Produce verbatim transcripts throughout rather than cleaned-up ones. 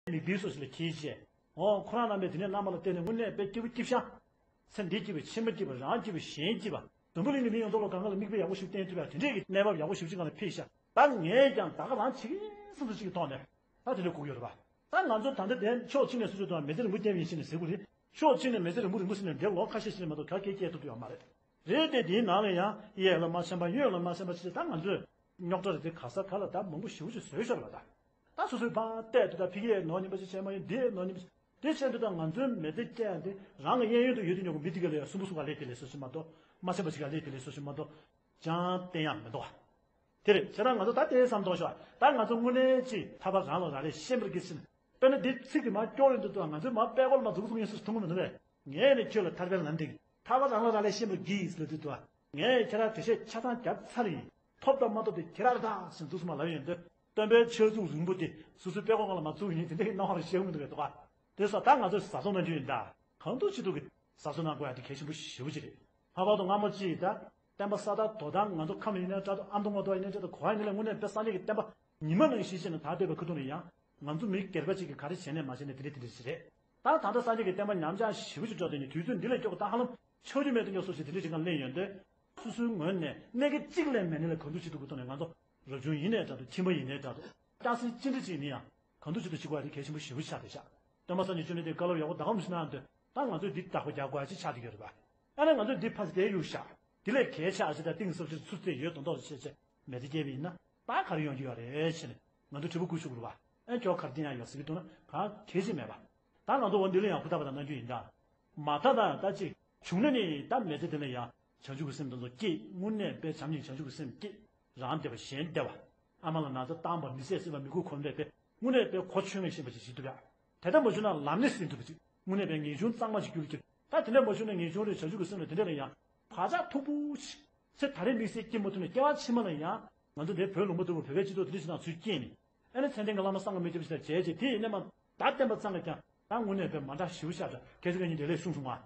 མིག་དཔེ་སོགས་ཤིག་ལ་འཁྱེར་བྱས། འོ་ཁོ་རང་རྣམ་པས་དེ་ནས་རྣམ་པ་ལ་བརྟེན་ནས་དངོས་གནས་དཔེ་སྐྱིད་པོ་སྐྱིད་ཤང་། སེམས་འདི་སྐྱིད་པའི་ཕྱི་མ་སྐྱིད་པ་རང་སྐྱིད་པའི་གཞན་སྐྱིད་པ། འཛམ་བུ་གླིང་གི་མི་ཡོངས་རྫོགས་ལ་གང་ག་ལ་མིག་དཔེ་ཡག་པོ་ཞིག་བསྟན་ཐུབ་ཡ་དེ་འདྲས་ཀྱི་གནས་བབ་ཡག་པོ་ཞིག་གཅིག་སྒང་ལ་ཕེབས་ཤག་ད་ངས་ཀྱང་ད་ག་རང་བྱེད་ཀྱི་སུ་འདུག་ཅིག་གི་ཐོག་ནས་ད་དེ་འདྲས་སྒུག་ཡོད་རེད་པ། ད་ང་ཚོ་ད་ལྟ་དེ་ཕྱོགས་གཅིག་ནས་སོ་སོའི་ཐོག་མི་ཚེ་རིང་པོ་བསྐྱལ་བ་ཡིན་ཞེས་ནས་ཟེར་དགོས་རེད། ཕྱོགས་གཅིག་ནས་མི་ཚེ་རིང་པོ་རིང་པོ་ཟེར་ནས་འདྲེ་ལོ་ཁ་ཤས་ཤིག་མ་གཏོགས་ག་གེ་སྐྱེལ་ཐུབ་ཀྱི་ཡོད་མ་རེད། རེད་དེ་དེའི་ནང་ལ་ཡང་གཡས་ལ་མ་འཆམ་པ་གཡོན་ལ་མ་འཆམ་པ་ཞིག་ད་ང་ཚོས་རྙོག་དྲ་རེད་དེ་ག་ས་ག་ལ་ད་མང་པོ་ཞེ་པོ་ཅིག་བཟོས་ཤག་ལ་ད། ད་སོ་སོའི་ཕར་བལྟས་དུས་ད་ཕ་གིའི་ནོར་ཉིན་པ་ཞིག་བྱས་མ་ཡིན་དེའི་ནོར་ཉིན་པ་ཞིག་དེ་བྱས་དུས་ད་ང་ཚོའི་མི་ཚེ་སྐྱེལ་ཡང་དེ་རང་གི་གཡས་གཡོན་དུ་ཡོད་དུ་ཉོ་གི་མི་དེ་ག་ལ་ཡང་སུན་པོ་སུ་ག་ལས་དེ་ལས་སོ་ཞིག་མ་གཏོགས་མ་འཆམ་པ་ཞིག་ག་ལས་དེ་ལས་སོ་ཞིག་མ་གཏོགས་ཅང་བསྟན་ཡག་མི་འདུག་བ། དེ་རེད་བྱས་ཙང་ང་ཚོ་ད་དེ་བསམ་གཏོང་ཤོག་ད་ང་ཚོ་དངོས་གནས་ཅིག་ཐར་པ་རང་ལ་རག་ལས་ཤེས་པར་གྱིས་ཕྱིན། དཔེར་ན་འདི་ཚིག་གི་མ་སྐྱོར་ཡོང་དུས་ད་ང་ཚོའི་མ་དཔེ་སྐོར་མ་འཛུགས་ཐུབ་མཁན་སུ་ཐུབ་མི་འདུག་གས། ངས་ནི་ཁྱོད་ལ་ཐར་པའི་ལམ་སྟོན་གྱི་ཐར་པ་རང་ལ་རག་ལས་ཤེས་པར་གྱིས་ལབ་དུས་ད་ངས་ཁྱེད་རང་འགྲེལ་བཤད་ཆ་ཚང་བརྒྱབ་ཚར་ཡིན། ཐོབ་དང་མ་ཐོབ་དེ་ཁྱེད་རང་རེད་ད་ཟེར་འདུག་སེ་མ་ལབ་ཡོང་དུས་སྟོན་པའི་ཕྱག་མཛུབ་རིང་པོ་དེ་སོ་སོའི་དཔེ་སྐོར་སྒང་ལ་མ་བཙུགས་ཡིན་དེ་འདྲའི་སྣང་བ་རང་ཤེས་མི་འདུག་གས་འདུག་ག་དེ་སོགས་ད་ང་ཚོས་བཟའ་ཚང་གནང་རྒྱུ་ཡིན་ད། གང་ཐུབ་ཅི་ཐུབ་ཀྱིས་བཟའ་ཚང་གནང་དགོས་ཡ་དེ་གལ་ཆེན་པོ་ཞེ་པོ་ཅིག་རེད། ལྷག་པར་དུ་སྔ་མོ་ཅིག་ད་བསྟན་པ་ས་དང་དོ་དང་ང་ཚོ་ཁམས་ཡིན་ནའི་འདྲ་འདུག་ཨ་མདོ་ང་མདོ་ཡིན་ནའི་འདྲ་འདུག་ག་བ་ཡིན་ནའི་དངོས་གནས་དཔེ་སངས་རྒྱས་ཀྱི་བསྟན་པ་ཉི་མ་ནང་བཞིན་བྱས་ནས་དར་བསྡད་པའི་ཁ་ཐུག་ནས་ཡང་ང་ཚོ་མི་སྒེར་པ་ཅིག་གིས་ག་རེ་བྱས་ནས་མ་བྱས་ནས་དེ་འདྲ་དེ་འདྲ་ཞིག་རེད། ད་ད་ལྟ་སངས་རྒྱས་ཀྱི་བསྟན་པ་ཉམས་ཆག་ཞེ་པོ་ཅིག་འགྲོ་བསྡད་ནས་དུས་ཚོད་འདི་ལས་སྐྱོ་པོ་ད་ཧ་ལམ་ཆགས་རྒྱུ་མེད་དུ་ཉོ་སོགས་ཞིག་དེ་འདྲ་ཞིག་གང་གླེང་ཡོང་དུས། སོ་སོའི་ངོས་ནས་གནད་འགག་གཅིག་ལས་མེད་ནི་ལ་གང་ཐུབ་ཅི་ཐུབ་ཀྱི་ཐོག་ནས་ང་ཚོ་རབ་བྱུང་ཡིན་ནའི་འདྲ་འདུག་ཁྱིམ་པ་ཡིན་ནའི་འདྲ་འདུག་སྐྱ་སེར་ཅི་འདྲ་ཅིག་ཡིན་ན་ཡང་གང་ཐུབ་ཅི་ཐུབ་བྱེད་དགོས་ཡ་དེ་གལ་ཆེན་པོ་ཞེ་པོ་ཆགས་བསྡད་ཤག་སྟོན་པ་སངས་རྒྱས་བཅོམ་ལྡན་འདས་བཀའ་སློབ་ཡག་པོ་ད་ག་མི་ཤེས་ན་འདོད་ད་ང་ཚོས་འདི་བདག་པོ་རྒྱག་དགོས་ཡ་ཅིག་ཆགས་བསྡད་ཡོད་རེད་པ། ཨ་ནི་ང་ཚོས་འདི་ཕར་ཟད་ཡོད་ཤག་འདི་ལས་གལ་ཆེ་ཨ་ཅེ་ད་གཏིང་ཟབ་ཅིག་ཚུར་བལྟས་ཡོད་མདོག་མདོག་བྱས་བྱས་མེད་དུ་སྐྱེལ་བ་ཡིན་ན་ད་ག་རེ་ཡོང་རྒྱུ་ཡོད་རེད་ཟེར་ནས་ང་ཚོ་དྲི་བ་བཀོད་ཆོག་གི་རེད་པ། ཨ་ཁྱོད་ག་རེ་བསྟན་ཡ་ཡོད་ཟེར་གྱི་འདུག་ན་གང་གལ་ཆེ་མེད་པ། ད་ང་ཚོ་འོ་འདི་ལ་ཡང་ཧུར་ཐག་པ་དང་གནང་རྒྱུ་ཡིན་ད། མ་མཐའ་དང་ད་ཅིག་བྱུང་ན་ནི་ད་མི་ཚེ་འདི་ལ་ཡང་བྱང་ཆུབ་ཀྱི་སེམས་དེ་ཚོ་སྐྱེས་དངོས་གནས་དཔེ་བྱམས་སྙིང་བྱང་ཆུབ་ཀྱི་སེམས་སྐྱེས། རང་བདེ་བ་གཞན་བདེ་བ། ཨ་མ་ལ་ན་ཚ་བཏང་བ་མི་བཟད་སྲིད་པ་མི་ཁུག་གོམས་པས་དཔེ་དངོས་གནས་དཔེ་གོ་ཆོད་མེད་ཤེས་པ་ཅིག་བྱེད་ཐུབ་ཡ། དེ་ལྟར་མ་བྱུང་ན་ལམ་སྣེ་ཟིན་ཐུབ་པ་ཅིག་དངོས་གནས་དཔེ་ངེས་འབྱུང་གཙང་མ་ཞིག་གྱུར་གྱི། ད་དེ་འདྲ་མ་བྱུང་ན་ངེས་འབྱུང་རེད་བྱང་ཆུབ་ཀྱི་སེམས་རེད་དེ་འདྲ་ལ་ཡང་བག་ཆགས་མཐུག་པོ་ཞིག་ཚེ་ད་རེས་དམིགས་བསལ་སྐྱེ་མ་ཐུབ་ན་སྐྱེ་བ་ཕྱི་མ་ལ་ཡང་ང་ཚོ་འདིར་བོད་ལུང་པ་འདུག་པ་བོད་པའི་སྤྱི་ཚོགས་དེ་འདྲ་ཞིག་ནང་ཚུར་སྐྱེས་ནས། ཨ་ནི་མཚན་ལྡན་གྱི་བླ་མ་སངས་རྒྱས་མི་སྐྱབས་ཤིག་དང་མཇལ་རྗེས་དེ་ཡིན་ནས་མ་ད་བསྟན་པ་གཙང་ལ་ཀྱང་ད་དངོས་གནས་དཔེ་མ་འདྲ་ཞེ་པོ་ཤར་འདྲ་སྐད་ཆ་ག་ཉིན་དེ་ལས་གསུངས་སོང་ང་།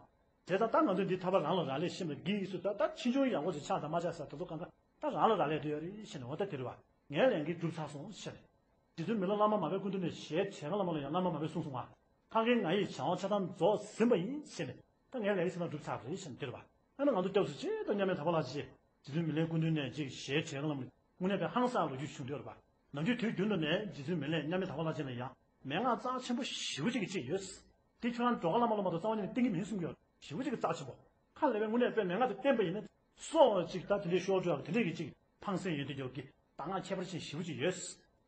བྱས་ཙང་ད་ང་ཚོས་འདི་ཐར་པ་རང་ལ་རག་ལས་ཤེས་པ་གི་ཡིས་སུ་ད་ད་ཕྱིས་འབྱུང་ཡག་པོ་ཞིག་ཆགས་དང་མ་ཆགས་ས་ད་ཚོ་གང་ག་ད་རང་ལ་རག་ལས་དུ་ཡོད་རེད་ཤེས་ནས་འོ་ད་དེ་རེད་བ། ངའི་ལས་འགན་གྲུབ་ཚར་སོང་ཤེས་ནས། རྗེ་བཙུན་མི་ལ་བླ་མ་མ་པའི་སྐུ་མདུན་ནས་ཞལ་བྱས་ག་བླ་མ་ལ་ཡང་བླ་མ་མ་པས་གསུངས་སོང་ང་། ཁ་མཁན་ང་ཡིས་བྱ་བ་ཆ་ཚང་རྫོགས་ཟིན་པ་ཡིན་ཤེས་ནས་ད་ངའི་ལས་ཀྱི་ཆ་ཚང་གྲུབ་ཚར་རེད་ཤེས་ནས་དེ་རེད་བ། ཨ་ནི་ང་ཚོ་སྐྱབས་སུ་མཆི་དང་མཉམ་མེད་དམ་པ་ལགས་ཀྱིས་རྗེ་བཙུན་མི་ལའི་སྐུ་མདུན་ནས་ཅིག་ཞལ་བྱས་ག་བླ་མ་ལ་དངོས་གནས་དཔེ་ཧང་སང་ལོ་རྒྱུས་བྱུང་དུས་རེད་བ། ནམ་རྒྱུན་དུས་རྒྱུན་དུ་ནས་རྗེ་བཙུན་མི་ལས་མཉམ་མེད་དམ་པ་ལགས་ཅན་ལ་ཡང་མན་ངག་རྩ་ཆེན་པོ་ཞེ་པོ་ཅིག་གི་ཅིག་ཡོད། དེ་ཁྱོད་རང་འགྲོ་ཁ་ལ་མ་ལ་མ་གཏོགས་རྩ་བ་ཉིད་ནས་བསྟན་གྱི་མིན་གསུང་གི་ཡོད། ཞེ་པོ་ཅིག་གི་རྩ་ཆེན་པོ། ཁ་ལས་པའི་དངོས་གནས་དཔེ་མན་ངག་དེ་བསྟན་པ་ཡིན་ན། སྲོག་ཅིག་ད་དེ་འདྲའི་ཤོར་འགྲོ་ཡག་དེ་འདྲའི་གི་ཅིག་ཕངས་སེམས་ཡོད་དེ་འགྱོག་གི་གདམས་ངག་ཁྱད་པར་ཅན་ཞེ་པོ་ཅིག་ཡོད།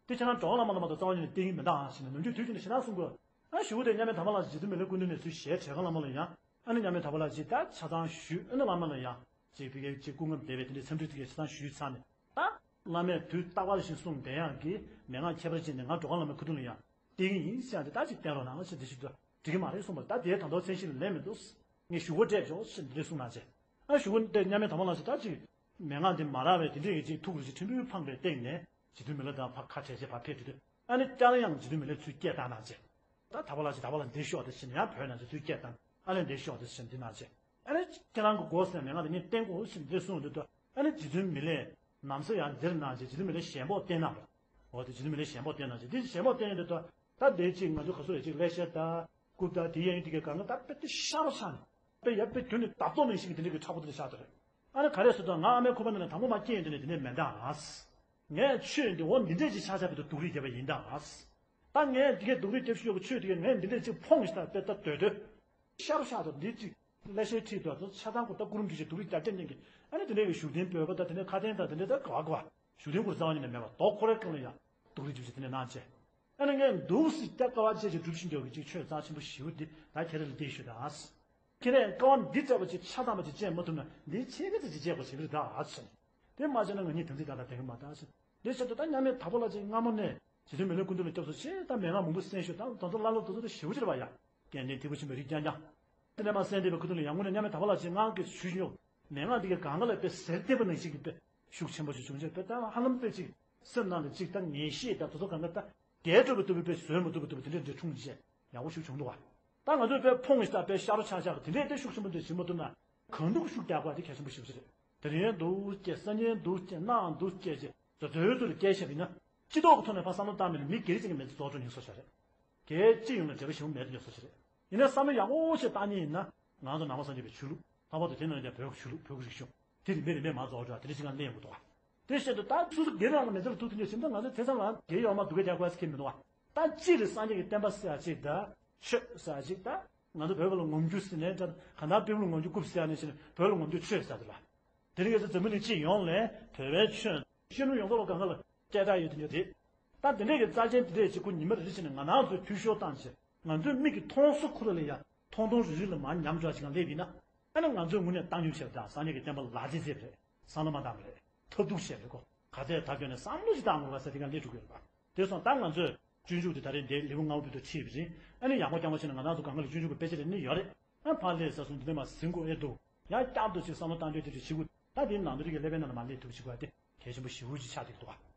དེ་ཁྱེད་རང་འགྲོ་ཁ་ལ་མ་ལ་མ་གཏོགས་རྩ་བ་ཉིད་ནས་བསྟན་གྱི་མི་འདུག་ཨང་ཞེས་ནས་ནམ་རྒྱུན་དུས་རྒྱུན་དུ་ཞེ་དྲག་གསུང་དགོས། ཨ་ཞུ་བ་དེ་མཉམ་མེད་དམ་པ་ལགས་རྗེ་བཙུན་མི་ལའི་སྐུ་མདུན་ནས་ཚུར་ཞལ་བྱས་ག་བླ་མ་ལ་ཡང་། ཨ་ནི་མཉམ་མེད་དམ་པ་ལགས་ཀྱིས་ད་ཆ་ཚང་ཞུས། ཨ་ནི་བླ་མ་ལ་ཡང་ཅིག་ཕ་གིའི་ཅིག་སྐུ་ངལ་བདེ་བའི་དེ་འདྲའི་འཚམས་འདྲི་དེ་གའི་ཆ་ཚང་ཞུས་ཚར་ནས། ད་བླ་མས་དུས་རྟག་པར་བཞིན་གསུངས་བསྡད་ཡག་གི་མན་ངག་ཁྱད་པར་ཅན་དེ་ང་འགྲོ་ཁ་ལ་མའི་ཁ་ཐུག་ལ་ཡང་བསྟན་གྱི་ཡིན་ཟེར་ཡག་དེ་ད་ཅིག་བསྟན་རོགས་གནང་ཞེས་འདི་ཞིག་ཏུ་འགྲིག་གི་མ་རེད་གསུངས་པ་རེད། ད་དེའི་ད་དུང་མཚན་གཞི་ལ་ལན་མི་འདུག་ངས་ཞུ་སྒོ་སྤྲད་ཆོག་ཞེས་འདི་འདྲ་གསུངས་གནང་བྱས། ཨ་ཞུ་སྒོ་དེ་མཉམ་མེད་དམ་པ་ལགས་ཀྱིས་ད་ཅིག་མན་ངག་འདི་མ་རག་པའི་དེ་འདྲས་ཀྱི་ཅིག་ཐུགས་རུ་ཅིག་ཕྲན་བུ་འཕངས་པའི་སྟེང་ནས་རྗེ་བཙུན་མི་ལ་དང་ཕར་ཁ་བྲལ་བྱས་ཕར་ཕེབས་དུས་དུས་ཨ་ནི་བསྐྱར་ཡང་རྗེ་བཙུན་མི་ལས་ཚུར་སྐད་བཏང་གནང་བྱས། ད་དམ་པ་ལགས་ཀྱིས་དམ་པ་ལགས་འདིར་ཤོག་དེ་བྱས་ནས་ཡང་བོད་ནང་ཚུར་སྐད་བཏང་ཨ་ལས་འདིར་ཤོག་དེ་བྱས་ནས་འདི་གནང་བྱས། ཨ་ནི་ཁྱེད་རང་གི་དགོས་ཟེར་ནས་མན་ངག་དེ་ངས་བསྟན་དགོས་ཞེས་འདི་གསུངས་དུས་ད་ཨ་ནི་རྗེ་བཙུན་མི་ལས་ནམ་ས་ཡང་འདིར་གནང་བྱས་རྗེ་བཙུན་མི་ལས་ཞལ་འབོག་བསྟན་གནང་བ། འོ་དེ་རྗེ་བཙུན་མི་ལས་ཞལ་འབོག་བསྟན་གནང་བྱས་འདི་ཞལ་འབོག་བསྟན་ཡོང་དུས་ད་ད་དེ་ཅིག་ང་ཚོ་ག་ཚོད་རེད་ཅིག་ཀླད་ཤེར་ད་རྐུབ་ད་དེ་གཡས་གཡོན་དེ་གའི་སྒང་ག་ད་དཔེ་དེ་ཤ་རོ་ཆགས་ནས་དཔེ་ཡ་དཔེ་དོན་ནི་བརྡ་ཐོ་མིན་ཞིག་གི་དེ་འདྲ་གི་མཁྲེགས་པོ་དེ་འདྲ་ཆགས་བསྡད་རེད། ཨ་ནི་ག་རེ་ཟེར་དུས་ང་ཨ་མའི་ཁོག་པའི་ནང་ནས་དང་པོ་མ་སྐྱེས་ཡོང་དུས་ནས་དེ་ནས་མེད་ད། ངས་ཆོས་འདི་འོ་འདི་འདྲས་ཅིག་ཆགས་ཆགས་པའི་དུ་སྡུག་རུས་བརྒྱབ་པ་ཡིན་ད། ད་ངས་འདི་གའི་སྡུག་རུས་བརྒྱབ་ཤོག་ཆོས་འདི་གའི་ངས་འདི་འདྲས་ཅིག་ཕོངས་ཤིག་ད་དཔེ་ད་འདོད་འདོད། ཤ་རུ་ཤ་དང་འདི་ཅིག་ཀླད་ཤེར་ཁྲིད་དུ་ད་ཆ་ཚང་གོ་ད་ཀུ་རུ་འདི་ཅིག་སྡུག་རུས་བརྒྱབ་བརྒྱབ་ཉན་གི། ཨ་ནི་དེ་འདྲས་ཀྱི་བཞུགས་གདན་བོད་པ་ད་དེ་འདྲས་ཁ་དན་ད་དེ་འདྲས་ད་ག་བ་ག་བ་བཞུགས་གདན་ཁོ་རྩ་བ་ཉིད་ནས་མེད་པ་རྡོ་ཁོ་རའི་སྒང་ལ་ཡང་སྡུག་རུས་བརྒྱབ་ཅིག་དེ་འདྲས་གནང་བྱས། ཨ་ནི་ངས་འདུག་སེ་ད་དཀའ་བ་སྤྱད་ཅིག་སྒྲུབ་བཞིན་འཇོག་གི་ཅིག་ཆོས་རྩ་ཆེན་པོ་ཞེ་པོ་འདི་ད་ཁྱེད་རང་ལ་འདི་ཞུ་ད། ཁྱེད་རང་དཀའ་བ་འདི་འདྲ་བ་ཅིག་ཆ་ཚང་བ་ཅིག་སྤྱད་མ་ཐུབ་ན་འདི་ཆེ་གེ་ཙི་ཅིག་སྤྱད་དགོས་ཞེ་གི་རེད་ད་ཨ་ཟེར། དེ་མ་བྱས་ན་ང་གཉིས་དམ་ཚིག་ད་ལྟ་བསྟེན་གི་མ་ད་ཟེར། འདི་བྱས་ཏེ་ད་མཉམ་མེད་དམ་པ་ལགས་ཀྱིས་སྔ་མོ་ནས་རྗེ་བཙུན་མི་ལའི་སྐུ་མདུན་ལ་སྐྱབས་སུ་མཆི་ད་མན་ངག་མང་པོ་གསན་ཞུས་ད་དེ་ཚོ་བླ་སློབ་དེ་ཚོ་ད་ཞེ་པོ་ཅིག་རེད་པ་ཡ། རྒྱལ་མཚན་ཐིགས་པ་ཆེན་པོའི་རིགས་རྐྱང་རྐྱང་། དེ་ནས་མ་གསན་བསྡད་པའི་སྐུ་མདུན་ལ་ཡང་དངོས་གནས་མཉམ་མེད་དམ་པ་ལགས་ཀྱིས་ངག་གི་ཞུས་ཡོད། མན་ངག་འདི་གའི་སྒང་ག་ལ་དཔེ་ཟེར་བདེ་པོ་ནང་བཞིན་གྱི་དཔེ་ཤུགས་ཆེན་པོ་ཞིག་བྱུང་རྗེས་དཔེ་ད་ཧ་ལམ་དཔེ་ཅིག་སེམས་ནང་ལ་ཅིག་ད་ངེས་ཤེས་ད་དེ་ཚོ་གང་ག་ད་འགལ་འགྲོ་གི་འདུག་པའི་དཔེ་བཟོད་མི་ཐུབ་པ་འདུག་པ་དེ་འདྲ་འདྲ་འཁྲུངས་རྗེས་ཡག་པོ་ཞིག་བྱུང་འདུག་བ། ད་ང་ཚོས་དཔེ་ཕོངས་ཤིག་ད་དཔེ་ཤ་རོ་ཆག་ཆག་གི་དེ་འདྲའི་དཔེ་ཤུགས་ཆེན་པོ་འདྲ་བྱེད་མ་ཐུབ་ན་གང་འདུག་ཤུགས་རྒྱག་དགོས་དེ་གལ་ཆེན་པོ་ཞིག་རེད། དེ་རིང་འདུག་སྐྱེ་སང་ཉིན་འདུག་སྐྱེ་གནངས་འདུག་སྐྱེ་རྗེས་རྫོ་རྫོའི་ཚུལ་སྐྱེ་ཤེས་པ་ཡིན་ན་སྤྱི་ཐོག་གི་ཐོག་ནས་ཕར་བསམ་བློ་བཏང་མེད་ན་མི་སྒེར་གཅིག་གི་མི་ཚེ་རྫོགས་འགྲོ་ཉེན་སོ་ཤ་རེད། སྒེར་སྤྱི་ཡོངས་ལ་འབྲེལ་བ་ཞིག་མེད་དུ་ཡོད་བཟོ་ཞིག་རེད། ཡིན་ན་བསམ་བློ་ཡག་པོ་ཞིག་བཏང་མཁན་ཡིན་ན། ང་ཚོ་ནང་པ་སངས་རྒྱས་པའི་ཆོས་ལུགས། ལྷག་པར་དུ་དེ་ནང་ཡང་བོད་ཀྱི་ཆོས་ལུགས། བོད་ཀྱི་རིག་གཞུང་། དེ་རིམ་པས་རིམ་པས་མར་རྫོགས་འགྲོ་བ་དེ་འདྲ་ཞིག་ལ་གནས་ཡོང་གི་འདུག་བ། དེ་བཞིན་དུ་ད་སོ་སོ་སྒེར་རང་ལ་མེད་ཚུལ་ཐུག་དུས་ནས་ཕྱིན་ད་ང་ཚོ་དེ་ཙམ་ལ་སྒེར་ཡོད་མ་འདུག་གས་རྒྱག་དགོས་ཟེར་མཁན་མི་འདུག་བ། ད་སྤྱིར་སངས་རྒྱས་ཀྱི་བསྟན་པ་ཟེར་ཡ་ཅིག་ད། ཆོས་ཟེར་ཡ་ཅིག་ད། ང་ཚོ་བོད་པ་ལ་ངོམ་རྒྱུ་ཟེར་ནས་ད་གང་ལྟར་བོད་པ་ལ་ངོམ་རྒྱུ་དགོས་ཟེར་ཡ་ནས་བྱས་ནས་བོད་པ་ལ་ངོམ་རྒྱུ་ཆོས་ཟེར་དེ་ལ། དེ་རིང་ང་ཚོ་འཛམ་བུ་གླིང་སྤྱི་ཡོངས་ལ་བོད་པའི་ཆོས། ཤེས་ནུས་ཡོངས་རྫོགས་ལ་གང་ག་ལ་སྐད་གྲགས་ཡོད་དེ་འདྲ་རེད། ད་དེ་འདྲས་ཀྱི་རྩ་ཆེན་དེ་འདྲས་ཅིག་ཁོ་ཉི་མ་རེ་རེ་བྱས་ནས་ང་རང་ཚོའི་འཐུས་ཤོར་བཏང་བྱས་ང་ཚོའི་མིག་གིས་མཐོང་ས་ཁོ་ར་ལ་ཡ་མཐོང་མཐོང་རིག་རིག་ལ་མར་ཉམས་འགྲོ་ཅིག་གང་སླེབས་ཡིན་ན། ཨ་ནི་ང་ཚོའི་ངོས་ནས་བཏང་སྙོམས་བྱས་པ་དང་སངས་རྒྱས་ཀྱི་བསྟན་པ་ལག་རྗེས་མཛད་པ་རེད། བསམ་བློ་མ་བཏང་བ་རེད། ཐབས་སྡུག་བྱས་པ་རེད་ཁོ། ག་ཚད་ཐབས་སྐྱོ་ནས་བསམ་བློ་ཞིག་བཏང་དགོས་པ་ཟེར་དེ་གང་སླེབས་འགྲོ་གི་ཡོད་རེད་པ། དེ་སོང་ཙང་ང་ཚོས་སྤྱོད་འཇུག་དེ་ད་རེས་འདིའི་ལེའུ་ལྔ་པ་བར་དུ་ཁྲིད་པ་རེད། ཨ་ནི་ཡག་པོ་རྐྱང་པ་བྱས་ནས་ང་རང་ཚོ་གང་ག་ལ་སྤྱོད་འཇུག་གི་དཔེ་ཆ་རེ་གཉིས་ཡོད་རེད། ཨ་ཕར་སླེབས་ས་སོང་འདི་འདྲ་མ་ཟིན་དགོས་ཨེ་འདུག་ཡང་བསྐྱར་དུ་ཅིག་བསམ་བློ་བཏང་འདོད་དེ་ཅིག་བྱེད་དགོས། ད་དེའི་ནང་དུ་རིགས་ཀྱི་ཀླད་པའི་ནང་ལ་མ་སླེབས་ཐུབ་ཅིག་དགོས་ཏེ་གལ་ཆེན་པོ་ཞེ་པོ་ཅིག་ཆགས་བསྡད་འདུག་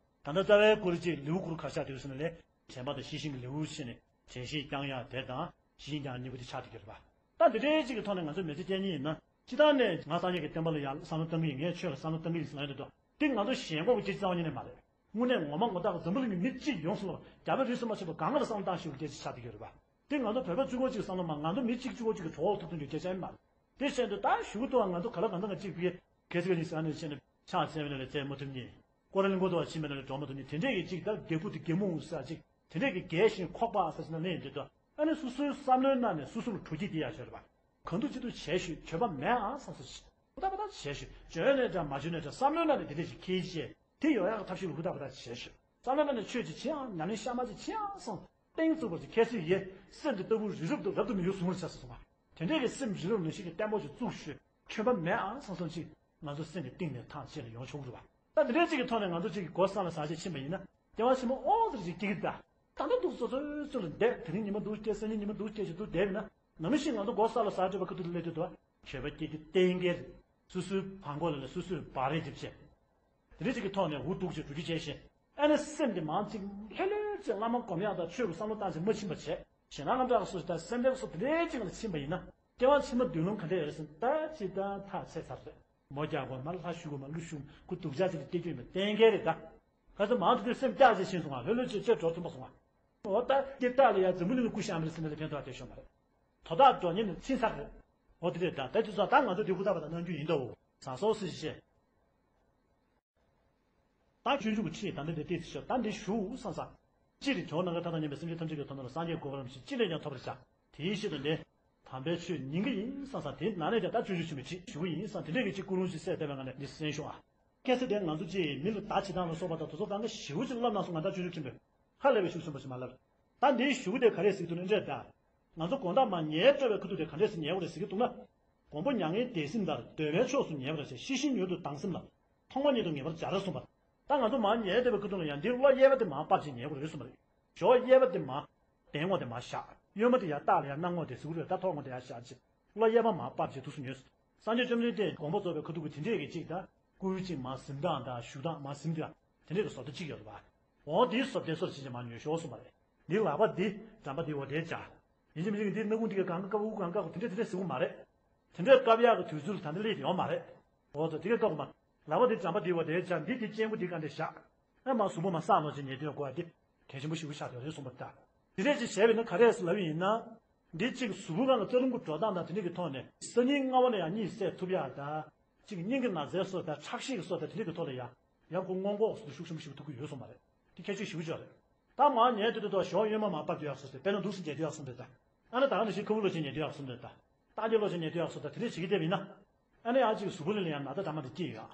བ། ད་ལྟ་རྩ་བའི་སྐོར་ཅིག་ལེའུ་དགུ་རུ་ག་ཆགས་འདུག་ཟེར་ན་ལས། དྲན་པ་དང་ཤེས་བཞིན་གྱི་ལེའུ་བྱས་ནས་དྲན་ཤེས་བསྐྱང་ཡག་དེ་དང་ཤེས་བཞིན་བསྐྱང་ཡག་གཉིས་པོ་དེ་ཆགས་བསྡད་ཀྱི་རེད་པ། ད་འདི་འདྲའི་ཅིག་གི་ཐོག་ནས་ང་ཚོས་མི་ཚེ་སྐྱེལ་མཁན་ཡིན་ན་སྤྱིར་བཏང་ནས་ང་སངས་རྒྱས་ཀྱི་བསྟན་པ་ལ་ཡང་བསམ་བློ་གཏང་གི་ཡིན། ངས་ཆོས་ལ་བསམ་བློ་གཏང་གི་ཡིན་ཟེར་ལབ་ཡོང་དུས་དེ་ང་ཚོ་ཞེན་ཁོག་གི་སྐད་ཆ་རྩ་བ་ཉིད་ནས་མ་རེད། དངོས་གནས་ངོ་མ་ངོ་རྟགས་འཛམ་བུ་གླིང་གི་མི་སྤྱི་ཡོངས་སུ་ལ་རྒྱ་བོད་རིས་སུ་མ་ཆད་པ་གང་ག་ལ་བསམ་བློ་བཏང་ཤེས་པའི་སྐད་ཆ་ཆགས་བསྡད་ཀྱི་ཡོད་རེད་པ། དེ་ང་ཚོ་བོད་པ་གཅིག་པོ་གཅིག་བསམ་བློ་མ་ང་ཚོ་མི་གཅིག་གཅིག་པོ་གཅིག་གི་གྲོགས་ལ་ཐུག་ཐུབ་རྒྱུ་སྐད་ཆ་ཡིན་མ་རེད། དེ་བཞིན་དུ་ད་གཞུག་ཏུ་ང་ཚོ་ག་ལ་གང་འཚམ་གཅིག་པུའི་གལ་སྲིད་ག་ནས་ཟེར་ནས་བྱས་ནས་ཕྱག་འཚལ་བའི་ལས་འཚལ་མ་ཐུབ་མཁན། སྐོར་ར་གླིང་སྐོར་དུ་བ་ཕྱིན་པའི་ལས་འགྲོ་མ་ཐུབ་མཁན་དེ་འདྲས་ཀྱི་གཅིག་ད་རྒྱལ་བུ་དེ་རྒྱལ་མོ་ཟེར་གཅིག་དེ་འདྲས་ཀྱི་རྒྱལ་ཞིང་ཁོག་པ་ཟེར་ཞིག་ན་གནས་ཡོད་དུས་ཨ་ནི་སོ་སོའི་བསམ་བློའི་ནང་ནས་སོ་སོ་ལ་དྲོ་སྐྱིད་དེ་ཡག་ཤོས་རེད་པ། གང་ཐུབ་ཅི་ཐུབ་བྱས་ཤོད་བྱོས་པ་མེད་ཨང་བསམ་སོ་ཞིག་ད་པ་ད་བྱས་ཤོད་བྱོས་ནས་འདྲ་མ་བྱོས་ནས་འདྲ་བསམ་བློའི་ནང་ནས་དེ་འདྲས་ཞིག་ཁྱེར་བྱས་དེ་ཡོང་ཡག་གི་ཐབས་ཤེས་ལ་ཧུར་ཐག་པ་ད་བྱས་ཤོད། བསམ་བློའི་ནང་ནས་ཆོས་ཅིག་བྱེད་ཨང་ཉམས་ལེན་གཤའ་མ་ཅིག་བྱེད་ཨང་བསམ། གཏིང་ཚུགས་པར་ཅིག་ཁྱེར་སྲིད་ཡེ། སེམས་ཀྱི་ལྟ་བུ་རི་རབ་ཏུ་རབ་ཏུ་མི་ཡུལ་ཟུང་རུ་ཆགས་སུ་སོང་བ། དེ་འདྲས་ཀྱི་སེམས་རི་རབ་ནང་བཞིན་གྱི་བརྟན་པོ་ཞིག་བཙུགས་ཤོད་ཁྱོད་པ་མེད་ཨང་བསམ་བསམ་ཅིག་ང་ཚོ་སེམས་ཀྱི་གཏིང་ནས་ཐག་བཅད་ནས་ཡོང་ཆོག་གི་རེད་བ། ད་འདི་འདྲས་ཅིག་གི་ཐོག་ནས་ང་ཚོ་ཅིག་གི་སྒོ་གསར་ལ་ཟ་ཆེད་ཕྱིན་པ་ཡིན་ན་སྐྱེ་བ་ཕྱི་མ་ཨོ་ཟེར་ཅིག་སྐྱེ་གི་ད། ད་ལྟ་འདུག་སོ་སོའི་ཚུལ་ལ་བསྡད་དེ་རིང་ཉི་མ་འདུག་སྐྱེ་སང་ཉིན་ཉི་མ་འདུག་སྐྱེ་ཞིག་འདུག་བསྡད་ཡིན་ན་ནམ་ཞིག་ང་ཚོ་སྒོ་གསར་ལ་ཟ་སྤྲད་པ་ཁ་ཐུག་ཏུ་སླེབས་དུས་དུ་བ་ཁྱོད་པ་སྐྱེ་གི་གཏན་འཁེལ་རེད། སོ་སོའི་བང་མགོ་ལ་ལ་སོ་སོས་སྦ་རེ་རྒྱབ་བྱས། དེ་འདྲ་ཅིག་གི་ཐོག་ནས་འུ་སྡུག་ཅིག་འགྲོ་རྒྱུ་བྱས་ཤིང་། ཨ་ནི་སེམས་དེ་མང་ཅིག་ལྷོད་ལྷོད་ཅིག་བླ་མ་སྒོམ་ཡག་དང་ཆོས་ཀྱི་བསམ་བློ་བཏང་ཅིག་མ་ཕྱིན་པ་བྱས། ཞེ་ན་ང་འདྲ་སོ་ཞིག་དང་སེམས་ཁྲལ་སོགས་དེ་འདྲའི་ཅིག་ལ་ཕྱིན་པ་ཡིན་ན། སྐྱེ་བ་ཕྱི་མ་མདུན་ལམ་ག་འདྲ་ཡོད་རེད་ཟེར་ན་ད་ཅིག་ད་ཐག་ཆད་ཚར་རེད། མོ་རྒྱག་དགོས་མ་ལྷ་ཞུ་དགོས་མ་ཀླུ་ཞུ་ཁུ་སྡུག་ཅག་ཅིག་ལ་སྐྱེ་རྒྱུ་ཡིན་པ་གཏན་འཁེལ་རེད་ད། ག་ཚོད་མང་དུ་དུས་སེམས་སྐྱག་ཅིག་ཕྱིན་སོང་ང་ལྷོད་ལྷོད་ཅིག་ཅེས་འགྲོ་ཐུབ་མ་སོང་ང་། འོ་ད་སྐྱེ་རྟགས་ལ་ཡ་འཛམ་བུ་གླིང་ལ་སྐུ་ཤ་ཨ་མི་རི་སི་ནི་ལ་ཕན་ཐོགས་དེ་ཤོར་མ་རེད། དོ་བདག་འགྲོ་ཉིན་ནི་ཕྱིན་ཚར་རེད། འོ་དེ་རེད་ད་ད་དུས་ཚོད་ད་ང་ཚོ་དེ་ཧུར་ཐག་པ་དང་གནང་རྒྱུ་ཡིན་ད་འོ། བཟང་སོང་སི་ཞེས། ད་སྤྱོད་འཇུག་གི་ཁྲིད་ད་འདི་འདི་ཏིག་ཙི་ཤོད་ད་འདི་ཞུ་བསམ་ས། སྤྱིར་ཇོ་ནང་གི་ཐ་ཐ་ཉན་པའི་སེམས་ཅན་ཐམས་ཅད་ཀྱི་དོན་དུ་སངས་རྒྱས་གོ་འཕང་རིན་པོ་ཆེ་ཅི་ལས་ཀྱང་ཐོབ་པར་བྱ། དེའི་ཆེད་དུ་འདི། དམ་པའི་ཆོས་ཉན་གྱི་ཡིན་བསམ་ས་དེ་ནང་ནས་ཀྱང་ད་སྤྱོད་འཇུག་ཆེན་པོའི་ཁྲིད་ཞུ་གི་ཡིན་བསམ་དེ་འདྲས་ཀྱི་ཅིག་ཀུན་སློང་ཞིག་གསལ་བསྡད་པའི་ངང་ནས་འདི་གསན་ཤོག་ཨ། ཁ་སང་དེ་ང་ཚོ་ཅིག་མི་ལ་བརྡ་བྱེད་སྟངས་ལ་སོགས་པ་དང་དེ་ཚོ་གང་ག་ཞེ་པོ་ཅིག་བསླབ་གནང་སོང་ང་ད་སྤྱོད་འཇུག་ཆེན་པོའི་ཧ་ལས་པའི་ཤུགས་ཆེན་པོ་ཞིག་མ་བསླབ། ད་འདིའི་ཞུ་དེ་ག་རེ་ཟེར་གྱི་འདུག་ན་འདྲས་ད། ང་ཚོ་དགོང་དག་མར་ཉལ་སྤྲོ་བའི་ཁ་ཐུག་དེ་ག་འདྲས་སེ་ཉལ་དགོས་རེད་ཟེར་གྱི་འདུག་ན། མགོན་པོ་མྱ་ངན་འདས་ཟིན་ལྟར་གདོལ་པའི་ཕྱོགས་སུ་ཉལ་བར་བྱ། ཤེས་བཞིན་མྱུར་དུ་སྡང་སེམས་ལ། ཐོག་མ་ཉིད་དུ་ངེས་པར་སྦྱར་གསུངས་པ། ད་ང་ཚོ་མར་ཉལ་བསྡད་པའི་ཁ་ཐུག་ལ་ཡང་འདིར་གློ་གཡས་པ་དེ་མར་ཕབ་བྱས་ཉལ་དགོས་རེད་གསུངས་པ་རེད། ཞོགས་གཡས་པ་དེ་མར། གདན་ངོས་དེ་མར་བཞག་གཡོན་མ་དེ་ཡར་བཏགས་ལ་ཡར་སྣང་ངོ་དེ་ཟུག་རེད་ད་ཐོག་ངོ་དེ་ཡར་བཞག་ཅིག་གློ་གཡས་པ་མར་ཕབ་བྱས་འདུག་སེ་ཉལ། སངས་རྒྱས་བཅོམ་ལྡན་འདས་དགོངས་པ་རྫོགས་པའི་ཁ་ཐུག་གི་དེ་འདྲས་ཀྱི་ཅིག་ད། སྐུལ་ཅིག་མར་གཟིམ་སྟངས་དང་བཞུགས་སྟངས་མར་གཟིམ་དུས་དེ་འདྲས་ཀྱི་བཟོ་ལྟ་ཅིག་ཡོད་རེད་པ། འོ་དེའི་བཟོ་ལྟའི་སོར་ཕྱིན་ཅིག་མར་ཉལ་ཤོག་གསུངས་པ་རེད། འདི་ལག་པ་འདི་འགྲམ་པ་འདི་འོ་དེར་བྱ། ཡིན་གཅིག་མིན་གཅིག་འདི་སྣ་ཁུང་འདི་ག་གང་ག་དབུགས་གང་ག་དེ་འདྲས་དེ་འདྲས་ཟེར་གྱི་མ་རེད། དེ་འདྲས་བཀབ་ཡག་གི་དུས་ཚོད་ད་འདི་སླེབས་ཡོད་མ་རེད། འོ་ཚོ་དེ་ག་བཀབ་དགོས་མ། ལག་པ་འདི་འགྲམ་པ་འདི་འོ་དེར་བྱ་འདི་དེ་སྤྱན་དགུ་འདི་ག་འདྲས་བཞག་ཨ་མ་གཟུགས་པོ་མ་སངས་ནོ་ཅིག་ཉལ་དུས་གོ་བ་འདི་གལ་ཆེན་པོ་ཞིག་ཆགས་ཡོད་རེད་གསུངས་པ་ལྟ། དེ་འདྲས་ཅིག་བྱས་པས་ན་ག་རེ་ཟེར་ལབ་ཡིན་ན། འདི་གཅིག་གཟུགས་པོ་སྒང་གི་རྩ་རླུང་གི་འགྲོ་སྟངས་དང་དེ་འདྲས་ཀྱི་ཐོག་ནས་སང་ཉིན་སྔ་བ་ལ་ཡང་གཉིད་སད་ཐུབ་ཡག་དང་། གཅིག་སྙིང་གི་ན་ཚའི་སོ་དང་ཁྲག་ཤེད་ཀྱི་སོ་དང་དེ་འདྲས་ཀྱི་ཐོག་ལ་ཡང་ཡང་ཁོ་སྔོན་འགོག་སོ་ཤུགས་ཆེན་པོ་ཞིག་ཐུབ་ཀྱི་ཡོད་གསུངས་པ་རེད། དེ་ཁྱད་ཆོས་ཞིག་ཡོད་རེད། ད་མར་ཉལ་དུས་དུས་ཐོག་ཞོགས་གཡོན་མ་མར་ཕབ་དུས་ཡག་སོ་དེ་དཔེར་ན་འདུག་སེ་ཉལ་དུས་ཡག་གསུངས་པ་རེད་ད། ཨ་ནི་ད་ག་ནང་བཞིན་ཁ་བུ་ལོག་བྱས་ཉལ་དུས་ཡག་གསུངས་པ་རེད་ད། རྟགས་ཅན་ལོག་བྱས་ཉལ་དུས་ཡག་སོ་ད་དེ་འདྲས་བྱེད་ཀྱི་བསྡད་པ་ཡིན་ན། ཨ་ནི་ཡང་གཅིག་གཟུགས་པོ་ལ་ཡང་ན་ཚ་དྲག་མ་དེ་སྐྱེས་ཡོད།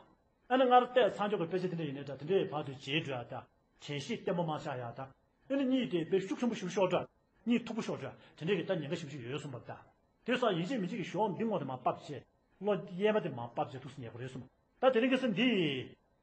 ཨ་ནི་སྔར་བལྟས་ཚ་འཇོག་གི་དཔེ་ཆ་དེ་འདྲ་ཡིན་ནའི་འདྲ་དེ་འདྲའི་བར་དུ་བརྗེད་འགྲོ་ཡག་དང་། དྲན་ཤེས་བརྟན་པོ་མ་ཆགས་ཡག་དང་། ཨ་ནི་གཉིད་དེ་དཔེ་ཤུགས་ཆེན་པོ་ཞིག་ཤོར་འགྲོ། གཉིད་མཐུག་པོ་ཤོར་འགྲོ། དེ་འདྲའི་གི་ད་ཉེན་ཁ་ཞེ་པོ་ཅིག་ཡོད་གསུངས་པ་དང་། དེ་སོགས་ཡིན་གཅིག་མིན་གཅིག་གི་ཞོགས་འདི་ངོ་དེ་མར་ཕབ་བྱས། གློ་གཡས་པ་དེ་མར་ཕབ་བྱས་འདུག་སེ་ཉལ་དགོས་རེད་གསུངས། ད་དེ་རིང་ཁ་སང་འདི།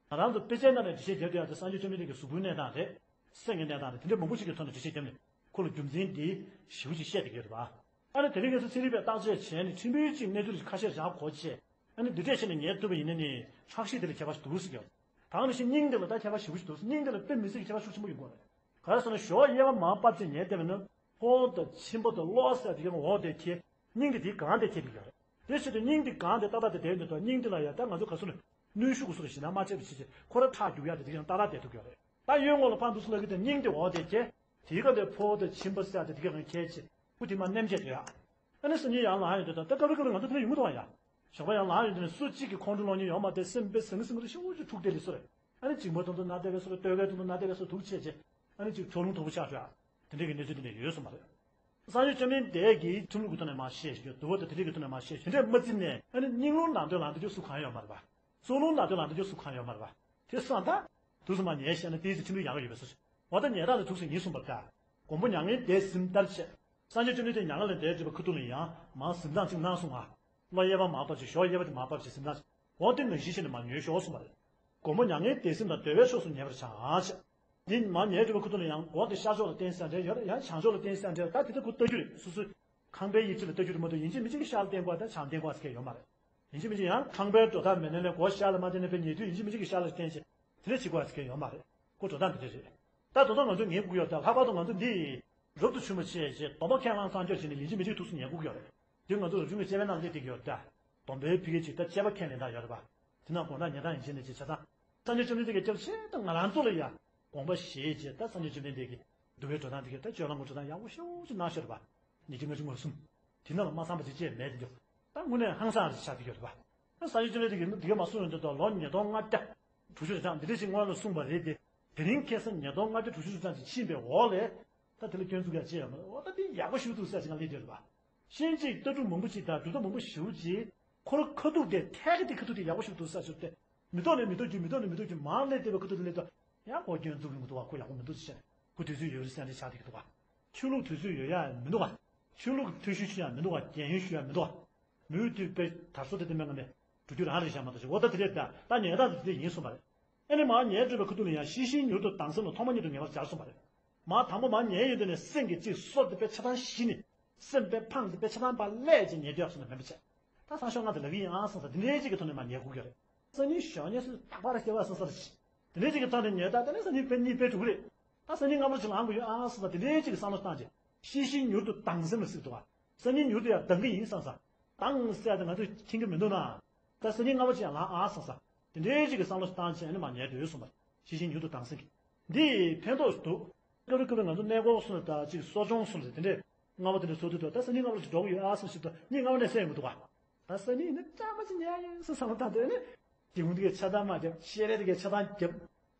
ང་རང་ཚོ་དཔེ་ཆའི་ནང་ནས་འགྲེལ་བཤད་རྒྱབ་དུས་ཡང་དེ་སངས་རྒྱས་བཅོམ་ལྡན་འདས་ཀྱི་གཟུགས་པོའི་གནས་སྟངས་རེད། སེམས་ཀྱི་གནས་སྟངས་རེད་དེ་འདྲ་མང་པོ་ཞིག་གི་ཐོག་ནས་འགྲེལ་བཤད་བརྒྱབ་ནས་ཁོ་ལ་རྒྱུ་མཚན་འདི་ཞེ་པོ་ཅིག་བཤད་བསྡད་ཀྱི་ཡོད་རེད་པ། ཨ་ནི་དེ་རིང་ཁ་སང་ཚན་རིག་པས་བརྟག་དཔྱད་བྱས་ནས་ཕྲན་བུ་ཅིག་གནས་ཚུལ་ཁ་ཤས་རག་གོ་བྱས། ཨ་ནི་འདི་འདྲས་བྱས་ནས་ཉལ་ཐུབ་པ་ཡིན་ན་ནི་ཁྲག་ཤེད་དེ་ལ་ཁྱད་པར་ཞིག་འདུག་ཟེར་གྱི་ཡོད། ད་ག་ནང་བཞིན་སྙིང་འདི་ལ་ད་ཁྱད་པར་ཞེ་པོ་ཞིག་འདུག་སྙིང་འདི་ལ་དཔེ་མི་སྲིད་ཀྱི་ཁྱད་པར་ཤུགས་ཆེན་པོ་ཡོང་གི་ཡོད་རེད། ག་རེ་ཟེར་ན་ཞོགས་གཡས་པ་མར་ཕབ་བྱས་ཉལ་བསྡད་པ་ན་ཕོ་དང་མཆིན་པ་དང་གློ་ཟེར་དེ་གའི་འོག་དེ་ཁྱེར། སྙིང་གི་དེའི་སྒང་དེ་ཁྱེར་གྱི་ཡོད་རེད། དེ་བྱེད་དུས་སྙིང་དེ་སྒང་དེ་ཏག་ཏག་དེ་བསྡད་ཡོད་འདུག་ད་སྙིང་དེ་ལ་ཡང་ད་ང་ཚོ་ག་ཚོད་ནས་གནོན་ཤུགས་སུ་ཞེ་ན་མ་ཆད་པ་བྱེད་ཅིག་ཁོ་ར་ཁྲག་རྒྱུག་ཡག་དེ་དེ་ཡང་ཏག་ཏག་བསྡད་ཐུབ་ཀྱི་ཡོད་རེད། ད་གཡོན་ངོས་ལ་ཕར་འདུག་སེ་ལབ་ཀྱི་དེ་སྙིང་དེ་འོག་དེ་ཁྱེར། དེའི་སྐབས་དེ་ཕོ་བོ་དང་ཁྱིམ་པ་ཟེར་ཡ་དེ་དེ་ག་རང་ཁྱད་ཆེ། ཁོ་དེ་མ་ནེམ་བྱས་དུ་ཡ། ཨ་ནི་སང་ཉིན་ཡར་ལངས་ཡོང་དུས་ད་ལྟ་སྐབས་རེ་སྐབས་རེ་ང་ཚོ་དེ་ལ་ཡོང་གི་འདུག་བ་ཡ། ཞོགས་པ་ཡར་ལངས་ཡོང་དུས་ནས་སུ་གཅིག་གིས་ཁོང་ཁྲོ་ལོག་མཁན་ཡོད་མ་རེད། སེམས་དཔེ་ཟང་ངེ་ཟིང་ངེ་རེད། ཤོག་བུ་ཐུག་བསྡད་རེད་སུ་རེད། ཨ་ནི་གཅིག་མ་ཐུག་ཐུག་ན་བསྡད་པའི་སུ་རེད། ལྟོས་གས་ཐུག་ཐུག་ན་བསྡད་པའི་སུ་རེད། དུག་ཆད་ཆད། ཨ་ནི་གཅིག་ཁྲག་རླུང་དོག་པོ་ཆགས་ཤག་དེ་འདྲའི་གི་གནས་ཚུལ་དེ་འདྲ་ཡོད་སོང་བ་རེད། སངས་རྒྱས་བཅོམ་ལྡན་འདས་ཀྱིས་ཁྲིམས་ལུགས་ཀྱི་ཐོག་ནས་མར་བཤད་ཞུ་རྒྱུ། དུ་བ་དང་དེ་འདྲའི་གི་ཐོག་ནས་མར་བཤད་ཞུ་འདྲ་མ་བརྩིས་ནས། ཨ་ནི་སྙིང་རླུང་ནང་དོན་ལངས་དུས་སུ་གང་ཡོད་མ་རེད་པ། སྲོག་རླུང་ནང་དོན་ལ་འདི་ཚོ་སུ་གང་ཡོད་མ་རེད་པ། དེ་སོང་ད། དུག་སུ་མ་ཉལ་བཤད་ན་དེའི་ཚེ་ཁྲིམས་ལུགས་ཡག་ག་ཡོད་པའི་སོ། འོ་ད་ཉལ་སྟངས་དེ་དུག་སུ་ཡིན་གསུངས་པ་ད། མགོན་པོ་མྱ་ངན་འདས་ཟིན་ལྟར་བྱས། སངས་རྒྱས་བཅོམ་ལྡན་འདས་མྱ་ངན་ལས་འདས་གྲུབ་པའི་ཁ་ཐུག་ལ་ཡང་མར་གཟིམ་སྟངས་གཅིག་གནང་གསུངས་ང་། བློ་གཡས་པ་མར་བབས་བྱས། གཞོགས་གཡས་པ་དེ་མར་བབས་བྱས་གཟིམ་སྟངས་གཅིག་འོ་དེ་ནང་བཞིན་བྱས་ནས་མར་ཉལ་ཤོག་གསུངས་པ་རེད། མགོན་པོ་མྱ་ངན་འདས་ཟིན་དང་འདོད་པའི་ཕྱོགས་སུ་ཉལ་བར་བྱ་ཞེས། འདི་མར་ཉལ་གྲུབ་པའི་ཁ་ཐུག་ལ་ཡང་མགོ་དེ་ཤར་ཕྱོགས་ལ་བསྟན་ས་འདྲ། ཡང་ཡང་བྱང་ཕྱོགས་ལ་བསྟན་ས་འདྲ། ད་དེ་ལྟ་བུ་ལྟ་རྒྱུ་རེད། སོ་སོའི་ཁང་པའི་དབྱིབས་ཅིག་ལ་ལྟ་རྒྱུ་རེད་མ་གཏོགས། ཡིན་གཅིག་མིན་གཅིག་གི་ཤར་ལ་བསྟན་དགོས་ད་བྱང་བསྟན་དགོས་ཟེར་མཁན་ཡོད་མ་རེད། ཡིན་གཅིག་མིན་གཅིག་ཡང་ཁང་པའི་འགྲོ་སྟངས་མི་སྣང་ནས་མགོ་ཤར་ལ་མ་བསྟན་ནས་དཔེ་ཉལ་དུས་ཡིན་གཅིག་མིན་གཅིག་གི་ཤར་ལ་བསྟན་བྱས་དེ་འདྲ་བྱེད་དགོས་ཟེར་མཁན་ཡོད་མ་རེད། ཁོ་འགྲོ་སྟངས་འདི་འདྲ་རེད། ད་དེང་སང་ང་ཚོས་ཉལ་དགོས་ཀྱི་ཡོད་ད། ལྷག་པར་དུ་ང་ཚོ་འདི་རབ་ཏུ་བྱུང་བ་བྱས་བྱས་སྡོམ་པ་ཁས་བླངས་སངས་རྒྱས་བྱས་ནས་ཡིན་གཅིག་མིན་གཅིག་དུས་སུ་ཉལ་དགོས་ཀྱི་ཡོད་རེད། དེ་ང་ཚོ་རབ་བྱུང་གི་དཔྱད་པའི་ནང་སླེབས་བསྡད་ཀྱི་ཡོད་ད། སྡོམ་པའི་ཕ་གི་ཅིག་ད་དཔྱད་པ་ཁས་ལེན་སྟངས་ཡོད་རེད་པ། དེ་ནང་དགོང་དག་ཉལ་སྟངས་ཡིན་བྱས་ནས་ཅིག་བྱ་ད། སངས་རྒྱས་བཅོམ་ལྡན་འདས་ཀྱིས་སྐྱབས་ཆེན་དང་ང་རང་ཚོ་ལ་ཡང་དགོངས་པ་བཞེས་བྱས། ད་སངས་རྒྱས་བཅོམ་ལྡན་འདས་ཀྱིས་འདུལ་བའི་འགྲོ་སྟངས་དེ་གའི་ད་སྤྱོད་ལམ་གྱི་འགྲོ་སྟངས་ཡག་པོ་ཞེ་པོ་ཅིག་གནང་ཤག་རེད་པ། ཉིས་བརྒྱ་ལྔ་བཅུ་ང་གསུམ། དེ་ནང་ལ་མ་ཚང་བ་ཅིག་ཅིག་མེད་དེ་འདུག་ད་དངོས་གནས་ཧང་སང་རེ་ཆགས་བསྡད་ཡོད་རེད་པ། ད་སངས་རྒྱས་བཅོམ་ལྡན་འདས་ཀྱིས་འདི་ག་མ་གསུངས་ཡོང་དུས་ད་ལོ་ཉིས་སྟོང་ལྔ་བརྒྱ་དྲུག་ཅུ་རེ་གྲངས་འདི་འདྲ་ཞིག་སྔོན་ལ་གསུངས་པ་རེད་དེ། དེ་རིང་ཁ་སང་ཉིས་སྟོང་ལྔ་བརྒྱ་དྲུག་ཅུ་རེ་གྲངས་ཅིག་ཕྱིན་པའི་འོག་ལ། ད་དེ་ལ་སྐྱོན་འཛུགས་ཡག་ཅི་ཡང་མ་རེད། འོ་ད་དེ་ཡག་པོ་ཞིག་འདུག་ཟེར་ཞིག་ང་སླེབས་བསྡད་ཡོད་རེད་པ། ཤིང་གཅིག་ལྟ་གྲུབ་མང་པོ་ཅིག་དང་གྲུབ་མཐའ་མང་པོ་ཞེ་པོ་ཅིག་ཁོ་རང་ཁ་ཐུག་དེ་ཐད་ཀ་དེ་ཁ་ཐུག་དེ་ཡག་པོ་ཞིག་འདུག་ཟེར་ཞིག་སྟེ། མི་ཐོག་ནས་མི་ཐོག་རྒྱུ། མི་ཐོག་ནས་མི་ཐོག་རྒྱུ་མར་སླེབས་བསྡད་པའི་ཁ་ཐུག་དེ་སླེབས་དུས་ཡང་ཁོ་སྐྱོན་འཛུགས་ཀྱི་མི་འདུག་བ། ཁོ་ཡག་པོ་མི་འདུག་ཟེར་བྱས་ནས་ཁོ་དུས་ཚོད་ཡོལ་རེད་ཟེར་འདྲ་ཆགས་བསྡད་ཀྱི་འདུག་བ། ཆོས་ལུགས་དུས་ཚོད་ཡོལ་ཡག་མི་འདུག་བ། ཆོས་ལུགས་ཀྱི་ཐུགས་ཞུ་ཞུ་ཡག་མི་འདུག་བ། རྒན་ཡོལ་ཞུ་ཡག་མི་འདུག་བ། མུ་མཐུད་དཔེ་དར་སྲོལ་དེ་དེ་མེད་ངང་ནས་འགྲོ་རྒྱུ་རང་རེད་བཞག་མ་གཏོགས་ཅིག་འོ་ད་དེ་རེད་ད། ད་ཉལ་སྟངས་དེ་དེ་ཡིན་གསུངས་པ་རེད། ཨ་ནི་མར་ཉལ་སྤྲོད་པའི་ཁ་ཐུག་ལ་ཡང་ཤེས་བཞིན་མྱུར་དུ་སྡང་སེམས་ལ་ཐོག་མ་ཉིད་དུ་ངེས་པར་སྦྱར་གསུངས་པ་རེད། མར་དང་པོ་མར་ཉལ་ཡོང་དུས་ནས་སེམས་ཀྱི་གཅིག་སྲོག་དེ་དཔེ་ཆ་ཚང་ཞི་ནས། སེམས་དཔེ་ཕངས་ཏེ་དཔེ་ཆ་ཚང་པ་ལས་ཀྱི་ཉལ་སྡོད་སོང་ན་མིན་པ་བྱས། ད་སང་ཞོགས་སྔ་དེ་ལབ་ཀྱི་ཡིན་ཨང་བསམ་ས་དེ་འདྲའི་གཅིག་གི་ཐོག་ནས་མར་ཉལ་དགོས་ཀྱི་རེད། སང་ཉིན་ཞོགས་ཉལ་སུ་ཐག་པ་ར་སྐྱེ་བ་བསམ་ས་རེད། དེ་འདྲའི་གཅིག་གི་ཐོག་ནས་ཉལ་ད་དེ་ནས་སང་ཉིན་དཔེ་གཉིད་དཔེ་དྲུག་རེད། ད་སང་ཉིན་སྔ་མོ་ཅིག་ལངས་དགོས་ཡོད་ཨང་བསམ་ས་དེ་འདྲའི་གཅིག་གི་བསམ་བློ་བཏང་རྗེས། ཤེས་བཞིན་མྱུར་དུ་སྡང་སེམས་ལ་གཟིགས་འདུག་བ། སང་ཉིན་མྱུར་དུ་ཡང་སྡང་གི་ཡིན་བསམ་ས། སྡང་ཟེར་ཏེ་ང་ཚོས་མཁྱེན་གྱི་མི་འདུག་ན། ད་སང་ཉིན་སྔ་མོ་ཅིག་ཡང་ལངས་ཨ་བསམ་ས། དེ་འདྲའི་ཅིག་གི་བསམ་བློ་བཏང་བྱས་ནས་མར་ཉལ་སྡོད་གསུངས་པ། ཤེས་བཞིན་མྱུར་དུ་སྡང་སེམས་ཀྱིས། འདི་ཕན་ཐོགས་འདུག་སྐབས་རེ་སྐབས་རེ་ང་ཚོ་གནས་སྐོར་སོང་ལ་ད་ཅིག་གསོ་སྦྱོང་སོང་ལ་དེ་འདྲས་སྔ་མོ་དེ་འདྲས་ཚོགས་དུས་ད་ད་སང་ཉིན་སྔ་མོ་ཅིག་འགྲོ་གི་ཡོད་ཨ་བསམ་ཞིག་ད་ཉིན་སྔ་མོ་ནས་སེམས་མི་འདུག་ག་ད་སང་ཉིན་ནི་ཅང་མ་ཅིག་ཉལ་ཡིན་བསམ་བསམ་བློ་བཏང་སྡོད་ནས། དེ་ཁུང་དེ་གའི་ཆ་ཚང་མ་བརྒྱབ། ཤེལ་རས་དེ་གའི་ཆ་ཚང་བརྒྱབ།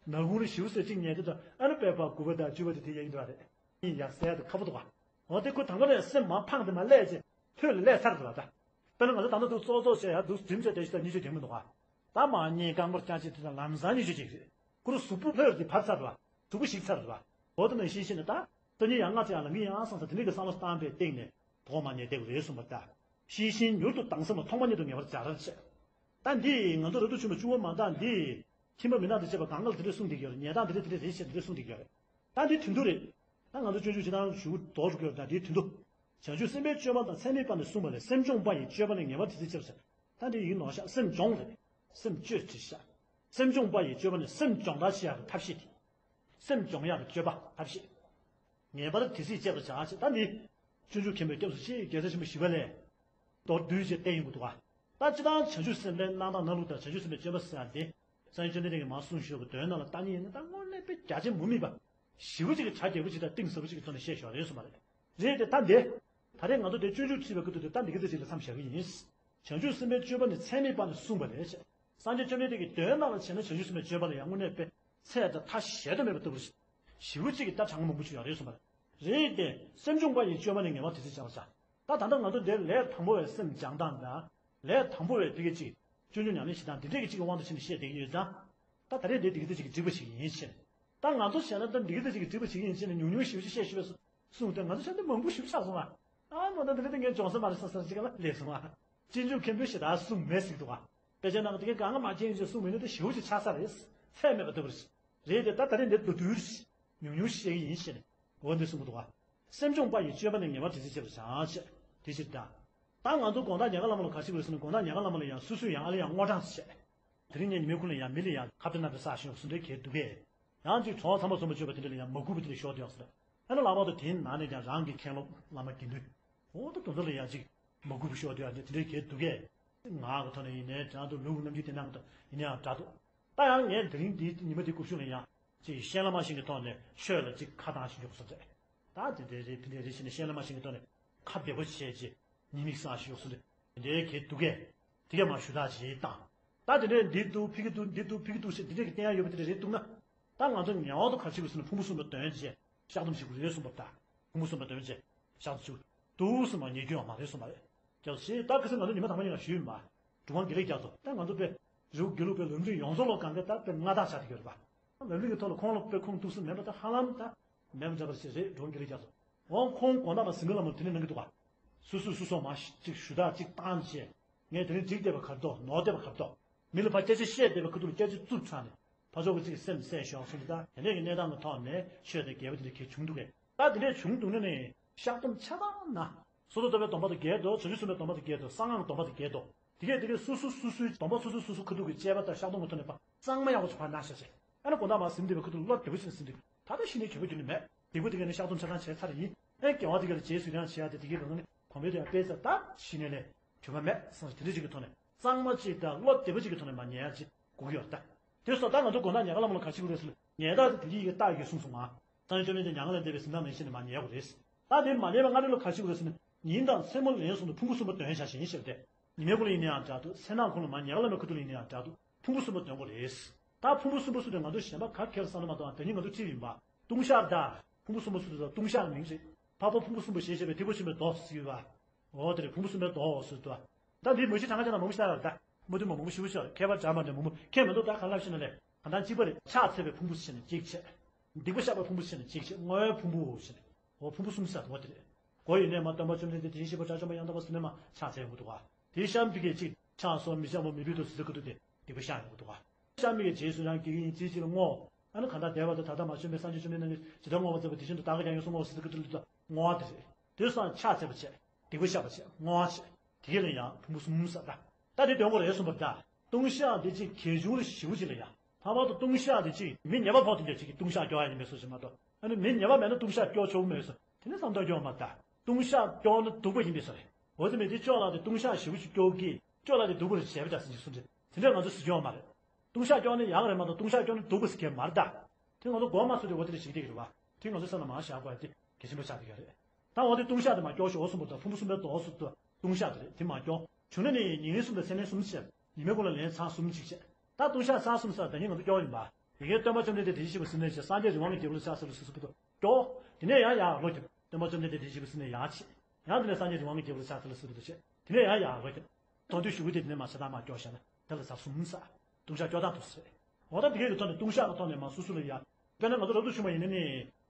ནག་ཁུང་རེ་ཞིབ་བཟོས་གཅིག་ཉལ་དུས་ད་ཨ་ནི་པད་པ་དགུ་པ་དང་བཅུ་པ་དེ་དེ་ཡག་ཡིན་འདུག་བ་རེད། ཡིན་ཡག་ཟེར་ཡག་དེ་ཁག་པོ་འདུག་ག་འོ་དེ་ཁོ་དང་པོ་ནས་སེམས་མ་ཕངས་ཏེ་མ་བསླད་ཅེས་ལྷོད་ལ་བསླད་ཚར་འདུག་བ་ད། དཔེར་ན་ང་ཚོ་ད་ལྟ་འདུག་ཙོག་ཙོག་བྱས་ཡག་འདུག་འགྲིམ་བྱས་བསྡད་ཤི་ད་གཉིད་ཆད་དེ་མི་འདུག་ག་ད་མ་གཉིད་རྐང་པར་བརྐྱངས་ཅིག་དེ་ད་ལམ་སང་གཉིད་ཆད་ཅིག་རེད། ཁོ་རང་གཟུགས་པོ་ལྷོད་དེ་བབས་ཚར་འདུག་བ། གཟུགས་པོ་ཞིག་ཚར་འདུག་བ། འོ་དེ་ནང་བཞིན་བྱས་ནས་ད། སང་ཉིན་ཡང་སྔ་ཙམ་ཡང་ལངས་ཀྱི་ཡིན་ཨང་བསམ་ས་དེ་འདྲའི་གི་བསམ་བློ་བཏང་པའི་སྟེང་ནས་དོགས་མ་ཉལ་བསྡད་དགོས་རེད་གསུངས་པ་ལྟར། ཤེས་བཞིན་མྱུར་དུ་སྡང་སེམས་ལ་ཐོག་མ་ཉིད་དུ་ངེས་པར་སྦྱར་ཟེར། ད་འདི་ང་ཚོ་རབ་ཏུ་བྱུང་བའི་བཅུ་པ་མ་དང་འདི། ཁྱིམ་པ་མི་ནག་དང་བཅས་པ་གང་ག་ལ་དེ་འདྲས་གསུངས་བསྡད་ཀྱི་ཡོད་རེད། ཉལ་སྟངས་དེ་འདྲས་དེ་འདྲས་རེད་ཞེས་དེ་འདྲས་གསུངས་བསྡད་ཀྱི་ཡོད་རེད། ད་འདི་དོན་དུ་རེད། ད་ང་ཚོ་སྤྱོད་འཇུག་སྤྱི་དང་ཞུ་རྡོ་རུ་གྱུར་ད་འདིའི་དོན་དུ། བྱང་ཆུབ་སེམས་དཔའི་སྤྱོད་པ་དང་ཚད་མེད་པ་ནས་གསུངས་པ་ལས། སེམས་སྦྱོང་པ་ཡི་སྤྱོད་པ་ནི་ངེས་པར་དེ་ཚེ་སྐྱེ་བར་བྱ། ད་འདི་ཡིན་ནོ་ཤག་སེམས་སྦྱོང་རེད། སེམས་བཅོས་བྱེད་ཤག་སེམས་སྦྱོང་པ་ཡི་སྤྱོད་པ་ནི་སེམས་སྦྱོང་བརྡར་བྱེད་ཡག་གི་ཐབས་ཤེས་དེ། སེམས་སྦྱོང་ཡག་གི་སྤྱོད་པ་ཐབས་ཤེས། ངེས་པར་དེ་ཚེ་སྐྱེ་བར་བྱ་ཞེས་ད་འདི། སྤྱོད་འཇུག་མཁན་པོའི་སྐྱབས་སུ་མཆི་རྒྱལ་སྲས་ཆེན་པོ་ཞི་བ་ལྷས། མདོར་བསྡུས་བྱས་བསྟན་ཡོང་གི་འདུག་ག་ད་སྤྱི་བཏང་བྱང་ཆུབ་སེམས་དཔའི་གནང་སྟངས་གནང་ལུགས་དང་བྱང་ཆུབ་སེམས་དཔའི་སྤྱོད་པ་ཟེར་ཡག་དེ། སངས་རྒྱས་བཅོམ་ལྡན་འདས་ཀྱིས་མར་གསུངས་བཞག་པའི་དོན་རྣམས་ལ་བལྟ་མཁན་ཡིན་ན་ད་དངོས་གནས་དཔེ་རྒྱ་ཆེ་མུ་མེད་པ། ཞེ་པོ་ཅིག་གི་གྲ་རྒྱས་པོ་ཅིག་དང་གཏིང་ཟབ་པོ་ཅིག་གི་ཐོག་ནས་བཤད་བཞག་རེད་གསུངས་པ་རེད། རེད་དེ་ད་འདི། ད་རེས་ང་ཚོ་འདིར་སྤྱོད་འཇུག་ཁྲིད་པའི་སྐབས་དུ་དེ་ད་འདི་ག་ཚོད་ཅིག་ལ་མཚམས་བཞག་གི་ཡིན། བྱང་ཆུབ་སེམས་དཔའི་སྤྱོད་པ་ནི་ཚད་མེད་པ་ནས་གསུངས་པ་རེད། སངས་རྒྱས་བཅོམ་ལྡན་འདས་ཀྱི་དོན་རྣམས་ལ་བྱས་ན་བྱང་ཆུབ་སེམས་དཔའི་སྤྱོད་པ་ལ་ཡང་དངོས་གནས་དཔེ་ཚད་དང་མཐའ་གཞལ་དུ་མེད་པ་ལྟ་བུ་ཞིག་ཞེ་པོ་ཅིག་གི་ད་གྲངས་ཀ་མང་པོ་ཅིག་ཡོད་རེད་གསུངས་པ་རེད། རེད་དེ་སེམས་སྦྱོང་པ་ཡི་སྤྱོད་པ་ནི་ངེས་པར་དེ་ཚེ་སྦྱང་བར་བྱ། ད་ད་ལྟ་ང་ཚོ་འདིར་ལས་དང་པོ་བའི་སེམས་སྦྱང་སྟངས་དང་། ལས་དང་པོ་བའི་དེ་གའི་ཅིག་སྤྱོད་འཇུག་ཉམས་ལེན་བྱེད་སྟངས་དེ་འདྲས་ཀྱི་ཅིག་གི་དབང་དུ་བྱས་ནས་བཤད་བསྡད་ཀྱི་ཡོད་ཙང་། ད་ད་རེས་འདིར་དེ་གའི་ཅིག་གི་སྒྲིག་པ་ཞིག་ཡིན་ཕྱིན། ད་ང་ཚོ་བྱས་ན་ད་འདི་གའི་ཅིག་གི་སྒྲིག་པ་ཞིག་ཡིན་ཕྱིན་ནས་ཉུང་ཉུང་ཞིབ་ཞིབ་བཤད་ཞུ་བའི་གསུངས་ཏེ་ང་ཚོ་བྱས་ན་མང་པོ་ཞིབ་ཆགས་སོང་ང་། ཨ་མ་ད་འདི་གའི་ད་ངས་སྦྱོང་ས་མ་རེད་བསམ་ས་ཅིག་ལ་སླེབས་སོང་ང་། སྤྱོད་འཇུག་མཁན་པོས་ཞེ་དྲག་གསུངས་མེད་ཟེར་གྱི་འདུག་ག་དཔེ་ཆ་ནང་གི་དེ་གའི་གང་ག་མ་མཁྱེན་ཞེས་གསུངས་མེད་ན་དེ་ཞེ་པོ་ཅིག་ཆགས་ས་རེད། ཚད་མེད་པ་ལྟ་བུ་རེད། རེད་དེ་ད་ད་རེས་འདིར་མདོར་བསྡུས་ཉུང་ཉུང་ཞིག་བཤད་ཀྱི་ཡིན་ཞེས་ནས་འོ་འདི་གསུང་གི་འདུག་ག་སེམས་སྦྱོང་པ་ཡི་སྤྱོད་པ་ནི་ངེས་པར་དེ་ཚེ་སྐྱེ་བར་བྱ་ཞེས་དེ་ཕྱིར་ད། ད་ང་ཚོ་དགོང་དག་ཉལ་ཁ་ལ་མ་ལ་ག་ཞིག་རེད་ཟེར་ན་དགོང་དག་ཉལ་ཁ་ལ་མ་ལ་ཡང་སོ་སོས་ཡང་ཨ་ལས་ཡང་སྔོ་གྲང་བྱས། དེ་རིང་ངས་ཉི་མའི་ཁུག་ལ་ཡང་མི་ལ་ཡང་ཁ་དཔེ་སྣ་དཔེ་བསགས་ཤིང་སུ་འདྲའི་གལ་འདུག་གས། ཡང་ཅིག་གྲོགས་ཚང་མ་ཚོགས་མ་བྱོས་པ་དེ་འདྲ་ལ་ཡང་མ་གུས་པ་དེ་འདྲ་ཤོར་དུ་ཡོང་ཟེར། ཨ་ནི་ལྷག་པར་དུ་དེའི་ནང་ནས་ཀྱང་རང་གི་མཁན་སློབ་བླ་མ་དགེ་འདུན། འོ་ད་དེ་ཚོ་ལ་ཡང་ཅིག་མ་གུས་པ་ཤོར་དུ་ཡང་དེ་འདྲའི་གལ་འདུག་གས། ངག་གི་ཐོག་ནས་ཡིན་ནའི་དྲག་འདུག་ལུས་ཀྱི་རྣམ་འགྱུར་དེ་ནང་གི་ཐོག་ཡིན་ན་ཡང་དྲག་འདུག་ད་ཡང་ངས་དེ་རིང་འདིའི་ཉི་མ་འདི་སྐུ་གཞུག་ལ་ཡང་ཅིག་གཤེན་བླ་མ་ཞིག་གི་ཐོག་ནས་ཆོས་ལ་ཅིག་ཁ་བཏང་ཞིག་འཇོག་བསམ་རེད། ད་དེ་འདྲའི་རེད་ཕི་འདྲའི་རེད་ཞེས་ནས་བཤད་ལ་མ་ཤེས་ཀྱི་ཐོག་ནས་ཁ་བདེ་པོ་བྱས་རྗེས་ཉི་མིག་སང་ཞིག་ཡོག་སོང་རེད། དེ་འདྲའི་གལ་འདུག་གས། དེ་གས་མ་ཞུ་དག་ཅིག་བཏང་། ད་དེ་འདྲའི་འདི་འདུག་ཕི་གི་འདུག་འདི་འདུག་ཕི་གི་འདུག་ཞེས་འདི་འདྲའི་གི་བསྟན་ཡ་ཡོད་པ་དེ་འདྲ་རེད་འདུག་ན། ད་ང་ཚོ་ངེས་པར་དུ་ག་རེ་བྱེད་དགོས་ཟེར་ན་ཕུང་པོ་གསུམ་པ་འདོན་བྱས་བཤགས་སྡོམ་བྱེད་དགོས་རེད་གསུངས་པ། ད་ཕུང་པོ་གསུམ་པ་འདོན་བྱས་བཤགས་སྡོམ་བྱེད་དགོས་འདུག་ཟེར་མ་ཉེས་སྐྱོན་མ་རེད་གསུངས་པ་རེད། རྒྱལ་སྲས་ད་ག་ཚོད་ང་ཚོ་ཉི་མ་དང་པོ་ཉིན་ལ་ཞུས་ཡིན་པ། གྲུབ་དབང་དགེ་ལེགས་རྒྱ་མཚོ་ད་ང་ཚོ་པའི་རི་བོ་དགེ་ལུགས་པའི་ལམ་རིམ་ཡོངས་རྫོགས་ལ་གང་ག་ད་དཔེ་མངའ་བདག་ཆགས་བསྡད་ཡོད་རེད་པ། ལམ་རིམ་གྱི་ཐོག་ལ་ཁོང་ལ་དཔེ་ཁུངས་གཏུགས་ས་མེད་པ་ད་ཧ་ལམ་ད་མེད་པ་འདྲ་པོ་ཞིག་རེད། གྲུབ་དབང་དགེ་ལེགས་རྒྱ་མཚོ་འོང་ཁོང་དགོང་དག་ལ་ཟིང་ག་ལ་མོ་དེ་ནས་གནང་གི་འདུག་ག་སུ་སུ་སུ་སོགས་མ་ཞིག་ཞུ་དག་ཅིག་བཏང་བྱས། ངས་དེ་རིང་འགྲིག་བསྡད་པ་ག་རེ་འདུག་ནོར་བསྡད་པ་ག་རེ་འདུག་མི་ལ་ཕར་སྐད་ཆ་བཤད་བསྡད་པའི་ཁ་ཐུག་ལ་སྐད་ཆ་བཙུགས་ཚར་ནས་ཕར་ཕྱོགས་ཀྱི་ཅིག་སེམས་གསལ་ཞོག་གསུངས་ཏེ། ད་དེ་འདྲས་ཀྱི་གནས་སྟངས་ཀྱི་ཐོག་ནས་ཆོས་དང་འགལ་བ་དེ་འདྲ་གལ་བྱུང་འདུག་གས། ད་དེ་འདྲས་བྱུང་འདུག་ན་ནི་བཤགས་སྡོམ་ཆ་ཚང་ན། སོ་ཏོ་ཏོ་པའི་སྡོམ་པ་དང་འགལ་འདུག་བྱང་ཆུབ་སེམས་དཔའི་སྡོམ་པ་དང་འགལ་འདུག་གསང་སྔགས་སྡོམ་པ་དང་འགལ་འདུག་དེ་གས་དེ་གས་སོ་སོ་སོ་སོའི་སྡོམ་པ་སོ་སོ་སོ་སོ་ཁ་ཐུག་གི་དཔྱད་པ་དང་བཤགས་སྡོམ་གྱི་ཐོག་ནས་ཕར་གཙང་མ་ཡག་པོ་ཅིག་ཕར་གནང་བཞག་བྱས། ཨ་ནི་དགོང་དག་མར་ཟིན་བསྡད་པའི་ཁ་ཐུག་ལ་བློ་བདེ་པོ་ཅིག་ནས་ཟིན་བསྡད། ད་ལྟ་གཞི་ནས་གྱོད་པ་རྒྱུ་ནི་མེད། སྡིག་པ་དེ་གས་ནི་བཤགས་སྡོམ་ཆ་ཚང་བྱས་ཚར་ཡིན། ཨེ་དགེ་བ་དེ་གས་ལ་རྗེས་སུ་ཡི་རང་བྱེད་ཡ་དེ་དེ་གས་གང་ནི་གོང་འཕེལ་དུ་ཡང་སྤེལ་ཚར། ད་གཞི་ནས་ལས་གྱོད་པ་མེད་བསམ་ཞིག་དེ་འདྲ་ཅིག་གི་ཐོག་ནས་གཙང་མ་ཅིག་དང་བློ་བདེ་པོ་ཅིག་གི་ཐོག་ནས་མར་ཉལ་ཡ་ཅིག་དགོས་ཀྱི་ཡོད་རེད་ད། དེ་སོགས་ད་ང་ཚོ་དགོང་དག་ཉལ་ཁ་ལ་མོ་ལ་ག་ཅི་དགོས་རེད་ཟེར་ན། ཉལ་སྟངས་དེ་དེ་གི་ཡི་གེ་རྟགས་ཀྱིས་གསུངས་སོང་ང་། སངས་རྒྱས་བཅོམ་ལྡན་འདས་མྱ་ངན་ལས་འདས་པའི་གཟིམ་ཐང་ནང་བཞིན་ནས་མར་ཉལ་དགོས་རེད། ད་དེ་མ་ཉལ་བའི་སྔ་དྲོ་ལ་ག་ཅི་དགོས་རེད་ཟེར་ན། ཉིན་དང་མཚན་མོ་ལན་གསུམ་དུ་ཕུང་པོ་གསུམ་པ་འདོན་བྱ་ཞིང་ཞེས་ཏེ། ཉི་མའི་གུང་ལ་ཡིན་ན་ཡང་འདྲ་འདུག་མཚན་ནག་གུང་ལ་མར་ཉལ་ཁ་ལ་མོའི་ཁ་ཐུག་ལ་ཡིན་ན་ཡང་འདྲ་འདུག་ཕུང་པོ་གསུམ་པ་འདོན་དགོས་རེད། ད་ཕུང་པོ་གསུམ་པ་སུ་དེ་ང་ཚོ་གཞན་པ་ག་གེར་བསམ་བློ་མ་གཏོང་བ་དེ་ཉིད་ང་ཚོ་ཁྲིད་ཡིན་པ། ལྟུང་བཤགས་ད། ཕུང་པོ་གསུམ་པ་སུ་དེ་ལྟུང་བཤགས་མིང་རེད། འཕགས་པ་ཕུང་པོ་གསུམ་པ་ཞེས་བྱ་བའི་ཐེག་པ་ཆེན་པོའི་མདོ་ཟེར་གྱི་ཡོད་པ། འོ་དེ་རེད། ཕུང་པོ་གསུམ་པའི་མདོ་འོ་ཟེར་དུས། ད་འདི་མ་གཞི་གྲངས་ཀ་ཅན་དང་མང་པོ་ཞིག་ལྟ་ཡོད་རེད་ད། མུ་མཐུད་མ་མང་པོ་ཞིབ་པོ་ཤོར་ཁྱད་པར་འཇམ་པ་འདྲ་མང་པོ་ཁྱད་མི་འདུག་ད་ག་ལབ་ཤེས་ན་ལས་གང་ལྟར་གཅིག་པ་རེད། ཕྱག་འཚལ་བའི་ཕུང་པོ་ཟེར་ནས་གཅིག་བྱས། སྡིག་པ་བཤགས་པའི་ཕུང་པོ་ཟེར་ནས་གཅིག་བྱས། བསྔོ་བའི་ཕུང་པོ་ཟེར་ནས། འོ་ཕུང་པོ་གསུམ་ཟེར་འོ་དེ་རེད། སྒོ་ཡི་ནས་མ་སྟོན་པ་བཅོམ་ལྡན་འདས་དེ་བཞིན་གཤེགས་པ་དགྲ་བཅོམ་པ་ཡང་དག་པ་ཟེར་ནས་མ་ཕྱག་འཚལ་དགོས་འདུག་ག་དེའི་ཤམ་བི་གས་གཅིག་ཕྱག་སོགས་མི་འཆབ་པ་མི་ཕུད་དོ་ཟེར་གི་འདུག་སྟེ་སྡིག་པ་བཤགས་ཡོང་གི་འདུག་ག་ཤམ་བི་གས་རྗེས་སུ་ཡང་དགེ་བའི་ཡིན་ཚིག་གཅིག་ལ་བསྔོ། ཨ་ནི་གང་ལྟར་འདས་པ་དང་ད་ལྟ་མ་བྱོན་པའི་སངས་རྒྱས་བཅོམ་ལྡན་འདས་ཇི་ལྟར་བསྔོ་བ་མཛད་པ་དེ་བཞིན་དུ་བདག་གིས་ཀྱང་ཡོངས་སུ་བསྔོ་བ་ཟེར་གི་འདུག་ལ་བསྔོ་བ་དེ་རེད། དེ་སང་ཕྱག་འཚལ་བ་བྱས། སྡིག་པ་བཤགས་པ་བྱས། བསྔོ་བ་བྱས། དེ་གས་ལ་ཡང་ཕུང་པོ་གསུམ་ཟེར་ད། ད་དེ་འདོན་དགོས་རེད་གསུངས་པ་རེད་ད། ལྟུང་བཤགས་འདི་གཅིག་གལ་ཆུང་ལ་ཞེ་པོ་ཅིག་ལ་ཡ། ལྷག་པར་དུ་ལྟུང་བཤགས་འདི་གཅིག་མི་ཉེས་པ་ཕོག་དེ་འདྲ་ཅིག་གིས་ལྟུང་བཤགས་སྐྱོར་ཡ་ཡིན་པའི་བཟོ་ཞིག་མ་གཏོགས། ཨ་ནི་མི་ཉེས་པ་མེད་ན་ལྟུང་བཤགས་སྐྱོར་ཆོག་གི་མེད་བཟོ། དེ་ནི་བསམ་བློ་སྐྱོར་མ་ད། ལྟུང་བཤགས་སྐྱོར་ན་སྡུག་པ་ཡིན་པའི་བཟོ་རེད། འོ་དེ་མེད་དེ་ཅོག་ལ་དེ་ལྟུང་བཤགས་ཞེ་པོ་ཅིག་སྐྱོར་གི། ཅོག་ལ་དེ་སྡུག་པ་རེད་བྱས་པ་འདྲ་ཟིན་ཅིག་གསུངས་རེད། དེ་འདྲ་ང་ཚོ་ཟེར་ཆོག་མ་རེད། ལྟུང་བཤགས་སྐྱོར་ན་ཡག་རེད་མ་གཏོགས་ལྟུང་བཤགས་སྐྱོར་ན་སྡུག་པ་ཟེར་མཁན་མ་རེད་ད། དེ་ང་ཚོ་མགོ་མ་ཚོས་དེ་འོ་དེ་འདྲ་ཞིག་བསྡད་ཀྱི་རེད་བ། དེ་ང་ཚོ་སེམས་ལ་མར་བཞག་དགོས་ཡ་དེ་གལ་ཆེན་པོ་ཆགས་བསྡད་ཀྱི་རེད། ད་འོ་དེ་ལྟུང་བཤགས་དེ་མ་སྐྱོར་ཞོག་གསུངས་པ་དང་ཕུང་པོ་གསུམ་པའི་མདོ་སུ་དང་ལྟུང་བཤགས་དེ་རེད། དེ་མ་སྐྱོར། བྱུང་ན་ནི་ཉིན་གསུམ་དང་མཚན་ལན་གསུམ་བྱས། ཉི་མའི་གུང་ལ་ལན་ཚར་གསུམ་གཅིག་བྱས། ད་ལྟུང་བཤགས་ཚར་གསུམ་ཟེར་ད་ཉིན་ང་ཚོ་སྐྱོར་ཡིན་པ། དེ་གའི་སྟོན་པ་བཅོམ་ལྡན་འདས་དེ་བཞིན་གཤེགས་པ་གཟིམ་ལས་བྱས། སངས་རྒྱས་རི་དབང་གི་རྒྱལ་པོ་ལ་ཕྱག་འཚལ་ལོ་ཟེར་ཟེར་གི་འདུག་སྐྱོར། དེ་ནས་ཡང་ཡར་ལོག་རྒྱབ། སྟོན་པ་བཅོམ་ལྡན་འདས་དེ་བཞིན་གཤེགས་པ་གཟིམ་ལས་ཡར་ཕྱིན། ཡང་དེ་ནས་སངས་རྒྱས་རི་དབང་གི་རྒྱལ་པོ་ལ་ཕྱག་འཚལ་ལོ་ཟེར་གི་འདུག་བྱས། དེ་ནས་ཡང་ཡར་ལོག་རྒྱབ། དོན་དུ་ཞུ་གི་དེ་དེ་ནས་མ་བྱ་དང་མ་སྐྱོར་བྱས་ན་དེ་ལ་ཚར་གསུམ་ཟེར། ལྟུང་བཤགས་སྐྱོར་སྟངས་དེ་ཟེར། འོ་ད་དེ་གའི་གི་ཐོག་ནས་ལྟུང་བཤགས་ཀྱི་ཐོག་ནས་མ་སོ་སོ་ལ་ཡ། དཔེར་ན་ང་ཚོ་རབ་ཏུ་བྱུང་བ་ཡིན་ན་ནི།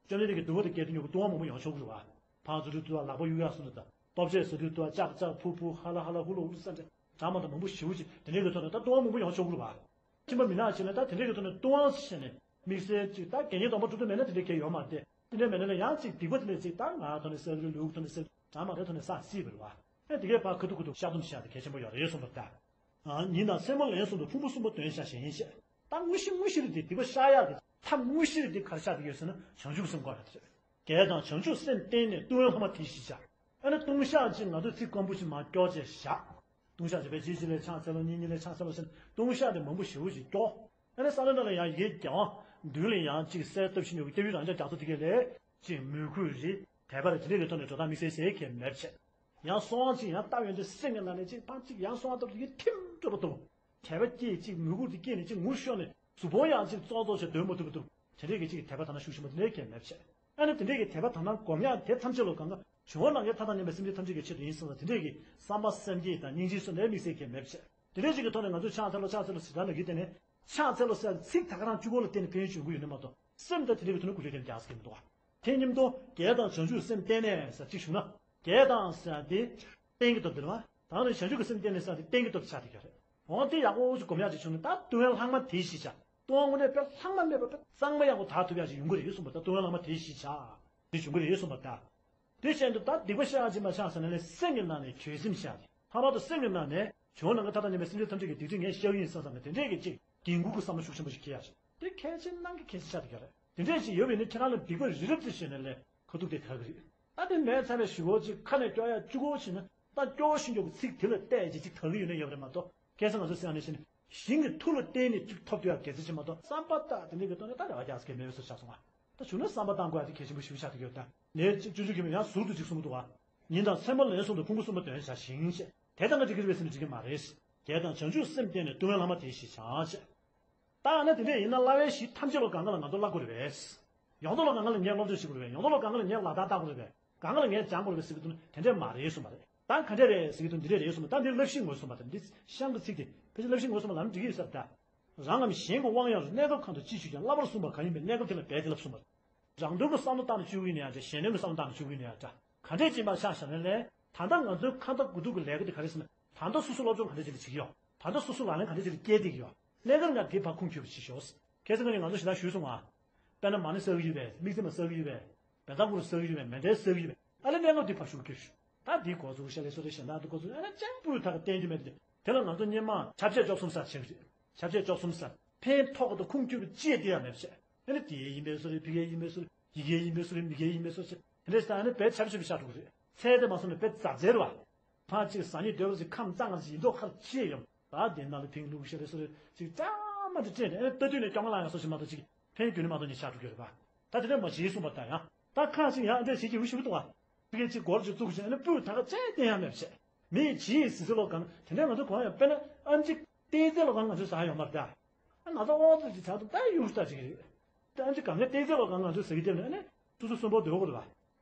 བཅོམ་ལྡན་འདས་ཀྱིས་སྡུག་པ་དང་བཀའ་དྲིན་ཡོད་པའི་ལྟུང་བ་མང་པོ་ཡོང་ཆོག་གི་རེད་བ། ཕར་ཚུར་ལུས་ལྟུང་བ་ལག་པ་གཡུག་ཡག་སོང་དུས་དང་ལྟོ་ཆས་ཟ་དུས་ལྟུང་བ་ལྕག་ལྕག་ཕུ་ཕུ་ཧ་ལ་ཧ་ལ་ཧུ་ལ་ཧུ་ལ་ས་འདྲ་གྲ་མ་དང་མང་པོ་ཞེ་པོ་ཅིག་དེ་འདྲའི་གི་ཐོག་ནས་ད་ལྟུང་བ་མང་པོ་ཡོང་ཆོག་གི་རེད་བ། ཁྱིམ་པ་མི་ནག་བྱས་ན་ད་དེ་འདྲའི་གི་ཐོག་ནས་ལྟུང་བ་བྱས་ནས་དམིགས་བསལ་ཅིག་ད་དགེ་བསྙེན་སྡོམ་པ་སྒྲུབ་ཐུབ་མེད་ན་དེ་འདྲའི་གལ་ཡོད་མ་རེད་དེ། དེ་འདྲའི་མེད་ན་ལ་ཡང་ཅིག་སྡིག་པ་དེ་འདྲའི་ཅིག་ད་ང་ཐོག་ནས་སེལ་རུས་ལུས་ཐོག་ནས་སེལ་གྲ་མ་རེད་ཐོག་ནས་ས་སྲིད་པ་རེད་བ། ཨེ་དེ་གའི་བར་ཁ་ཐུག་ཁ་ཐུག་བཤགས་སྡོམ་བྱེད་ཡག་དེ་གལ་ཆེན་པོ་ཡོད་རེད་གསུངས་པ་རེད་ད། ཨ། ཉིན་དང་མཚན་མོ་ལན་གསུམ་དུ་ཕུང་པོ་གསུམ་པོ་འདོན་བྱ་ཞེས་བཤད། ད་དངོས་གཞི་དངོས་གཞི་རེད་དེ་སྡིག་པ་བཤགས་ཡག་གི་ཐབས་དངོས་གཞི་རེད་དེ་ག་རེ་ཆགས་བསྡད་ཡོད་ཟེར་ན་བྱང་ཆུབ་སེམས་སྒོམ་ཡག་དེ་རེད། དགེ་དང་བྱང་ཆུབ་སེམས་བརྟེན་ནས་ལྟུང་བའི་ལྷག་མ་དེ་བཞིན་བྱ། ཨ་ནི་ལྟུང་བཤགས་ཅིག་ང་ཚོས་ཚིག་སྐམ་པོ་ཞིག་མར་སྐྱོར་བྱས་བཞག་ལྟུང་བཤགས་ཅིག་དཔེ་གཅིག་གཅིག་ལ་ཕྱག་འཚལ་ལོ་གཉིས་གཉིས་ལ་ཕྱག་འཚལ་ལོ་ཟེར་ནས་ལྟུང་བཤགས་དེ་མང་པོ་ཞེ་པོ་ཞིག་སྐྱོར། ཨ་ནི་ས་ལེ་ན་ལ་ཡང་ཡི་གེ་རྒྱག་འོང་། མདུན་ལ་ཡང་ཅིག་གསལ་བཏབ་ཤིང་ཉོ་གི་སྐྱབས་ཡུལ་རང་ཅག་རྒྱ་མཚོ་དེ་གས་ལས་ཅིག་མོས་གུས་རེད་དད་པ་རེད་དེ་འདྲའི་གི་ཐོག་ནས་འགྲོ་སྟངས་དམིགས་བསལ་ཟེར་མཁན་མེད་བྱས། ཡང་གསོལ་བ་ཅིག་ཡང་བཏབ་ཡོང་དུས་སེམས་ཀྱི་ནང་ནས་ཅིག་ཕར་ཅིག་ཡང་གསོལ་བ་བཏབ་དུས་ཀྱི་ཐིམ་སྤྲོ་བ་འདུག་དད་པ་སྐྱེས་ཅིག་མོས་གུས་དེ་སྐྱེས་ནས་ཅིག་ངུ་ཤོར་ནས་གཟུགས་པོ་ཡང་ཅིག་ཙོག་ཙོག་བྱས་སྡོད་མ་ཐུབ་པ་འདུག་དེ་འདྲའི་གི་ཅིག་དད་པ་དག་སྣང་ཤུགས་ཆེན་པོ་དེ་འདྲའི་གི་མེད་བྱས། ཨ་ནི་དེ་འདྲའི་གི་དད་པ་དག་སྣང་སྒོམ་ཡག་དེ་ཐམས་ཅད་ལ་གང་ག་འབྱུང་བ་ལང་ཀའི་མཐའ་དང་མཉམ་པའི་སེམས་ཅན་ཐམས་ཅད་ཀྱི་ཆེད་དུ་ཡིན་གསུངས་ཙང་དེ་འདྲའི་གི་བསམ་པ་སེམས་བསྐྱེད་དང་སྙིང་རྗེ་སོགས་ལས་དམིགས་བསལ་གྱི་མེད་བྱས། དེ་འདྲའི་ཅིག་གི་ཐོག་ནས་ང་ཚོས་ཕྱག་འཚལ་ལོ་ཕྱག་འཚལ་ལོ་ཟེར་ད་ལ་གི་དེ་ནས་ཕྱག་འཚལ་ལོ་ཟེར་ཚིག་ད་ག་རང་གཅིག་པོ་ལ་བརྟེན་ནས་ཕན་ཡོན་འབྱུང་གི་ཡོད་ནི་མ་གཏོགས་སེམས་དང་དེ་འདྲའི་གི་ཐོག་ནས་གུས་བརྩི་རྒྱ་རྒྱག་ས་གི་མི་འདུག་བ། དེ་མཉམ་དུ་དགེ་དང་བྱང་ཆུབ་སེམས་བརྟེན་ནས་ཟེར་གཅིག་བྱུང་ན། དགེ་དང་ཟེར་དེ་རྟེན་གྱི་སྟོབས་དེ་རེད་བ། ད་ནི་བྱང་ཆུབ་ཀྱི་སེམས་བརྟེན་ནས་ཟེར་དེ་རྟེན་གྱི་སྟོབས་ཆགས་བསྡད་ཀྱི་རེད། འོ་དེ་ཡག་པོ་ཞིག་སྒོམ་ཡག་ཅིག་བྱུང་ན་ད་ལྟུང་བའི་ལྷག་མ་དེ་ཞི་བྱ། ལྟུང་བ་དངོས་གནས་དཔེ་ལྷག་མ་མེད་པ་དཔེ་གཙང་མ་ཡག་པོ་དག་ཐུབ་ཡག་ཅིག་ཡོང་གི་རེད་གསུངས་པ། ད་ལྟུང་བའི་ལྷག་མ་དེ་ཞི་བྱ། དེ་བྱུང་གི་རེད་གསུངས་པ་ད། དེ་བཞིན་དུ་ད་སྡིག་པ་བཤགས་ཅིག་མ་བཤགས་ཟེར་ན་ནི་སེམས་ཀྱི་ནང་ནས་འགྱོད་སེམས་བཤགས་ཏེ། ལྷག་པར་དུ་སེམས་ཀྱི་ནང་ནས་འབྱུང་བ་ལང་ཀའི་མཐའ་དང་མཉམ་པའི་སེམས་ཅན་ཐམས་ཅད་ཀྱི་སྡིག་སྒྲིབ་ངས་བཤགས་ཀྱི་ཡིན་བསམ་བསམ་ནས་དེ་འདྲས་ཀྱི་ཅིག་འགན་ཁུར་གྱི་བསམ་བློ་ཤུགས་ཆེན་པོ་ཞིག་འཁྱེར་ཡག་ཅིག་དེ་གལ་ཆེན་ནང་གི་གལ་ཆེ་ཆགས་བསྡད་ཀྱི་རེད། དེ་འདྲས་ཅིག་ཡོད་པས་ནི་ཁྱེད་རང་ལ་སྡིག་པ་རི་རབ་ཙམ་བྱས་ན་ལས་ཁ་ཐུག་དེ་དག་གི་རེད། ད་དེ་མེད་ཚར་བའི་གཞུག་གུ་ཅིག་ཁ་ནས་སྐྱོར་ཡག་གཅིག་པོ་བྱས་ན་ད་སྐྱོར་ཤེས་མཁན་གྱི་ཚིག་དེ་ལ་བལྟས་ཅིག་ཅིག་དག་གི་ཡོད་ན་ཡོད་པ་རེད་མ་གཏོགས་ཁ་སང་ང་ཚོ་བསམ་ནས་བྱས་ན་ཞིང་གི་ཐུར་ལ་བརྟེན་ནས་ཅིག་ཐོབ་ཐུབ་ཡག་གལ་ཆེ་ཆེ་མ་གཏོགས་བསམ་པ་དང་དེ་འདྲས་ཀྱི་ཐོག་ནས་ད་རེ་བ་རྒྱག་ས་གལ་མེད་པའི་བཟོ་ཆགས་སོང་ང་། ད་བྱུང་ན་བསམ་པ་བཏང་དགོས་ཡ་དེ་གལ་ཆེན་པོ་ཞིག་ཆགས་ཀྱི་ཡོད། ད་ནས་ཅི་ཅུ་ཅུ་གི་མི་ཡང་ཟུར་དུ་ཅིག་གསུངས་འདུག་བ། ཉིན་དང་མཚན་མོ་ལན་གསུམ་དུ་ཕུང་པོ་གསུམ་པ་འདོན་བྱ་ཞིང་ཞེས། དེ་ལྟར་ང་འགྲིག་གི་རེད་པས་ཟེར་ནས་འགྲིག་གི་མ་རེད། རྒྱས་དང་བྱང་ཆུབ་སེམས་བསྟན་ནས་ལྟུང་བའི་བླ་མ་དེ་ཞེས་བྱ་ཞེས། ད་ཨ་ན་དེ་འདྲས་ཡིན་ན་བསླབ་པའི་གཞི་ཐམས་ཅད་ལ་གང་ག་ལ་ང་ཚོ་བསླབ་དགོས་རེད་པས། ཡོངས་རྫོགས་ལ་གང་ག་ལ་ངས་སློབ་སྦྱོང་བྱེད་དགོས་རེད་པས། ཡོངས་རྫོགས་ལ་གང་ག་ལ་ངས་ལག་བསྟར་བསྟར་དགོས་རེད་པས། གང་ག་ལ་ངས་སྦྱང་དགོས་རེད་པས་ཟེར་གི་འདུག་ན་དེ་འདྲས་མ་རེད་གསུངས་པ་རེད། ད་ག་འདྲས་རེད་ཟེར་གི་འདུག་འདི་འདྲས་རེད་གསུངས་པ། ད་འདིར་བསླབ་གཞི་ངོས་བཟུང་བ་དང་འདི་ཤང་གི་ཚིག་དེ་ཕལ་ཆེར་བསླབ་གཞི་ངོས་བཟུང་བ་ལམ་འགྲིག་གི་ཡོད་ས་རེད་ད། རང་ངམ་གཞན་གྱི་དབང་ཡོད་རུང་གནས་སྐབས་གང་དུ་ཅི་ཞུས་ཀྱང་བསླབ་པར་གསུངས་པ་གང་ཡིན་པས་གནས་སྐབས་དེ་ལ་འབད་དེ་ལ་གསུངས་པ། རང་དོན་གྱི་བསམ་བློ་བཏང་ནས་བཅུག་གི་ཡིན་ཡང་འདྲ། གཞན་དོན་གྱི་བསམ་བློ་བཏང་ནས་བཅུག་གི་ཡིན་ཡང་འདྲ། ག་འདྲས་ཅིག་མར་ཆགས་བཞག་ན་ལས་ད་ལྟ་ང་ཚོའི་ཁ་འདོན་དགོས་གཏུག་གི་ལས་ཀ་དེ་ག་རེ་ཟེར་ན། ད་ལྟ་སོ་སོ་སློབ་སྦྱོང་ག་འདྲས་ཅིག་ལ་བྱེད་ཀྱི་ཡོད། ད་ལྟ་སོ་སོ་ལག་ལེན་ག་འདྲས་ཅིག་ལ་སྐྱེལ་བསྡད་ཀྱི་ཡོད། གནས་སྐབས་ང་དེ་ཕར་ཁུངས་འཁྱོལ་བ་ཅིག་ཤོག་ཁ་སང་ང་ནས་ང་ཚོ་ཞེ་དྲག་ཞུས་སོང་ང་། དཔེར་ན་མ་ཎི་བསགས་ཀྱི་ཡོད་པས། དམིགས་བརྩེ་མ་བསགས་ཀྱི་ཡོད་པས། བཛྲ་གུ་རུ་བསགས་ཀྱི་ཡོད་པས། མཎྜལ་བསགས་ཀྱི་ཡོད་པས། ཨ་ལས་གནས་སྐབས་དེ་ཕར་ཞུགས་ཀྱི་ཡོད། ད་དེའི་འགོ་ཚུགས་ཤ་ལས་སོ་རེ་གཞན་དག་ཏུ་འགོ་ཚུགས་ཨ་ལས་ཅང་སྤུས་དག་བསྟན་རྒྱུ་མེད་དེ། དེ་ལ་ང་ཚོ་སྔོན་མ་ཆ་བྱད་བཅུ་གསུམ་ཟེར་བྱེད་ཀྱི་རེད། ཆ་བྱད་བཅུ་གསུམ་ཟེར་ཕན་ཐོགས་དང་ཁུངས་འཁྱོལ་བ་ཅི་ཡང་བསྟན་ཡ་མེད་པ་བྱས། ཨ་ནི་དེ་ཡིན་པའི་བཟོ་རེད། ཕ་གིའི་ཡིན་པའི་བཟོ་རེད། ཡི་གེའི་ཡིན་པའི་བཟོ་རེད། མི་གིའི་ཡིན་པའི་བཟོ་རེད། དེ་འདྲ་ཞིག་ད་ཨ་ནི་བས་ཆ་བྱད་བཅུ་གསུམ་ཆགས་འགྲོ་གི་རེད། ཚད་དེ་མ་སོང་ནས་བས་ཛ་ཛེར་བ། ཕར་གཅིག་ཟ་སྙིང་འདོད་པ་ཞིག་ཁམས་གཙང་ང་ཞིག་ཡིན་མདོག་ཁ་ཕྱེ་ཡོང་། ད་དེ་ནང་ལ་ཕིང་ལུག་ཤ་རེ་སོ་རེ་ཅིག་ཀྲ་མ་ཏི་སྤྲད་ནས་ཨ་ནི་ལྟ་དུས་ནས་སྐྱོ་ང་ལ་ཡང་སོ་ཞིག་མ་གཏོགས་ཅིག་ཕན་རྒྱུ་ནི་མ་གཏོགས་ཉེ་ཆགས་འགྲོ་གི་རེད་པ། ད་དེ་འདྲ་མ་བྱེད་གསུངས་པ་ད་ཡང་ད་ཁ་ཅིག་ཡང་ཨ་འདྲ་བྱེད་ཀྱི་འུ་ཞིག་འདུག་བ། ཕ་གིའི་ཅིག་སྒོར་ཅིག་བཙུགས་བྱས་ཨ་ནི་སྤུས་དག་ཅིག་བསྟན་ཡ་མེད་པ་བྱས། མི་ཡིས་ཇི་ཡིན་ཟེར་ཟེར་ལོ་གང་དེ་འདྲ་ང་ཚོ་གང་ཡང་དཔེར་ན་ཨ་ནི་ཅིག་ཏོག་ཙམ་ལ་གང་ང་ཚོས་ཟ་ཡ་ཡོད་མ་རེད་ད། ཨ་ང་ཚོ་ཨོ་ཙི་ཅིག་ཆགས་འདུག་ད་ཡུག་ལྟ་ཅིག་རེད། ད་ཨ་ནི་ཅིག་གང་ལས་ཏོག་ཙམ་ལ་གང་ང་ཚོས་ཟ་གི་བསྡད་ནས་ཨ་ནི་སོ་སོ་གསོན་པོ་སྡོད་དགོས་རེད་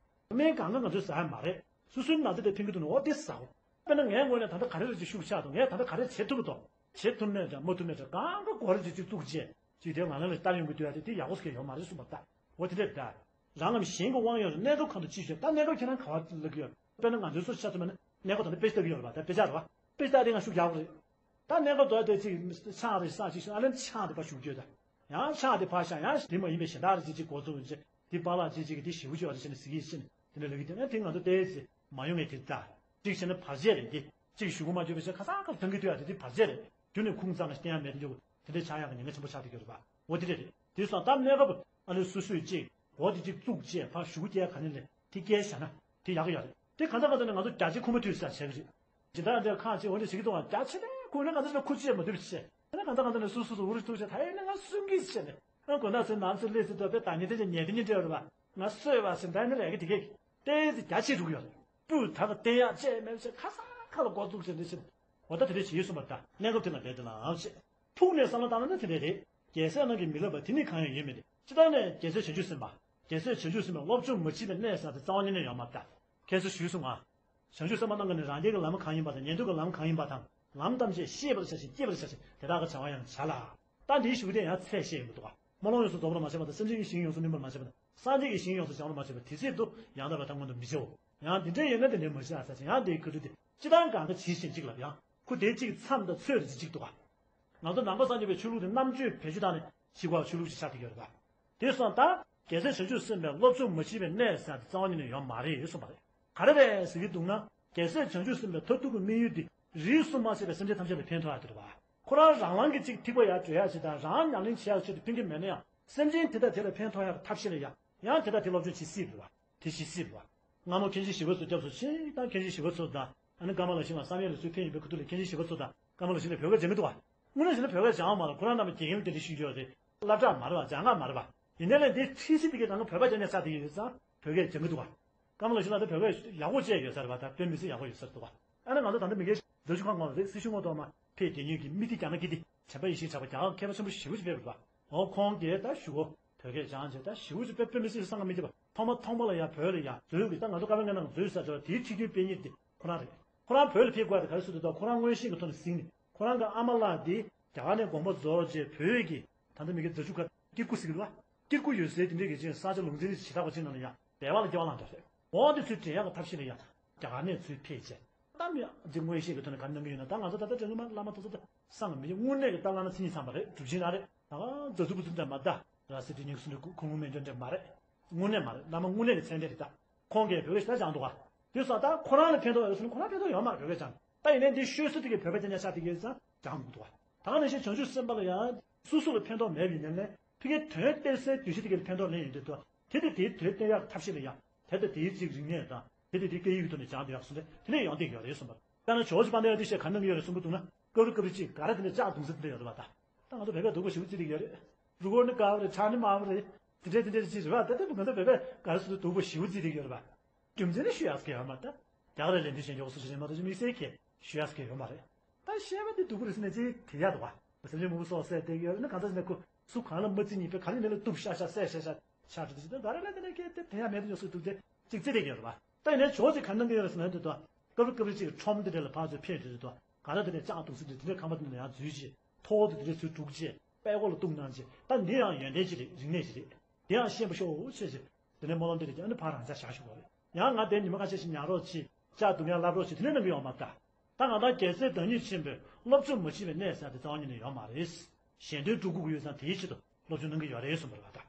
པ། སྨན་གང་ག་ང་ཚོས་ཟ་ཡ་མ་རེད། སོ་སོའི་ན་ཚ་དེ་ཕན་གི་འདུག་ན་འོ་དེ་ཟ་འོ། དཔེར་ན་ངའི་ངོས་ནས་ད་ལྟ་ག་རེ་རེད་ཅིག་ཤུགས་ཆགས་འདུག་ངས་ད་ལྟ་ག་རེ་བྱེད་ཐུབ་ཀྱི་འདུག་བྱེད་ཐུབ་མེད་འདྲ་མ་ཐུབ་མེད་འདྲ་གང་ག་གོ་རེ་ཅིག་ཅིག་བཙུགས་བྱས་ཅིག་དེ་ང་རང་ལ་ལྟ་ཡོང་གི་འདུག་ཡ་དེ་དེ་ཡག་པོ་ཟེར་མཁན་ཡོད་མ་རེད་གསུངས་པ་ལྟ། འོ་དེ་འདྲ་རེད་ད། རང་ངམ་གཞན་གྱི་དབང་ཡོད་རུང་གནས་སྐབས་གང་དུ་ཅི་བྱེད་ད་གནས་སྐབས་ཁྱེད་རང་ག་བ་ལབ་ཀྱི་ཡོད། དཔེར་ན་ང་ཚོའི་སོ་ཆ་ཚང་མ་ནི་གནས་སྐབས་དང་ནི་དཔེ་ལྟ་གི་ཡོད་རེད་པ། ད་དཔེ་ཆ་རེད་པ། དཔེ་ཆ་དེ་ང་ཤུགས་རྒྱག་དགོས་རེད། ད་གནས་སྐབས་དོ་དེ་ཅིག་ཆང་རེ་ས་ཅིག་ཤོད་ཨ་ལན་ཆང་དེ་ཕར་ཞུགས་རྒྱུ་ད། ཡང་ཆང་དེ་ཕར་བཞག་ཡང་དེ་མ་ཡིན་པའི་གཞན་དག་རེ་ཅིག་ཅིག་འགོ་བཙུགས་བྱས་དེ་པཱ་ལགས་ཅིག་ཅིག་གིས་དེ་ཞེ་པོ་ཅིག་བ་རེ་བྱས་ནས་ཟེར་གྱི་ཡིན་ཟེར་ནས་དེ་འདྲ་ལབ་ཀྱི་དེ་ན་དེ་ང་ཚོ་ཏོག་ཙམ་མ་ཡོང་ངེས་དེ་ད། ཅིག་བྱས་ན་བར་ཆད་རེད་དེ། ཅིག་ཞུ་གི་མ་བྱུང་བའི་ཆ་ཁ་སང་ཁ་ཐང་གི་དུས་ཨ་དེ་དེ་བར་ཆད་རེད། རྒྱུ་ནས་ཁུངས་གཙང་ལ་བསྟན་ཡ་མེད་དེ་འགྱོ་དེ་འདྲ་ཆགས་ཡག་གི་ཉེན་ཁ་ཆེན་པོ་ཆགས་བསྡད་ཀྱི་ཡོད་རེད་པ། འོ་དེ་འདྲ་རེད། དེ་སོང་ད་གནས་སྐབས་ཨ་ནི་སོ་སོས་ཅིག་འོ་དེ་ཅིག་བཙུགས་བྱས་ཕར་ཞུ་རྒྱག་ག་ནས་ལས་དེ་སྐྱེལ་བཞག་ན་དེ་ཡག་གི་ཡོད་རེད། དེ་གང་ལྟར་གང་ལྟར་ནས་ང་ཚོ་རྒྱ་ཆེ་ཁུངས་མ་ཐུབ་ས་བྱས་པ་རེད། ཇི་ལྟར་འདྲ་ཁག་ཅིག་འོ་འདྲ་ཞིག་གི་དུས་རྒྱ་ཆེ་ནས་ཁུངས་ནས་ང་ཚོ་ལ་ཁུ་ཅི་ཡང་མ་ཐུབ་བྱས། ཨ་ནི་གང་ལྟར་གང་ལྟར་ནས་སོ་སོ་སོ་འུ་རུ་ཐུག་བྱས་ད་ཡིན་ན་ང་སུན་གི་བྱས་ནས་ཨ་དགོན་བདག་ཚོའི་ནང་ཚོ་སླེབས་སྲིད་དོ་དཔེ་ད་ཉིན་དེ་ཅིག་ཉལ་དེ་ཉིན་འདྲ་ཡོད་རེད་པ། ང་གསོས་པ་ཟིན་ད་ནི་ལས་ཀ་དེ་གས་ཏོག་ཙམ་རྒྱ་ཆེ་འགྲོ་གི་ཡོད་རེད། སྤུས་དག་གི་བསྟན་ཡག་བཅས་མེད་བྱས་ཁ་སང་ཁ་ལ་འགོ་བཙུགས་བྱས་འདི་བྱས། འོ་ད་དེ་འདྲ་བྱེད་ཡོད་གསུངས་པ་ད་གནས་སྐབས་དེ་ལ་འབད་དེ་ལའང་བྱེད། ཕུགས་ནས་བསམ་བློ་བཏང་ན་ནི་དེ་འདྲ་རེད། རྒྱལ་སྲས་རྣམས་ཀྱིས་མི་བསླབ་པ་དེ་ནི་གང་ཡང་ཡོད་མིན་ཏེ། ཅི་ལྟར་ནས་རྒྱལ་སྲས་བྱང་ཆུབ་སེམས་དཔའ། རྒྱལ་སྲས་བྱང་ཆུབ་སེམས་དཔའི་སློབ་སྦྱོང་མ་བྱས་པའི་གནས་ཟེར་དེ་རྩ་བ་ཉིད་ནས་ཡོད་མ་རེད་ད། ཁྱེད་ཚོས་ཞུས་སོང་ང་། བྱང་ཆུབ་སེམས་དཔའ་རྣམས་ཀྱིས་ནི་རང་རྒྱལ་གྱི་ལམ་གང་ཡིན་པ་དང་ཉན་ཐོས་ཀྱི་ལམ་གང་ཡིན་པ་དང་ལམ་ཐམས་ཅད་ཤེས་པར་བྱ་ཞིང་སྐྱེས་པར་བྱ་ཞིང་དེ་དག་གི་བྱ་བ་ཡང་བྱ་ལ། ད་འདིའི་ཞུ་དེ་ཡང་ཚད་བཤད་ཡོང་གི་འདུག་ག་སྨོན་ལམ་ཡོངས་སུ་རྫོགས་པར་མ་བྱས་པ་དང་སེམས་ཅན་གྱི་ཞིང་ཡོངས་སུ་སྨིན་པར་མ་བྱས་པ་དང་སངས་རྒྱས་ཀྱི་ཞིང་ཡོངས་སུ་སྦྱང་བར་མ་བྱས་པ་དེ་ཚེ་དུ་ཡང་དག་པའི་ཐབས་མངོན་དུ་མི་བྱའོ། ཡང་འདི་འདྲ་ཡོད་ན་དེ་འདྲའི་མ་བྱ་ཟེར་ཞིང་ཡང་དེའི་ཁ་ཐུག་དེ་སྤྱི་བཏང་གང་ག་ཇི་བཞིན་གཅིག་ལ་ཡང་ཁུ་དེ་གཅིག་མཚམས་དང་ཚོད་རེ་གཅིག་འདུག་ག་ང་ཚོ་ནང་པ་སངས་རྒྱས་པའི་ཆོས་ལུགས་དེ་རྣམ་དཔྱོད་བེད་སྤྱོད་བཏང་ནས་ཞིག་པ་ཆོས་ལུགས་ཤིག་ཆགས་བསྡད་ཡོད་རེད་པ། དེ་སོང་ད་རྒྱལ་སྲས་བྱང་ཆུབ་སེམས་དཔའི་སློབ་སྦྱོང་མ་བྱས་པའི་གནས་ཟེར་དེ་རྩ་བ་ཉིད་ནས་ཡོད་མ་རེད་གསུངས་པ་རེད། ག་རེ་རེད་ཟེར་གྱི་འདུག་ན་རྒྱལ་སྲས་བྱང་ཆུབ་སེམས་དཔའི་མཐར་ཐུག་གི་དམིགས་ཡུལ་དེ་རིས་སུ་མ་ཆད་པའི་སེམས་ཅན་ཐམས་ཅད་ལ་ཕན་ཐོགས་ཡག་དེ་རེད་པ། ཁོ་རང་རང་རང་གི་ཅིག་ཐིགས་པ་ཡར་འགྲོ་ཡག་ཅིག་དང་རང་ཉམས་ལེན་བྱེད་ཡག་ཆེད་དུ་ཕན་གྱི་མེད་ན་ཡང་སེམས་ཅན་དེ་དག་དེ་ལ་ཕན་ཐོགས་ཡག་ཐབས་ཤེས་ལ་ཡང་ཡང་དེ་དག་དེ་སློབ་སྦྱོང་བྱེད་སྲིད་པ་རེད་པ། དེ་བྱེད་སྲིད་པ་རེད་པ། སྔ་མོ་མཁན་ཆེན་ཞི་བ་འཚོ་སྐྱབས་སུ་མཆི་དང་མཁན་ཆེན་ཞི་བ་འཚོ་དང་ཨ་ནི་ཀ་མ་ལ་ཤིང་ལ་བསམ་ཡས་ལ་ཚུར་ཕེབས་ཡོད་པའི་ཁ་ཐུག་ལ་མཁན་ཆེན་ཞི་བ་འཚོ་དང་ཀ་མ་ལ་ཤིང་ལ་བོད་སྐད་སྦྱང་གི་འདུག་ག་དངོས་གནས་བྱས་ན་བོད་སྐད་སྦྱང་བ་མ་རེད། ཁོ་རང་རྣམ་པ་དགེ་རྒན་ལ་དེ་འདྲ་ཞུ་རྒྱུ་རེད། སློབ་གྲྭ་མ་རེད་པ། སྦྱང་ག་མ་རེད་པ། ཡིན་ནའི་ལས་འདི་ཁྲིད་ཟིན་དེ་གའི་གང་ག་བོད་པ་རྒྱབ་ནས་ཆགས་བསྡད་ཡོད་ཙང་བོད་སྐད་སྦྱང་གི་འདུག་ག་ཀ་མ་ལ་ཤིང་ལགས་དེ་བོད་སྐད་ཡག་པོ་བཤད་ཡོད་ས་རེད་པ། ད་དཔེ་མི་སྲིད་ཡག་པོ་ཡོད་ས་རེད་འདུག་ག་ཨ་ནི་ང་ཚོ་ད་ལྟ་མི་སྒེར་རྫ་ཆུ་ཁ་ངོ་རེད། སྲི་ཞུ་ངོ་ཐོག་མ་ཕེབས་དེ་ཉིད་ཀྱི་མི་དེ་རྒྱ་ནག་གི་དེ་དྲན་པ་ཡེ་ཤེས་གྲགས་པ་རྒྱ་གར་མཁས་པ་ཆེན་པོ་ཞེ་པོ་ཅིག་ཕེབས་རེད་པ། འོ་ཁོང་གིས་ད་ཞུ་གོ་བོད་སྐད་སྦྱང་བྱས་ད་ཞེ་པོ་ཅིག་དཔེ་དཔེ་མི་སྲིད་བསམ་ག་མི་ཁྱབ་པ། ཐོག་མ་ཐོག་མ་ལ་ཡང་བོད་ལ་ཡང་མཛོད་ཀྱི་ད་ང་ཚོ་བཀའ་བློན་ངའི་ནང་མཛོད་ས་ཚོ་དེའི་ཁྲིད་རྒྱུན་སྤེལ་མཁན་དེ་ཁོ་རང་རེད། ཁོ་རང་བོད་ལ་ཕེབས་དགོས་དེ་ག་རེ་ཟེར་དུས་ད་ཁོ་རང་མངོན་ཤེས་ཀྱི་ཐོག་ནས་གཟིགས་ནས་ཁོ་རང་གི་ཨ་མ་ལགས་དེ་རྒྱ་གར་ནས་དགོངས་པ་རྫོགས་རྗེས་བོད་ཀྱི་ད་ལྟ་མི་སྒེར་རྫ་ཆུ་ཁ་ཀིར་ཀུ་ཟེར་གི་འདུག་བ། ཀིར་ཀུ་ཡོད་སའི་དེ་འདྲའི་གི་ཅིག་ས་ཆ་ལུང་ཚན་ཞེ་དྲག་པ་ཅིག་ནང་ལ་ཡང་སྦལ་པ་ལ་སྐྱེ་བ་བླངས་འདུག་ཟེར། འོ་དེ་ཚོའི་འགྲན་ཡག་གི་ཐབས་ཤེས་ལ་ཡང་རྒྱ་གར་ནས་ཚུར་ཕེབས་བྱས་གཏམ་ཡག་ཅིག་མངོན་ཤེས་ཀྱི་ཐོག་ནས་ག་རེ་གནང་གི་ཡོད་ན། ད་ང་ཚོ་ད་ལྟ་དྲན་གི་མ་བླ་མ་ཐུག་ས་ད་བསམ་གི་མི་དངོས་གནས་ཀྱི་ད་བླ་ན་མཚན་ཉིད་ཚང་མ་རེད། གྲུབ་ཆེན་རང་རེད། ད་ག་རྫ་ཆུ་བུ་ཚུ་འདྲ་མ་ད་ར་སི་ཏི་ཉིག་སུ་འདྲ་ཁུ་ཁུ་ངུ་མེ་འཇོ་འདྲ་མ་རེད། དངོས་གནས་མ་རེད། བླ་མ་དངོས་གནས་ཀྱི་མཚན་ལྡན་རེད་ད། ཁོང་གིས་བོད་སྐད་ཞེ་དྲག་སྦྱང་འདུག་ག་དེ་སོང་ད་ཁོ་རང་ལ་ཕན་ཐོགས་ཡོད་ཟེར་ན་ཁོ་རང་ཕན་ཐོགས་ཡོད་མ་རེད། བོད་སྐད་སྦྱང་། ད་ཡིན་ནའི་འདི་ཤོད་སྲོལ་དེ་གའི་བོད་པ་དེ་ཉག་ཆ་དེ་གའི་ཙང་སྦྱང་དགོས་འདུག་ག་ད་ག་ནང་བཞིན་བྱང་ཆུབ་སེམས་དཔའ་ལ་ཡང་སོ་སོ་ལ་ཕན་ཐོགས་མེད་པ་ཡིན་ནའི་ཕ་གིའི་དོན་སྟེར་སའི་གདུལ་བྱ་དེ་གའི་ལ་ཕན་ཐོགས་ལེན་ཡོང་དུས་དེ་དེ་དེའི་དོན་སྟེར་ཡག་ཐབས་ཤེས་ལ་ཡང་དེ་དེ་དེའི་ཅིག་རིག་གནས་དང་དེ་དེ་དེའི་སྐད་ཡིག་གི་ཐོག་ནས་སྦྱང་བསྡད་ཡག་སོང་ཙང་དེ་ནས་ཡོང་བསྡད་ཀྱི་ཡོད་རེད་གསུངས་པ། དཔེར་ན་ཇོར་ཇི་པཱན་ཏེ་ཡང་དེ་བཤད་ག་འདྲ་ཡོད་རེད་གསུང་གི་འདུག་ན། སྐབས་རེ་སྐབས་རེ་ཅིག་ག་རེ་དེ་འདྲ་ལྕགས་རྡུང་ས་དེ་འདྲ་ཡོད་རེད་པ་ད། ད་ང་ཚོ་བོད་པས་སྡུག་པོ་ཞེ་པོ་བརྩི་བསྡད་ཀྱི་ཡོད་རེད། རུ་སྐོར་ནི་དཀར་པོ་རེད། ཁྲག་ནི་དམར་པོ་རེད། དེ་འདྲ་དེ་འདྲ་ཅིག་རེད་བ། ད་ལྟ་བུ་ག་ཚོད་བས་བས་ག་རེ་སུ་སྡུག་པོ་ཞེ་པོ་བརྩིས་བསྡད་ཀྱི་ཡོད་རེད་བ། རྒྱུ་མཚན་ནི་ཞུ་ཡག་གི་ཡོད་མ་རེད། ད་རྒྱ་གར་ལ་ལན་དུ་བྱེད་མགྱོགས་སུ་ཞུ་ཞེས་མ་གཏོགས་དམིགས་བསལ་གྱི་ཞུ་ཡག་གི་ཡོད་མ་རེད། ད་བཤད་པ་འདི་སྡུག་པོ་རེད་ཟེར་ནས་ཅིག་དེ་ཡག་འདུག་བ། སེམས་ཅན་མང་པོ་སྲོག་བསད་བསྡད་ཀྱི་ཡོད་རེད་ན། གང་ལྟར་ཟེར་ན་ཁོ་སུ་གང་ལ་མ་བརྩི་ཉིད་པའི་ག་རེ་མེད་ལ་གཏུབ་ཤ་ཤ་བསད་ཤ་ཤ་ཆགས་འགྲོ་དུས་ད་རེ་ལ་དེ་ལ་སྐད་དེ་དེ་ཡག་མེད་དུ་མགྱོགས་སུ་སྡུག་དེ་ཅིག་བརྩི་བསྡད་ཀྱི་ཡོད་རེད་བ། ད་ཡིན་ནའི་ཇོ་ཅིག་ག་འདང་གི་ཡོད་རེད་ཟེར་ན་འདི་དོ། སྐབས་རེ་སྐབས་རེ་ཅིག་ཁྲོམ་དེ་འདྲ་ལ་ཕར་ཚུར་ཕེབས་དུས་དོ། ག་རེ་དེ་འདྲ་ལྕགས་འདུག་སེ་དེ་འདྲ་ཁང་པ་དེ་འདྲ་ཡང་འཛུལ་ཅིག་ཐོག་དེ་འདྲ་ཚུར་སྒྲུག་ཅིག་པད་ཀོ་ལ་གཏུག་གནང་ཅིག་ད་འདི་ཡང་ཡོན་ཏན་ཅིག་རེད། རིག་གནས་ཅིག་རེད། དེ་ཡང་ཤེས་པ་ཤོག་ཆེ་ཆེ། དེ་ནས་སྨོན་ལམ་འདི་རེད་ཀྱང་ཨ་ནི་ཕར་རང་འཇགས་བཞག་ཞུ་བ་རེད། ཡང་ང་དེ་ཉི་མ་ཁ་ཤས་ཤིག་ཉར་རོགས་བྱེད། ལྕགས་རྡུང་ཡག་བསླབ་རོགས་བྱེད་དེ་འདྲ་གནང་གི་ཡོད་མ་རེད། ད་ང་རང་རྒྱལ་སྲས་བདག་ཉིད་ཆེན་པོས་སློབ་ཕྲུག་མ་བྱེད་པའི་གནས་ཟེར་ཡག་དེ་རྩ་བ་ཉིད་ནས་ཡོད་མ་རེད། གཞན་དོན་སྒྲུབ་དགོས་ཀྱི་ཡོད་ཙང་དེའི་ཆེད་དུ་སློབ་སྦྱོང་གནང་གི་ཡོད་རེད་གསུངས་པ་རེད་བ་ད།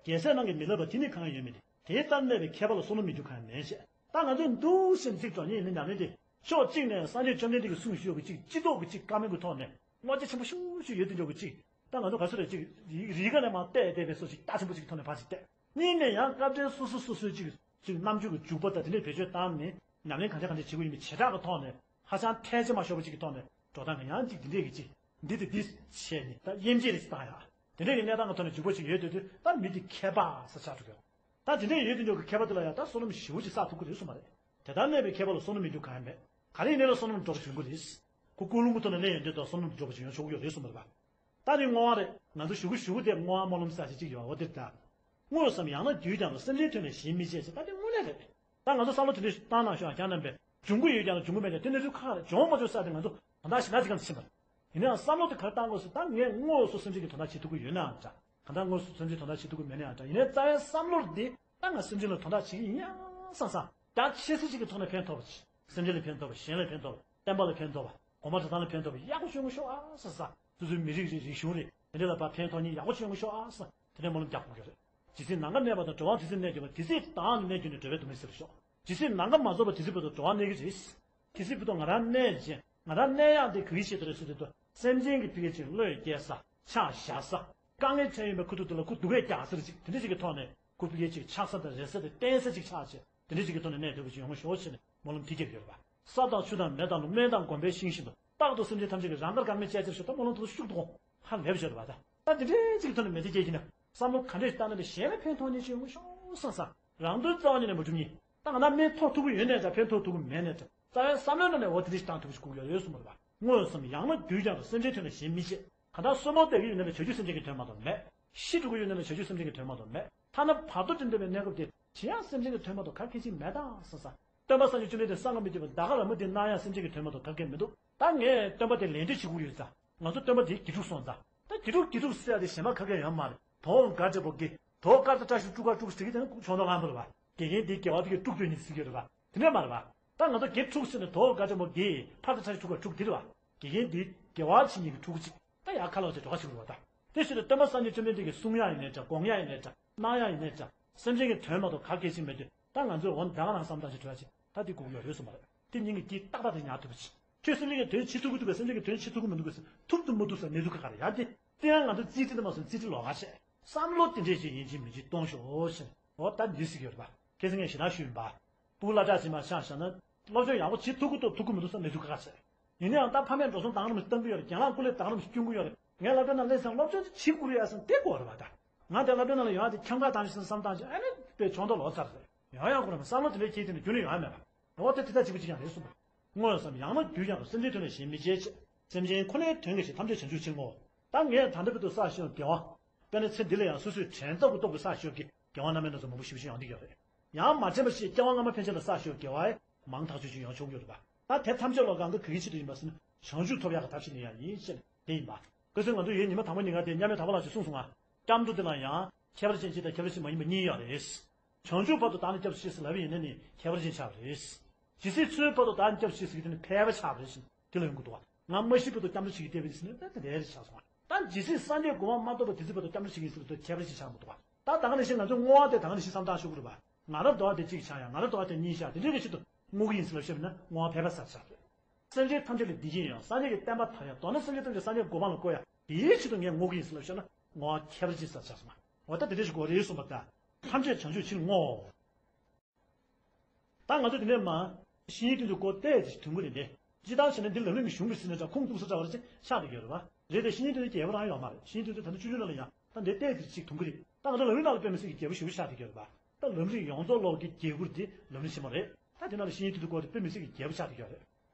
རྒྱལ་སྲས་རྣམས་ཀྱིས་མི་བསླབ་པ་དེ་ནི་གང་ཡང་ཡོད་མིན་ཏེ། དེ་ལྟར་གནས་པའི་མཁས་པ་ལ་བསོད་ནམས་མི་འགྱུར་གང་ཡང་མེད་ཅེས། ད་ང་ཚོས་འདུག་སེ་ཚིག་གྲོགས་གཉིས་ནི་ཉམས་ལེན་དེ་ཕྱོགས་གཅིག་ནས་སངས་རྒྱས་བཅོམ་ལྡན་འདས་ཀྱིས་གསུངས་ཡོད་ཀྱི་ཅིག་སྤྱི་ཚོགས་ཀྱི་ཅིག་བཀའ་མོལ་གྱི་ཐོག་ནས་བློ་རྒྱ་ཆེན་པོ་ཤུགས་ཤུགས་ཡོད་དུ་འཇོག་གི་ཅིག་ད་ང་ཚོ་ག་ཚོད་རེད་ཅིག་རི་རི་ཁ་ནས་མར་བལྟས་བསྡད་པའི་བཟོ་ཅིག་རྟགས་ཆེན་པོ་ཅིག་ཐོག་ནས་ཕར་ཅིག་བལྟས། གཉིས་ནས་ཡང་སྐབས་འཕྲལ་སོ་སོ་སོ་སོའི་ཅིག་ཅིག་རྣམ་འགྱུར་གྱི་འཇུག་པ་དང་དེ་འདྲའི་བེད་སྤྱོད་བཏང་ནས་ཉམས་ལེན་གང་འདྲ་གང་འདྲ་བྱེད་དགོས་ཡིན་མིན་བྱེ་བྲག་གི་ཐོག་ནས་ཧ་ཅང་ཐལ་ཆ་མ་ཤོར་བ་ཅིག་གི་ཐོག་ནས་འགྲོ་སྟངས་གང་ཡང་ཅིག་འདི་འདྲས་ཀྱི་ཅིག་འདི་དེ་འདི་བྱས་ནས་ད་དབྱེ་འབྱེད་རེ་ཞིག་བཏང་ཡག་དེ་འདྲས་ཀྱི་གནས་སྟངས་ཀྱི་ཐོག་ནས་འཇུག་པ་ཅིག་ཡོད་དུས་དུས་ད་མི་འདི་མཁས་པ་ཟེར་ཆགས་འགྲོ་གི་ཡོད། ད་དེ་འདྲས་ཡོད་དུ་འཇོག་གི་མཁས་པ་དེ་ལ་ཡང་ད་བསོད་ནམས་ཞེ་པོ་ཅིག་བསགས་ཐུབ་ཀྱི་རེད་གསུངས་པ་རེད། དེ་ལྟར་གནས་པའི་མཁས་པ་ལ་བསོད་ནམས་མི་འགྱུར་གང་ཡང་མེད། ག་རེ་ཡིན་ནའི་ལ་བསོད་ནམས་འགྲོ་བཞིན་གྱི་རེད། ཁོ་ཀུན་སློང་གི་ཐོག་ནས་སླེབས་ཡོང་དུས་ད་བསོད་ནམས་འགྲོ་བཞིན་ཡོང་ཆོག་གི་ཡོད་རེད་གསུངས་པ་རེད་པ། ད་ནི་བསྔོ་བ་རེད། ང་ཚོ་ཞུ་གི་ཞུ་གི་དེ་བསྔོ་བ་སྨོན་ལམ་ཟེར་ཞིག་ཅིག་ཡོད་འོ་དེར་ད། དངོས་སམ་ཡང་ན་དུས་ཀྱང་རུ་སེམས་ཅན་ཐོས་ནས་གཞན་མི་བྱེད་ཅེས་ད་དེ་དངོས་གནས་རེད། ད་ང་ཚོ་བསམ་བློ་དེ་འདྲ་བཏང་གནང་ཤོག་ཨ་ཁྱེད་རྣམ་པས་འབྱུང་གི་ཡོད་ཀྱང་རུ་འབྱུང་གི་མེད་ཀྱང་དེ་གནས་ཚུལ་ཁག་རེད། འབྱུང་མ་བྱུང་ཟེར་ཏེ་ང་ཚོ་ད་ལྟ་ཞེ་དྲག་ཅིག་གམ་ཕྱིན་པ་རེད། ཡིན་ན་ཡང་བསམ་བློ་དེ་ག་རེ་བཏང་དགོས་སུ་ད་ངས་དངོས་སུ་སེམས་ཅན་གྱི་དོན་དག་བྱེད་ཐུབ་ཀྱི་ཡོད་ནའང་འདྲ། གང་ལྟར་དངོས་སུ་སེམས་ཅན་དོན་དག་བྱེད་ཐུབ་ཀྱི་མེད་ནའང་འདྲ། ཡིན་ནའི་རྩ་བའི་བསམ་བློ་འདི་ད་ང་སེམས་ཅན་ལ་དོན་དག་བྱེད་ཀྱི་ཡིན་ཡང་བསམ་བསམ་རྒྱ་ཆེ་ས་ཅིག་གི་ཐོག་ནས་ཕན་ཐོགས་པ་ཅིག་སེམས་ཅན་ལ་ཕན་ཐོགས་པ། གཞན་ལ་ཕན་ཐོགས་པ། བསྟན་པ་ལ་ཕན་ཐོགས་པ། གོང་མ་དེ་ཚང་ལ་ཕན་ཐོགས་པ་ཡག་པོ་བྱུང་ཤོག་ཨ་ས་ས། སོ་སོའི་མི་རིགས་རེད། རིག་གཞུང་རེད། དེ་འདྲ་ལ་ཕར་ཕན་ཐོགས་མཁན་ཡག་པོ་བྱུང་ཤོག་ཨ་ས། དེ་འདྲའི་སྨོན་ལམ་རྒྱག་དགོས་ཀྱི་རེད། ཇི་སྲིད་ནམ་མཁའ་གནས་པ་དང་། འགྲོ་བ་དེ་སྲིད་གནས་གྱུར་པ། དེ་སྲིད་བདག་ནི་གནས་གྱུར་ནས། འགྲོ་བའི་སྡུག་བསྔལ་སེལ་ཤོག་ཇི་སྲིད་ནམ་མཁའ་མ་རྫོགས་པ་དེ་སྲིད་བར་དུ་འགྲོ་བ་གནས་ཀྱི་རེད། དེ་སྲིད་བར་དུ་ང་རང་གནས་ཀྱི་རེད། ང་རང་གནས་ཡག་དེ་ག་གི་ཆེད་དུ་རེད་ཟེར་དུས་དུ་སེམས་ཅན་གྱི་ཕ་གི་ཅིག་བློས་སྐྱེལ་ས། ཆ་བཞག་ས། དཀའ་ངལ་འཕྲད་ཡོད་པའི་ཁུ་ཐུག་དེ་ལ་ཁོ་སྡུག་སྐད་རྒྱག་ས་རེད་ཅིག་དེ་འདྲ་ཅིག་གི་ཐོག་ནས་ཁོ་ཕ་གི་ཅིག་ཆགས་ས་དང་རེད་ས་དེ་བརྟེན་ས་ཅིག་ཆགས་བྱས་དེ་འདྲ་ཅིག་གི་ཐོག་ནས་གནས་ཐུབ་པ་ཅིག་ཡོང་ཤོག་ཅེས་ནས་སྨོན་ལམ་དེ་རྒྱབ་ཡོད་རེད་པ། ས་དང་ཆུ་དང་མེ་དང་རླུང་། སྨན་དང་སྒོམ་པའི་ཤིང་བཞིན་དུ། རྟག་ཏུ་སེམས་ཅན་ཐམས་ཅད་ཀྱི་རང་དགར་དཀར་མེ་བཅས་ཕྱིར་ཞོག་ད་སྨོན་ལམ་དེ་ཚོ་ཤུགས་ཏུ་གོ་ཧ་ལས་པ་བྱེད་རེད་པ། ད་ད་འདི་འདྲའི་ཅིག་གི་ཐོག་ནས་མེ་མདའ་སྐྱེལ་གྱི་ན་བསམ་བློ་ག་འདྲས་ཤིག་བཏང་ན་ལས་གཞན་ལ་ཕན་ཐོགས་ནས་ཅིག་ཡོང་ཤོག་བསམ་བསམ། རང་དོན་རྩ་བ་ཉིད་ནས་མ་གྲུབ་ཉིད། ད་ང་ན་སྨན་ཐོགས་ཐུབ་ཀྱི་ཡོད་ནའི་འདྲ། ཕན་ཐོགས་ཐུབ་ཀྱི་མེད་ནའི་འདྲ། རྩ་བའི་བསམ་བློའི་ནང་ནས་འོ་དེ་འདྲ་ཞིག་བཏང་ཐུབ་ཀྱི་སྐུ་ཡོད་རེད་གསུངས་པ་རེད་པ། དངོས་སམ་ཡང་ན་དུས་ཀྱང་རུ་སེམས་ཅན་ཐོས་ནས་གཞན་མི་བྱེད། གང་ལྟར་གསོན་པོ་བསྡད་ཀྱི་ཡོད་ན་ལས་བྱ་རྒྱུ་སེམས་ཅན་གྱི་དོན་མ་གཏོགས་མེད། ཤི་འགྲོ་གི་ཡོད་ན་ལས་བྱ་རྒྱུ་སེམས་ཅན་གྱི་དོན་མ་གཏོགས་མེད། ཐ་ན་བར་དོ་འདྲ་འདྲ་བའི་གནས་སྐབས་དེ་ཇི་ཡང་སེམས་ཅན་གྱི་དོན་མ་གཏོགས་ག་གེ་ཅིག་མེད་དང་བསམ་བསམ། སྟོན་པ་སངས་རྒྱས་བཅོམ་ལྡན་འདས་བསམ་གྱིས་མི་ཁྱབ་པ་ད་ག་རང་མོ་དེ་གནང་ཡང་སེམས་ཅན་གྱི་དོན་མ་གཏོགས་ག་གེ་མི་འདུག་ད་ངས་སྟོན་པ་དེ་ལེགས་འདྲིས་བྱེད་དགོས་ཡོད་ཙང་། ང་ཚོ་སྟོན་པ་དེའི་དགེ་ཕྲུག་སོང་ཙང་། ད་དགེ་ཕྲུག་དགེ་ཕྲུག་ཟེར་ཡ་དེ་གཞན་པ་ག་གེ་ཡོད་མ་རེད། དོ་དགའ་བྲལ་བ་དགེ། དོ་དཀར་དང་བཀྲ་ཤིས་དཀྲུག་དཀར་དཀྲུག་ཟེར་གྱི་དེ་ནི་ཆོས་མདོ་ལྷ་མོ་རེད་པ། དགེ་རྒན་དེའི་དགེ་བ་དེ་གིས་དཀྲུག་སྡོད་ནི་ཟེར་གྱི་རེད་པ། དེ་འདྲ་མ་རེད་པ། ད་ང་ཚོ་དགེ་ཕྲུག་ཟེར་ནས་དོ་དགའ་བྲལ་བ་དགེ། ཕ་དང་བཀྲ་ཤིས་དཀྲུག་དཀར་དཀྲུག་དེ་རེད་པ། དགེ་རྒན་དེའི་དགེ་བ་བྱེད་མཁན་གྱི་ཕྲུ་གུ་གཅིག་ད་ཡར་ཁ་ལོག་བྱས་འགྲོ་ཁ་ཞིག་རེད་པ། ད་དེ་བཞིན་དུ་སྟོན་པ་སངས་རྒྱས་བཅོམ་ལྡན་འདས་ཀྱིས་གསུང་ཡག་ཡིན་ནའི་འདྲ། དགོངས་ཡག་ཡིན་ནའི་འདྲ། གནང་ཡག་ཡིན་ནའི་འདྲ། སེམས་ཅན་གྱི་དོན་མ་གཏོགས་ག་གེ་ཅིག་མེད་དུས་ད་ང་ཚོས་འོ་ན་ད་ག་རང་བསམ་བཏང་ཞིག་བྲོས་ཅིག་ད་དེ་དགོས་ཀྱི་ཡོད་རེད་གསུངས་པ་རེད། དེ་སྙིང་གི་དཀྱིལ་ཏག་ཏག་དེ་ཉར་ཐུབ་པ་ཅིག་ཁྱོད་སེམས་ཅན་གྱི་དོན་བྱེད་ཐུབ་ཀྱི་འདུག་གས། སེམས་ཅན་གྱི་དོན་བྱེད་ཐུབ་ཀྱི་མི་འདུག་གས། ཐུབ་ཏུ་མི་འདུག་ཟེར་གནས་ཚུལ་ཁག་ཁག་རེད་ཡ། དེ་དེ་ཡང་ང་ཚོ་རྩིས་ཁྲི་དུ་མ་སོང་རྩིས་ཁྲི་ལོགས་ཀ་བྱས། བསམ་བློ་དེ་འདྲས་ཅིག་ཡིན་གཅིག་མིན་གཅིག་གཏོང་ཤོག་ཟེར། འོ་ད་འདི་ཟེར་གྱི་ཡོད་རེད་པ། ཁ་སང་ངས་ཞེ་དྲག་ཞུས་ཡིན་པ། སྤུ་གུ་སློབ་གྲྭ་ཕྱིན་པ་ཆ་བཞག་ན། སློབ་སྦྱོང་ཡག་པོ་བྱེད་ཐུབ་ཀྱི་འདུག་ཐུབ་ཀྱི་མི་འདུག་ཟེར་གནས་ཚུལ་ཁག་ཁག་བྱས། ཡིན་ན་ཡང་ད་ཕ་མས་འགྲོ་སོང་བཏང་རིམ་བཏང་གི་ཡོད་རེད། རྒན་ལགས་སྐུ་ལས་བཏང་རིམ་སྐྱོན་གྱི་ཡོད་རེད། ངས་སློབ་གྲྭ་ནང་སླེབས་ཙང་སློབ་སྦྱོང་ཅིག་བྱེད་དགོས་རེད་ཡ་བསམ་དེ་དགོས་རེད་པ་ད། ང་དེ་སློབ་གྲྭ་ནང་ལ་ཡོང་ཡ་དེ་འཁྱམ་ག་བཏང་ཞིག་བསམ་བཏང་ཞིག་ཨ་ནི་དཔེ་ཆོས་མདོ་ལོག་ཚར་རེད། ཡོང་ཡ་དགོས་རེད་པ། བསམ་བློ་དེ་འདྲའི་ཁྱེར་དེ་ནི་རྒྱུན་ནས་ཡོང་ཡ་མེད་པ། འོ་ད་དེ་ལྟ་གཅིག་པ་གཅིག་རྐྱང་རེད་གསུངས་པ། དངོས་སམ་ཡང་ན་དུས་ཀྱང་རུ་སེམས་ཅན་ཐོས་ནས་གཞན་མི་བྱེད་ཅེས། སེམས་ཅན་ཁོ་ནའི་དོན་གྱིས་ཤིག་ཐམས་ཅད་བྱང་ཆུབ་ཕྱིར་བསྔོའོ། ད་ངས་ད་ལྟ་བར་དུ་བསགས་ཤིང་དགེ་བ། དཔེར་ན་ཚེ་འདི་ལ་ཡང་སོ་སོས་དྲན་རྟོག་གི་རྟོག་གི་བསགས་ཤིང་གི་དགེ་བ་རྣམ་སྨིན་སྣ་ཚོགས་མང་པོ་ཞེ་པོ་ཅིག་ཡོང་གི་ཡོད་རེད། ཡང་མ་དྲན་པ་ཞིག་སྐྱེ་བ་སྔ་མ་ཕན་ཆད་ལ་བསགས་ཤིང་དགེ་བ་མང་ཐག་ཆོད་ཅིག་ཡོང་ཆོག་གི་ཡོད་རེད་པ། ད་དེ་ཐམས་ཅད་ལོག་གང་དུ་ག་གི་ཆེད་དུ་ཡིན་པ་ཟེར་ན་བྱང་ཆུབ་ཐོབ་ཡག་གི་ཐབས་ཤེས་ནི་ཡང་ཡིན་ཞེས་དེ་ཡིན་པ། ཁ་སང་ང་ཚོ་ཡོད་ཉི་མ་དང་པོ་ཉིན་ག་དེ་མཉམ་མེད་དམ་པ་ལགས་ཀྱིས་གསུངས་སོང་ང་། སྐྱབས་འགྲོ་དེ་ལ་ཡང་ཁྱད་པར་ཅན་གཅིག་དང་ཁྱད་པར་ཅན་མ་ཡིན་པ་གཉིས་ཡོད་རེད། བྱང་ཆུབ་བར་དུ་བདག་ནི་སྐྱབས་སུ་མཆི་ཟེར་ལབ་པ་ཡིན་ན་ནི་ཁྱད་པར་ཅན་ཆགས་པ་རེད། ཇི་སྲིད་འཚོའི་བར་དུ་བདག་ནི་སྐྱབས་སུ་མཆི་ཟེར་གྱི་དེ་ནི་ཕལ་པ་ཆགས་པ་རེད་ཟེར་དེ་ལ་ཡོང་གི་འདུག་བ། ང་མ་ཤི་བར་དུ་སྐྱབས་འགྲོ་བྱེད་ཀྱི་བསྡད་པ་ཡིན་ཟེར་ན་ད་དེ་འདྲའི་རེད་ཆགས་སོང་བ། ད་ཇི་སྲིད་སངས་རྒྱས་གོ་འཕང་མ་ཐོབ་པ་དེ་སྲིད་བར་དུ་སྐྱབས་འགྲོ་བྱེད་ཀྱི་ཡིན་ཟེར་བར་དུ་ཁྱད་པར་ཅན་ཆགས་མི་འདུག་བ། ད་ད་ག་ནང་བཞིན་ང་ཚོའི་བསྔོ་བ་དེ་ད་ག་ནང་བཞིན་བསམ་བཏང་ཤོག་གི་རེད་བ། ང་རང་འདོད་པ་དེ་གཅིག་ཆགས་ཡ། ང་རང་འདོད་པ་དེ་གཉིས་ཆགས། དེ་འདྲའི་གི་ཆེད་དུ་བསྔོ་གི་ཡིན་ཟེར་ལབ་ཤེས་པ་ན་བསྔོ་བ་ཕལ་པ་ཟེར་ཆགས་རེད། སེམས་ཅན་ཐམས་ཅད་ལ་བདེ་སྐྱིད་ཡོང་། སངས་རྒྱས་ཀྱི་བསྟན་པ་དར་ཡ། མདོར་ན་སེམས་ཅན་ཐམས་ཅད་སངས་རྒྱས་གོ་འཕང་ལ་བཀོད་ཡ། དེའི་ཆེད་དུ་ངས་བསྔོ་གི་ཡིན་ཟེར་ལབ་ཤེས་ན་བསྔོ་བ་ཁྱད་པར་ཅན་ཟེར་ཆགས་སོང་བ། འོ་ད་དེ་འདྲ་ཞིག་དགོས་རེད་གསུངས་པ་ད། ཐམས་ཅད་བྱང་ཆུབ་ཕྱིར་བསྔོའོ། ད་ང་ཚོ་དེ་ནས་མ་བཤེས་གཉེན་དེ་ཚོའི་སྐོར་ཏོག་ཙམ་ཐོན་གྱི་རེད་དེ། སྤྱིར་བཏང་བྱས་ན་འདི་ལམ་རིམ་གྱི་གཞུང་གི་ཟིན་ན་ཙང་ཁུངས་གཏུགས་ས་འདྲ་བ་རེ་ཅིག་ཆགས་བསྡད་ཀྱི་ཡོད་རེད་བ། རེད་དེ་བཤེས་གཉེན་དེ་ཚོ་རྒྱས་པོ་རང་ཡོད་མ་རེད། བཤེས་གཉེན་དེ་ཚོ་ད་ལྟ་ཆུང་ཆུང་ལ་ལ་ཡང་ད་འདི་ཏོག་ཙམ་ཅིག་ཐོན་གྱི་རེད། ད་ང་ཚོ་ལམ་རིམ་ནང་ལ་དཔེ་མི་སྲིད་ཀྱི་རྒྱས་པོ་ཞེ་པོ་ཆགས་བསྡད་ཀྱི་ཡོད་རེད་པ། ད་ལམ་རིམ་ཡོངས་རྫོགས་ཀློག་གི་རྒྱས་ཁུར་དེ་ལམ་རིམ་ཆེན་མོ་རེད། ད་དེ་ནང་ལ་བཤེས་གཉེན་དེ་ཚོའི་སྐོར་དེ་དཔེ་མི་སྲིད་ཀྱི་རྒྱས་པོ་ཆགས་བསྡད་ཀྱི་ཡོད་རེད།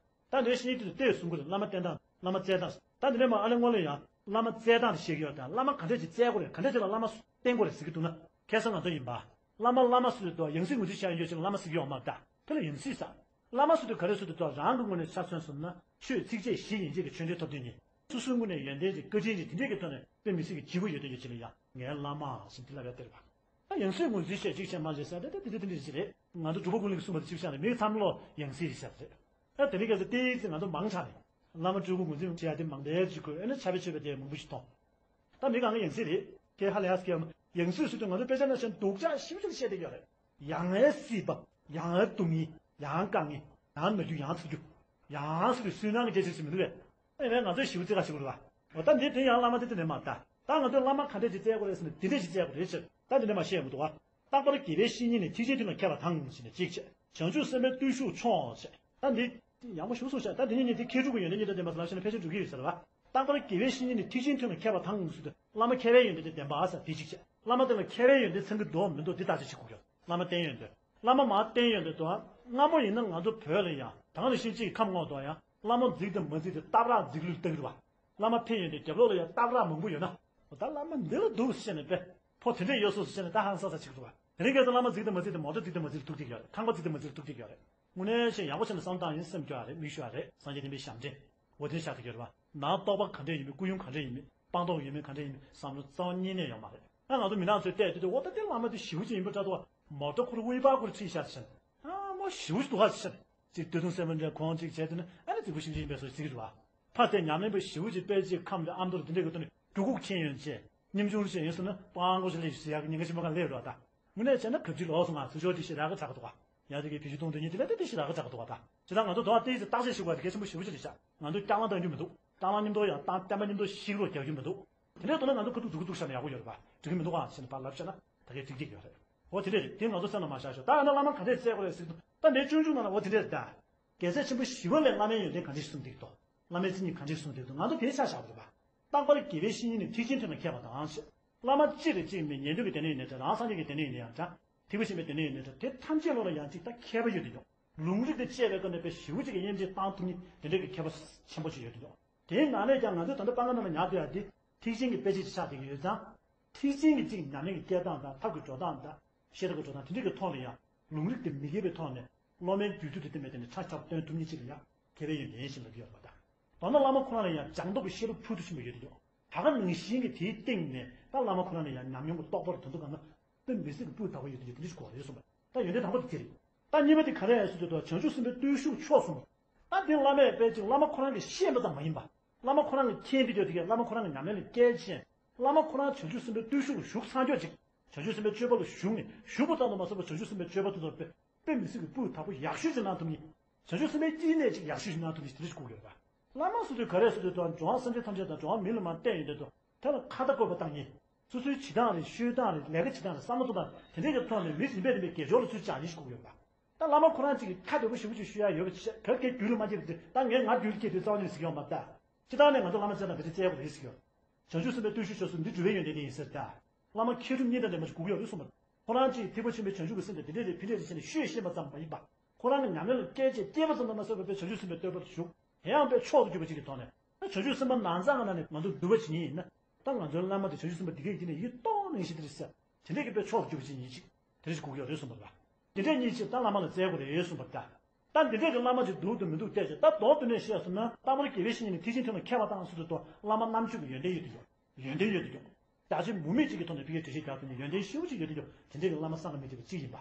ད་འདིར་བཤེས་གཉེན་དེ་ཚོ་ལྟོས་གསུང་གི་རེད། བླ་མ་བསྟེན་སྟངས། བླ་མ་བཙལ་སྟངས། ད་འདི་ནས་མར་ཨ་ལས་སྔོན་ལ་ཡང་བླ་མ་བཙལ་སྟངས་དེ་བཤད་ཀྱི་ཡོད་དང་། བླ་མ་ག་འདྲས་ཅིག་བཙལ་དགོས་རེད། ག་འདྲས་ཅིག་ལ་བླ་མ་བསྟེན་དགོས་རེད་ཟེར་གྱི་འདུག་ན། ཁ་སང་ང་ཚོ་ཡིན་པ། བླ་མ་བླ་མ་ཟེར་དུས་ཡང་སྲིད་ངོས་འཛིན་བྱ་ཡོད་ཅིག་ལ་བླ་མ་ཟེར་གྱི་ཡོད་མ་རེད་ད། དེ་ལ་ཡང་སྲིད་ཟེར། བླ་མ་ཟེར་དུས་ག་རེ་ཟེར་དུས་ད་རང་གི་ངོས་ནས་ཆ་མཚོན་སོང་ན་ཆོས་ཚིགས་བཅད་བཞི་ཡན་ཆད་ཀྱི་ཆོས་འབྲེལ་ཐོབ་དོན་ཡིན། སོ་སོའི་ངོས་ནས་ཡོན་ཏན་ཅིག་བཀའ་དྲིན་ཅིག་དེ་འདྲས་ཀྱི་ཐོག་ནས་དཔེ་མི་སྲིད་ཀྱི་བརྗིད་པོ་ཡོད་དོན་ཡོད་ཅིག་ལ་ཡང་ངའི་བླ་མ་ཟེར་དེ་ལབ་ཡ་དེ་རེད་པ། ད་ཡང་སྲིད་ངོས་འཛིན་བྱས་གཅིག་བྱས་མ་བྱས་ཟེར་ཏེ་ད་དེ་འདྲ་དེ་འདྲ་ཞིག་རེད། ང་ཚོ་འབྲུག་པ་ཀུན་གླིང་གིས་གསུངས་པ་དེ་གཅིག་ཆགས་ནས་མི་ཚང་མ་ལོ་ཡང་སྲིད་ཞིག་བྱས་རེད། ད་དེ་རིང་ཁ་སང་ཏོག་ཙམ་ང་ཚོ་མང་ཆགས་ནས་བླ་མ་སྤྲུལ་སྐུ་ངོས་འཛིན་བྱེད་ཡ་དེ་མང་དྲགས་ཅིག་དགོས། ཨ་ནི་ཆ་བེད་ཆོས་པ་དེ་མང་པོ་ཞིག་མཐོང་། ད་མི་གང་ག་ཡང་སྲིད་རེད། ཁྱེད་ཧ་ལས་ཡ་སྐྱེ་བ་ཡང་སྲིད་ཟེར་དུས་ང་ཚོ་དཔེ་ཆ་ནང་བཞིན་སྡུག་ཅག་ཞེ་པོ་ཅིག་བཤད་བསྡད་ཡོད་རེད། ཡང་ཨེ་སྲིད་པ། ཡང་ཨེ་སྡུག་ངེས། ཡང་དཀའ་ངལ། ཡང་ན་རྒྱུ། ཡང་ཚ་རྒྱུ། ཡང་སྲིད་པའི་སུན་སྣང་གི་སྐད་ཆ་ཞིག་མི་འདུག་གས། ཨ་ནི་ང་ཚོས་ཞེ་པོ་ཅིག་ཁ་ཞེ་པོ་རེད་པ། འོ་ད་འདི་དེ་ཡང་བླ་མ་དེ་དེ་ནས་མ་ད། ད་ང་ཚོས་བླ་མ་ག་འདྲས་ཅིག་བཙལ་དགོས་རེད་ཟེར་ན་དེ་འདྲས་ཅིག་བཙལ་དགོས་རེད་ཟེར། ད་འདི་འདྲས་མ་བཤད་མི་འདུག་ག། རྟག་པར་དགེ་བའི་བཤེས་གཉེན་ནི། ཐེག་ཆེན་མཐུན་ལ་མཁས་པ་དང་། ཞེས་ནས་གཅིག་བྱས། བྱང་ཆུབ་སེམས་དཔའི་བརྟུལ་ཞུགས་མཆོག་བྱས། ད་འདི་ཡག་པོ་ཞེ་པོ་གསུངས་ཤག། ད་འདི་གཉིས་ནི་དེ་མཁས་གྲུབ་ཀྱི་ཡོན་ཏན་གཉིས་དང་ལྡན་པ་ཟེར་ལབ་ཤེས་ན་ཕལ་ཆེར་འགྲིག་གི་ཡོད་ཟེར་བ། རྟག་པར་དགེ་བའི་བཤེས་གཉེན་ནི། ཐེག་ཆེན་མཐུན་ལ་མཁས་པ་དང་། ཟེར་དུས་བླ་མ་མཁས་པའི་ཡོན་ཏན་དང་ལྡན་པ་ཟེར་དེ་གཅིག་བྱས། བླ་མ་དེ་ལ་མཁས་པའི་ཡོན་ཏན་ཚང་གི་འདུག་མི་འདུག་འདི་བརྟག་དཔྱད་བྱེད་དགོས་ཀྱི་ཡོད། བླ་མ་བསྟེན་ཡོན་ཏན། བླ་མ་མར་བསྟེན་ཡོན་ཏན་དང་། སྔ་མོ་ཡིན་ན་ང་ཚོ་བོད་ལ་ཡང་ད་ག་ནང་བཞིན་གཅིག་གི་ཁམས་ངོ་དང་ཡང་བླ་མ་མཛེས་དང་མ་མཛེས་དེ་སྟག་རག་མཛེས་ལུགས་ལྟ་གི་རེད་པ། བླ་མ་ཕེབས་ཡོན་ཏན་རྒྱབ་ལོགས་ལ་ཡང་སྟག་རག་མང་པོ་ཡོད་ན། འོ་ད་བླ་མ་འདི་ལ་འདུག་ཟེར་ནས་དཔེ་ཕོ་དེ་འདྲས་ཡོད་སོང་ཟེར་བྱས་ནས་ད་ཧང་སང་ས་ཅིག་འདུག་པ། དེ་རིང་ཁ་སང་བླ་མ་མཛེས་དང་མ་མཛེས་དེ་མོ་ཊ་མཛེས་དང་མ་མཛེས་ལ་ཐུག་བསྡད་ཀྱི་ཡོད་རེད། ཁང་པ་མཛེས་དང་མ་མཛེས་ལ་ཐུག་བསྡད་ཀྱི་ཡོད་རེད། དངོས་གནས་བཤད་ཡག་པོ་བྱས་ནས་བསམ་བློ་བཏང་ཡིན་སེམས་སྐྱོ་བ་རེད། མིག་ཞུ་བ་རེད། སངས་རྒྱས་བསྟན་པའི་ཞབས་འདྲེན། འོ་དེ་ཆགས་ཀྱི་ཡོད་རེད་པ། ནང་རྟོགས་པ་ག་འདྲས་ཡིན་མིན། སྐུ་ཡོན་ག་འདྲས་ཡིན་མིན། སྤངས་རྟོགས་ཡོད་མེད་ག་འདྲས་ཡིན་མིན་བསམ་བློ་རྩ་བ་ཉིད་ནས་ཡོད་མ་རེད། ཨ་ང་ཚོ་མི་ནག་ཚོས་བལྟས་དུས་དུས་འོ་ད་དེ་བླ་མ་དེ་ཞེ་པོ་ཅིག་ཡིན་པ་འདྲ་འདུག་པ། མོ་ཊ་ཁོ་རང་དབུ་པར་ཁོ་རང་ཁྲིད་བཞག་ཟེར་ནས། ཨ་མོ་ཞེ་པོ་ཅིག་འདུག་ག་ཟེར་ནས། ཅིག་སྟོད་ཐུང་སེར་པོ་འདྲ་གོན་ཅིག་བྱས་དུས་ན་ཨ་ནི་རྫིག་པོ་ཞེ་པོ་ཅིག་ཡིན་པའི་བཟོ་ཞིག་རེད་པ། ཕ་དེ་ཉམས་ལེན་པ་ཞེ་པོ་ཅིག་དཔེ་ཅིག་ཁམས་དེ་ཨ་མདོ་རུ་དེ་འདྲའི་གི་ཐོག་ནས་རྒྱུ་སྐུགས་མཁན་ཡོད་ཅེས། སྙེམས་ཆུང་ཅིག་ཡིན་སོང་ན་སྤང་གོ་ཞིག་སླེབས་ཞིག་ཡག་གི་ཉེན་ཁ་ཆེན་པོ་གང་སླེབས་འགྲོ་ད། དངོས་གནས་བྱས་ན་གབ་ཅིག་ལོག་སོང་ང་ཚུར་ཕྱོགས་དེ་ཞེ་དྲག་གི་དྲག་གི་འདུག་ག། ཡང་དེ་གའི་བེད་སྤྱོད་གཏོང་དོན་ཉིད་དེ་ལ་དེ་དེ་ཞེ་དྲག་གི་དྲག་གི་འདུག་ག་ད། བྱས་ཙང་ང་ཚོ་དོ་བ་ཏོག་ཙམ་བརྟག་དཔྱད་ཞིག་དགོས་པ་དེ་གལ་ཆེན་པོ་ཞེ་པོ་ཅིག་རེད་ཤག། ང་ཚོས་སྐྱག་ལང་བཏང་རྒྱུ་མི་འདུག། སྐྱག་ལང་མཉམ་དུ་ཡང་བཏང་། བསྟན་པ་མཉམ་དུ་ཤིག་རོགས་རྒྱག་རྒྱུ་མི་འདུག། དེ་འདྲའི་དོན་ལ་ང་ཚོ་ཁ་ཐུག་མཛུབ་གུ་གཏུག་བཞག་ན་ཡག་པོ་ཡོད་རེད་པ། འགྲིག་གི་མི་འདུག་ག་ཟེར་ནས་ཕར་ལབ་བཞག་ན་ད་གའི་འགྲིག་གི་ཡོད་རེད། འོ་དེ་འདྲ་རེད། དེ་ང་ཚོ་སེམས་ལ་མ་བཞག་ཤོག། ད་ཡང་ན་བླ་མ་ག་འདྲས་བཙལ་དགོས་རེད་ཟེར་དུས་ད་འདིའི་སྤྱོད་འཇུག་ནང་ལ་འོ་དེ་འདྲ་རེད་ད། རྒྱལ་སྲས་ཆེན་པོ་ཞི་བ་ལྷས་བླ་མའི་ཡོན་ཏན་ག་འདྲས་གསུངས་བསྡད་ཀྱི་འདུག། བླ་མའི་མཚན་ཉིད་ག་འདྲས་གསུངས་བསྡད་ཀྱི་འདུག། ང་ཚོ་དེའི་ཆ་བཞག་དགོས་རེད་པ། རྟག་པར་དགེ་བའི་བཤེས་གཉེན་ནི། ཐེག་ཆེན་མཐུན་ལ་མཁས་པ་དང་། ཞེས། བླ་མ་གཅིག་རེ་གཅིག་མིན། ཉན་ཐོས་ཀྱི་སྡེ་སྣོད་ཡིན་ནའི་འདྲ། རང་སངས་རྒྱས་ཀྱི་སྡེ་སྣོད་ཡིན་ན་ཡང་འདྲ། ཐེག་པ་ཆེན་པོའི་སྡེ་སྣོད་ཡིན་ནའི་འདྲ། དེ་ཐམས་ཅད་ལོག་ལ་ཡང་གཅིག་ད་མཁས་པ་ཡོད་དེ་ཡོད། ལུང་རིགས་དང་བཅས་པའི་སྒོ་ནས་དཔེ་ཞེ་པོ་ཅིག་གི་དབྱེ་འབྱེད་བཏང་ཐུབ་མཁན་དེ་འདྲའི་གི་མཁས་པ་ཆེན་པོ་ཅིག་ཡོད་དེ་ཡོད། དེའི་ནང་ནས་ཀྱང་ང་ཚོས་ད་ལྟ་སྤང་ཁ་ནང་ལ་ཉར་སྡོད་ཡ་དེ་ཐེག་ཆེན་གྱི་དཔེ་ཆ་ཅིག་ཆགས་བསྡད་ཀྱི་ཡོད་ཙང་། ཐེག་ཆེན་གྱི་གཅིག་ཉམས་ལེན་གྱི་སྐྱེལ་སྟངས་དང་ཐབས་ཀྱི་འགྲོ་སྟངས་དང་། བཤད་སྟངས་ཀྱི་འགྲོ་སྟངས་དེ་འདྲའི་གི་ཐོག་ནས་ཡང་ལུང་རིགས་དེ་མི་འགལ་བའི་ཐོག་ནས་སློབ་མའི་རྒྱུད་ཚོད་དེ་བསྟན་པའི་སྟེང་ནས་ཕྲ་ཞབས་སྟོན་ཐུབ་མཁན་ཅིག་ལ་ཡང་མཁས་པའི་ཡོན་ཏན་ཞེས་ལབ་ཀྱི་ཡོད་པ་དང་། མདོར་ན་བླ་མ་ཁོ་རང་ལ་ཡང་སྦྱངས་སྟོབས་ཀྱི་ཤེས་རབ་ཕུལ་དུ་ཕྱིན་པ་ཡོད་དེ་ཡོད། ད་ག་ནང་བཞིན་གྱི་དེའི་སྟེང་ནས་ད་བླ་མ་ཁོ་རང་ལ་ཡང་ཉམས་མྱོང་གི་རྟོགས་པ་རེ་དོན་དུ་གང་ན་དཔེ་མི་སྲིད་ཀྱི་སྤུས་དག་པོ་ཡོད་དེ་ཡོད། དེ་འདྲ་ཞིག་གོ་བ་རེད་གསུངས་པ། ད་ཡོན་ཏན་དང་པོ་དེ་དེ་རེད། ད་གཉིས་པ་དེ་ག་རེ་ཡིན་ཟེར་དུས། ད་བྱང་ཆུབ་སེམས་དཔའི་བརྟུལ་ཞུགས་མཆོག་གསུངས་པ། ད་འདི་བླ་མས་དཔེ་ཅིག་བླ་མ་ཁོ་རང་གིས་ཤེས་པ་ཙམ་མ་ཡིན་པ། བླ་མ་ཁོ་རང་གིས་མཁྱེན་ཏེ་ཡོད་དེ་གས། བླ་མ་ཁོ་རང་གི་ཉམས་ལེན་ལ་བསྐྱལ་བྱས། བླ་མ་ཁོ་རང་བྱང་ཆུབ་སེམས་དཔའི་བརྟུལ་ཞུགས་ལ་ཞུགས་ཚར་ཀྱོག་ཅིག། བྱང་ཆུབ་སེམས་དཔའི་སྤྱོད་པ་ལ་ཞུགས་ནས་ཞུགས་པ་ཙམ་དུ་མ་ཟད་པར་བྱང་ཆུབ་སེམས་དཔའི་སྤྱོད་པ་དེ་ཚོར་དཔེ་དཔེ་མི་སྲིད་ཀྱི་སྤུས་དག་པོ་ཡག་ཤོས་ཅིག་གནང་ཐུབ་མཁན། བྱང་ཆུབ་སེམས་དཔའི་དཀྱིལ་ནས་ཅིག་ཡག་ཤོས་ཤིག་གནང་ཐུབ་མཁན་ཞིག་དེ་འདྲ་ཞིག་དགོས་ཀྱི་རེད་པ། བླ་མ་ཟེར་དུས་ག་རེ་ཟེར་དུས། དང་འགྲོ་བ་སེམས་ཅན་ཐམས་ཅད་དང་འགྲོ་བ་མི་ལ་མར་བསྟེན་ཡོང་དུས། དེ་ལ་ཁ་བརྡ་བཀོད་པ་བཏང་མཁན། སོ་སོའི་བྱེད་སྟངས་རེད། ཤོད་སྟངས་རེད། ལས་ཀ་བྱེད་སྟངས་རེད། བསམ་བློ་གཏོང་སྟངས་དེ་འདྲའི་གི་ཐོག་ནས་མི་རིགས་རིམ་པས་རིམ་པས་དགེ་སྦྱོར་ལ་ཚུར་བཅར་ཡིན་ཞིག་དགོས་ཀྱི་ཡོད་པ། ད་བླ་མ་ཁོ་རང་གཅིག་གིས་ཁ་བདེ་པོ་ཞེ་པོ་ཅིག་ཤོད་ཡ་ཡོད་པ་ཞིག་ག་གེ་རྒྱུད་ལ་མ་སྐྱེས་དུས། ད་ངས་ང་རྒྱུད་ལ་སྐྱེས་དུས་རྩ་བ་ནས་ཟེར་གྱི་ཡོད་མ་རེད་ད། སྤྱིར་བཏང་ནས་ང་ཚོ་བླ་མ་བཙལ་ན་དེ་འདྲ་བཙལ་དགོས་རེད་ཟེར་གྱི་ཡོད། བྱང་ཆུབ་སེམས་དཔའི་བརྟུལ་ཞུགས་ཆོས་གསུམ་འདི་སྒྲུབ་པའི་ཡོན་ཏན་དེ་ཡིན་ཟེར་ད། བླ་མ་མཁས་གྲུབ་གཉིས་དང་ལྡན་པ་ཞིག་དགོས་ཀྱི་ཡོད་རེད་གསུངས་པ། ཁོ་རང་གཅིག་ཐེག་པ་ཆེན་པོའི་བྱང་ཆུབ་ཀྱི་སེམས་དང་དེ་འདྲས་རེད་ཕན་འདྲས་རེད་ཟེར་ནས་ཤོད་ཤེས་པ་ཙམ་མ་ཡིན་པ། ཁོ་རང་གི་ཉམས་ལེན་ལ་བསྐྱལ་བྱས་བསྐྱལ་པ་ཙམ་དུ་མ་ཟད་པར་དཔེ་བྱང་ཆུབ་སེམས་དཔའི་བསྟོད་པ་ལ་ཞུགས། དེ་ཡང་དཔེ་མཆོག་ཏུ་གྱུར་པ་ཅིག་གི་ཐོག་ནས། ད་བྱང་ཆུབ་སེམས་དཔའ་ནང་ཚང་གི་ནང་ནས་ང་ཚོ་འདུལ་བ་བྱེད་མཁན་ཡིན་ན། ད་ང་ཚོའི་བླ་མ་དེ་བྱང་ཆུབ་སེམས་དཔའ་འདི་གས་ཡིན་ནས་ཡིད་རྟོག་ནང་བཞིན་དེ་རེད་ཟེར། དེ་འདྲས་ཀྱི་དཔེ་མཆོག་ཏུ་གྱུར་པ་ཅིག་ཡིན་ཅིག། དེ་འདྲས་ཞིག་དགོས་ཀྱི་ཡོད་རེད་གསུངས་པ་རེད། དེ་འདྲས་གཉིས་ཅིག་ད་བླ་མ་ལ་བཙལ་དགོས་རེད་གསུངས་པ་རེད་ད། ད་འདི་འདྲས་ཀྱི་བླ་མ་ཅིག་འདུག་དང་མི་འདུག་བལྟས་བྱས། ད་མདོར་བསྡུས་ནས་བཤད་སོང་ན། རྟག་པར་དགེ་བའི་བཤེས་གཉེན་ནི། ཐེག་ཆེན་མཐུན་ལ་མཁས་པ་དང་ཟེར་དུས། ད་བླ་མ་རྣམ་དཔྱོད་ཀྱི་ཡོན་ཏན་ཡོད་དེ་ཡོད། ཡོན་ཏན་ཡོད་དེ་ཡོད། རྒྱ་ཆེ་མུ་མེད་ཅིག་གི་ཐོག་ནས་ཕ་གིའི་འགྲེལ་བཤད་རྒྱག་ཐུབ་ནས་ཡོན་ཏན་ཞེ་པོ་ཅིག་ཡོད་དེ་ཡོད། དེ་འདྲས་ཀྱི་བླ་མ་བསམ་གྱིས་མི་ཁྱབ་པ་ཅིག་ཡིན་པ།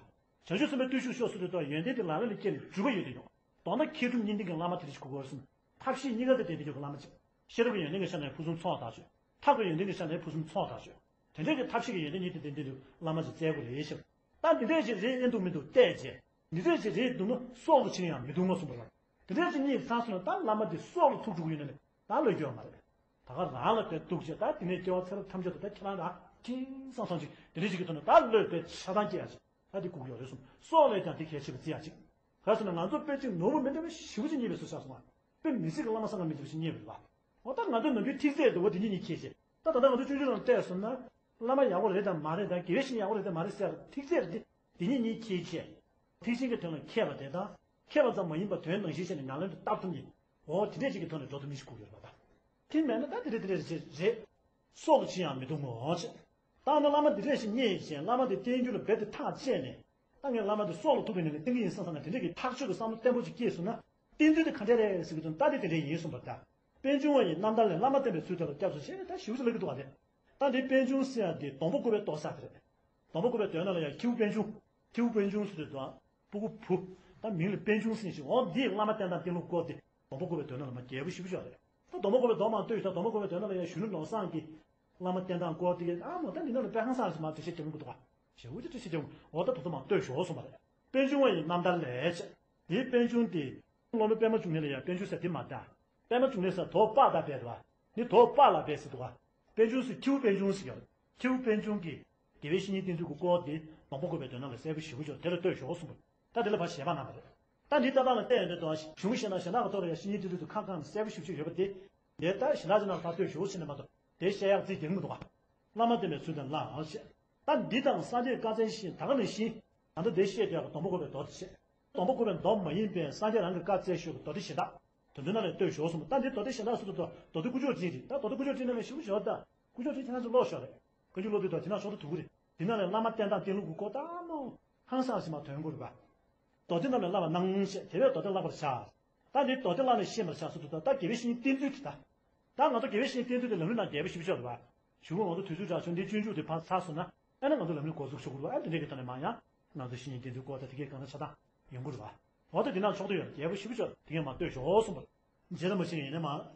བྱང་ཆུབ་སེམས་དཔའི་བརྟུལ་ཞུགས་མཆོག་ཟེར་དུས། ད་ཡོན་ཏན་དེ་ལག་ལེན་ལ་བསྐྱལ་ནས་འཇུག་པ་ཡོད་དེ་ཡོད། མདོར་ན་མཁས་གྲུབ་གཉིས་ལྡན་གྱི་བླ་མ་དེ་འདྲ་ཞིག་དགོས་ཀྱི་ཡོད་རེད་གསུངས། ཐབས་ཤེས་གཉིས་ཀ་དང་ལྡན་ཏེ་འཇུག་པའི་བླ་མ་ཅིག། ཤེས་རབ་ཀྱི་ཡོན་ཏན་གྱི་ཆ་ནས་ཕུན་སུམ་ཚོགས་དག་ཤོས། ཐབས་ཀྱི་ཡོན་ཏན་གྱི་ཆ་ནས་ཕུན་སུམ་ཚོགས་དག་ཤོས། དེ་འདྲའི་གི་ཐབས་ཤེས་ཀྱི་ཡོན་ཏན་གཉིས་དེ་ལྡན་ཏེ་བླ་མ་ཅིག་བཙལ་དགོས་རེད་ཞེས། ད་འདི་འདྲས་ཅིག་རེད་ཨེ་འདུག་མི་འདུག་བལྟས་རྗེས། འདི་འདྲས་ཅིག་རེད་འདུག་ན་སྲོག་ལ་ཕྱིན་ཡང་མི་འདུག་མ་གསུངས་པ་རེད། འདི་འདྲས་ཅིག་རྙེད་ཚར་སོང་ན་ད་བླ་མ་དེ་སྲོག་ལ་ཐུག་འགྲོ་གི་ཡོད་ན་ནི་ད་ལོས་སྐྱོ་བ་མ་རེད། ད་ག་རང་ལ་དཔེ་གཏུགས་རྗེས། ད་དེ་ནས་སྐྱེ་བ་ཚེ་རབས་ཐམས་ཅད་དུ་ད་ཁྱེད་རང་རང་ཁྱིམ་ཚང་ཚང་ཅིག་འདི་འདྲས་ཅིག་གི་ཐོག་ནས་ད་བློས་དཔེ་ཆ་ཚང་སྐྱེ་ཡ་ཅིག་ད་དེ་དགོས་ཀྱི་ཡོད་རེད་གསུངས། སྲོག་ལས་ཀྱང་དེ་གལ་ཆེ་བ་བརྩི་ཡ་ཅིག། ག་རེ་ཟེར་ན་ང་ཚོ་དཔེ་ཅིག་ནོར་བུ་མི་འདྲ་བ་ཞེ་པོ་ཅིག་རྙེད་པའི་བཟོ་ཆགས་སོང་བ། དཔེ་མི་སྲིད་ཀྱི་བླ་མ་བསམ་གྱིས་མི་ཁྱབ་པ་ཞིག་རྙེད་པ་རེད་པ། འོ་ད་ང་ཚོ་ནམ་རྒྱུན་ཐིག་ཚད་དུ་འོ་དེ་གཉིས་གཉིས་ཁྱེར་བྱས། ད་ད་ལྟ་ང་ཚོ་སྤྱོད་འཇུག་ནང་བལྟས་སོང་ན། བླ་མ་ཡག་པོ་རེད་དམ་མ་རེད་དང་དགེ་བའི་བཤེས་གཉེན་ཡག་པོ་རེད་དམ་མ་རེད་ཟེར་ཐིག་ཚད་རེད་དེ། དེ་གཉིས་གཉིས་ཁྱད་ཆེ། ཐེག་ཆེན་གྱི་དོན་ལ་མཁས་པ་དེ་དང་། མཁས་པ་ཙམ་མ་ཡིན་པར་དོན་ནང་བཞིན་བྱས་ནས་ཉམས་ལེན་དུ་བསྟར་ཐུབ་མཁན། འོ་དེ་འདྲས་ཅིག་གི་ཐོག་ནས་འགྲོ་ཐུབ་མཁན་ཞིག་དགོས་ཀྱི་རེད་པ་ད། དེ་མེད་ན་ད་དེ་འདྲས་དེ་འདྲས་རེད། སྲོག་ལ་ཅི་ཡང་མི་གཏོང་ངོ་། ཅེས། ད་ནི་བླ་མ་འདི་འདྲས་ཞིག་རྙེད་བྱས་བླ་མ་འདི་བསྟེན་རྒྱུ་ལ་རྦད་དེ་ཐག་བཅད་ནས། ད་ངས་བླ་མ་འདི་སྲོག་ལ་ཐུག་པའི་ངང་ནས་བསྟེན་གྱི་ཡིན་བསམ་བསམ་ན་དེ་འདྲས་ཀྱི་ཐག་ཆོད་ཀྱི་བསམ་བློ་བརྟན་པོ་ཅིག་སྐྱེས་སོང་ན། བསྟེན་ཚུལ་དེ་ག་འདྲས་རེད་ཟེར་གྱི་འདུག་ད་དེ་དེ་འདྲས་ཡིན་གསུངས་པ་ད། པད་འབྱུང་བ་ཡི་རྣམ་ཐར་ལས་བླ་མ་བསྟེན་པའི་ཚུལ་དེ་ལ་སྐྱབས་སུ་མཆི་ད་ཞེ་པོ་ཅིག་ལབ་ཀྱི་འདུག་པ་དེ། ད་འདི་པད་འབྱུང་ཟེར་ཡ་དེ་སྡོང་པོ་བཀོད་པའི་མདོ་ས་དེ་རེད། སྡོང་པོ་བཀོད་པའི་མདོའི་ནང་ལ་ཡང་ཁྱེའུ་པད་འབྱུང་། ཁྱེའུ་པད་འབྱུང་ཟེར་དུས་དང་། སྤུ་གུ་བུ། ད་མིང་ལ་པད་འབྱུང་ཟེར་ཞིང་འོ་འདིས་བླ་མ་བསྟེན་སྟངས་བསྟེན་ལུགས་སྐོར་དེ་སྡོང་པོ་བཀོད་པའི་མདོའི་ནང་ལ་མ་རྒྱས་པོ་ཞེ་པོ་ཅིག་ཡོད་རེད། ད་སྡོང་པོ་བཀོད་པའི་མདོ་མང་བསྟོད་ཞིང་སྡོང་པོ་བཀོད་པའི་མདོའི་ནང་ལ་ཡང་གཞོན་ནུ་ལམ་བཟང་གི་བླ་མ་བསྟེན་སྟངས་སྐོར་དེ་གའི་ཨ་མོ་ད་འདི་ནང་ལ་དཔེ་ཧང་སངས་ཞིག་མ་འགྲེལ་བཤད་རྒྱག་མི་འདུག་ག་ཞེ་པོ་ཅིག་འགྲེལ་བཤད་རྒྱག་འོ་ད་དོ་དོ་མང་བསྟོད་ཞོག་གསུངས་པ་རེད། པད་འབྱུང་བ་ཡི་རྣམ་ཐར་ལས་བྱས། དེའི་པད་འབྱུང་དེ། སློབ་དཔོན་པདྨ་འབྱུང་གནས་ལ་ཡང་པད་འབྱུང་ཟེར་དེ་མ་གདའ། པདྨ་འབྱུང་གནས་ཟེར་དོ་པ་ད་པས་དོ། ནི་དོ་པ་ལ་པས་ཟེར་དོ། པད་འབྱུང་ཟེར་ཁྱེའུ་པད་འབྱུང་ཟེར་ཡོད། ཁྱེའུ་པད་འབྱུང་གིས་དགེ་བའི་བཤེས་གཉེན་བསྟེན་ཚུལ་གྱི་སྐོར་དེ་སྡོང་པོ་བཀོད་པའི་མདོའི་ནང་ལ་གསལ་པོ་ཞེ་པོ་ཅིག་ཡོད་དེ་ལ་ལྟོས་ཞོག་གསུངས་པ། ད་དེ་ལ་ཕར་བཞེད་པ་གནང་བ་རེད། ད་འདིའི་ལྟ་སྟངས་ལ་བལྟས་ཡོང་དུས་དང་གཞུང་གཞན་དང་གཞན་དག་གི་ཐོག་ལ་ཡང་བཤེས་གཉེན་བསྟེན་ཚུལ་དུ་ཁ་བསྐངས་ནས་གསལ་པོ་ཞེ་པོ་ཅིག་ཡོད་པ་དེ། དེ་ལྟར་གཞན་དག་ཅིག་ནང་ལ་ལྟོས་ཞོག་ཟེར་ནས་མ་གཏོགས་དེ་བཤད་ཡག་རྩིས་རྒྱག་མི་འདུག་ག་བླ་མ་བསྟེན་པའི་ཚུལ་དེ་ལ་ཞེས། ད་འདི་དང་སངས་རྒྱས་བཀའ་བཙན་ཞེས་ད་ག་ནང་བཞིན། ད་ལྟ་འདི་བཤད་བསྡད་པ་སྡོང་པོ་བཀོད་པའི་མདོ་དེ་བཤད། སྡོང་པོ་བཀོད་པའི་མདོ་མ་ཡིན་པའི་སངས་རྒྱས་རང་གིས་བཀའ་སྩལ་ཞུས་པའི་མདོ་སྡེ་གཞན་དག་དེ་ཚོའི་ནང་ལ་ལྟོས་ཞོག་གསུངས་པ། ད་འདི་མདོ་སྡེ་གཞན་དག་སུ་ཐུབ་ཐོག་མདོ་སྡེ་དཀོན་མཆོག་སྤྲིན་རེད། ད་མདོ་སྡེ་དཀོན་མཆོག་སྤྲིན་ནང་ལ་ཞུ་ཞོག་ད་དཀོན་མཆོག་སྤྲིན་ཁྱེད་རང་ཚོ་ཀློག་ཞོག་རེད། དཀོན་མཆོག་ཀློག་དུས་དང་དེ་ནང་ཤོག་ཐོག་དུ་གུ་རེད། དེ་ནང་ལ་བླ་མ་བསྟེན་སྟངས་བསྟེན་ལུགས་ཀྱི་སྐོར་ལྟ་མོ། ཧང་སངས་ཞིག་མ་ཐོན་དགོས་རེད་པ། མདོ་སྡེ་རྣམས་ལས་བསླབ་པར་གནང་ཞེས་དེ་བས་མདོ་སྡེ་བསླབ་པར་བྱ། ད་འདི་མདོ་སྡེ་བསླབ་ནས་ཤེས་པར་བྱ་སུ་ཐུབ་ཐོག་ད་དགེ་བའི་བཤེས་གཉེན་བསྟེན་ཚུལ་དེ་ད། ད་ང་ཚོ་དགེ་བའི་བཤེས་གཉེན་བསྟེན་ཚུལ་དེ་ལམ་རིམ་ནང་རྒྱས་པོ་ཞེ་པོ་ཅིག་ཡོད་རེད་པ། གཞུག་གུ་ང་ཚོ་དུས་ཚོད་དྲག་ཆུང་འདི་སྤྱོད་འཇུག་དེ་ཕར་ཚར་སོང་ན་ཨ་ནི་ང་ཚོ་ལམ་རིམ་འགོ་འཛུགས་ཞུ་དགོས་རེད་པ། ཨ་འདི་འདྲའི་གི་ཐོག་ནས་མ་ཡང་ང་ཚོ་བཤེས་གཉེན་བསྟེན་ཚུལ་སྐོར་དང་དེ་གའི་གང་ལ་ཆ་ཚང་ཡོང་གི་རེད་པ། འོ་ད་དེ་ནང་ཕྱོགས་བསྡུས་ཡོད་རེད། རྒྱས་པོ་ཞེ་པོ་ཅིག་ཡོད་རེད། དེ་གས་མ་ལྟོས་ཞོག་གསུངས་པ། རྗེ་རིན་པོ་ཆེ་ཡིན་ན་མ་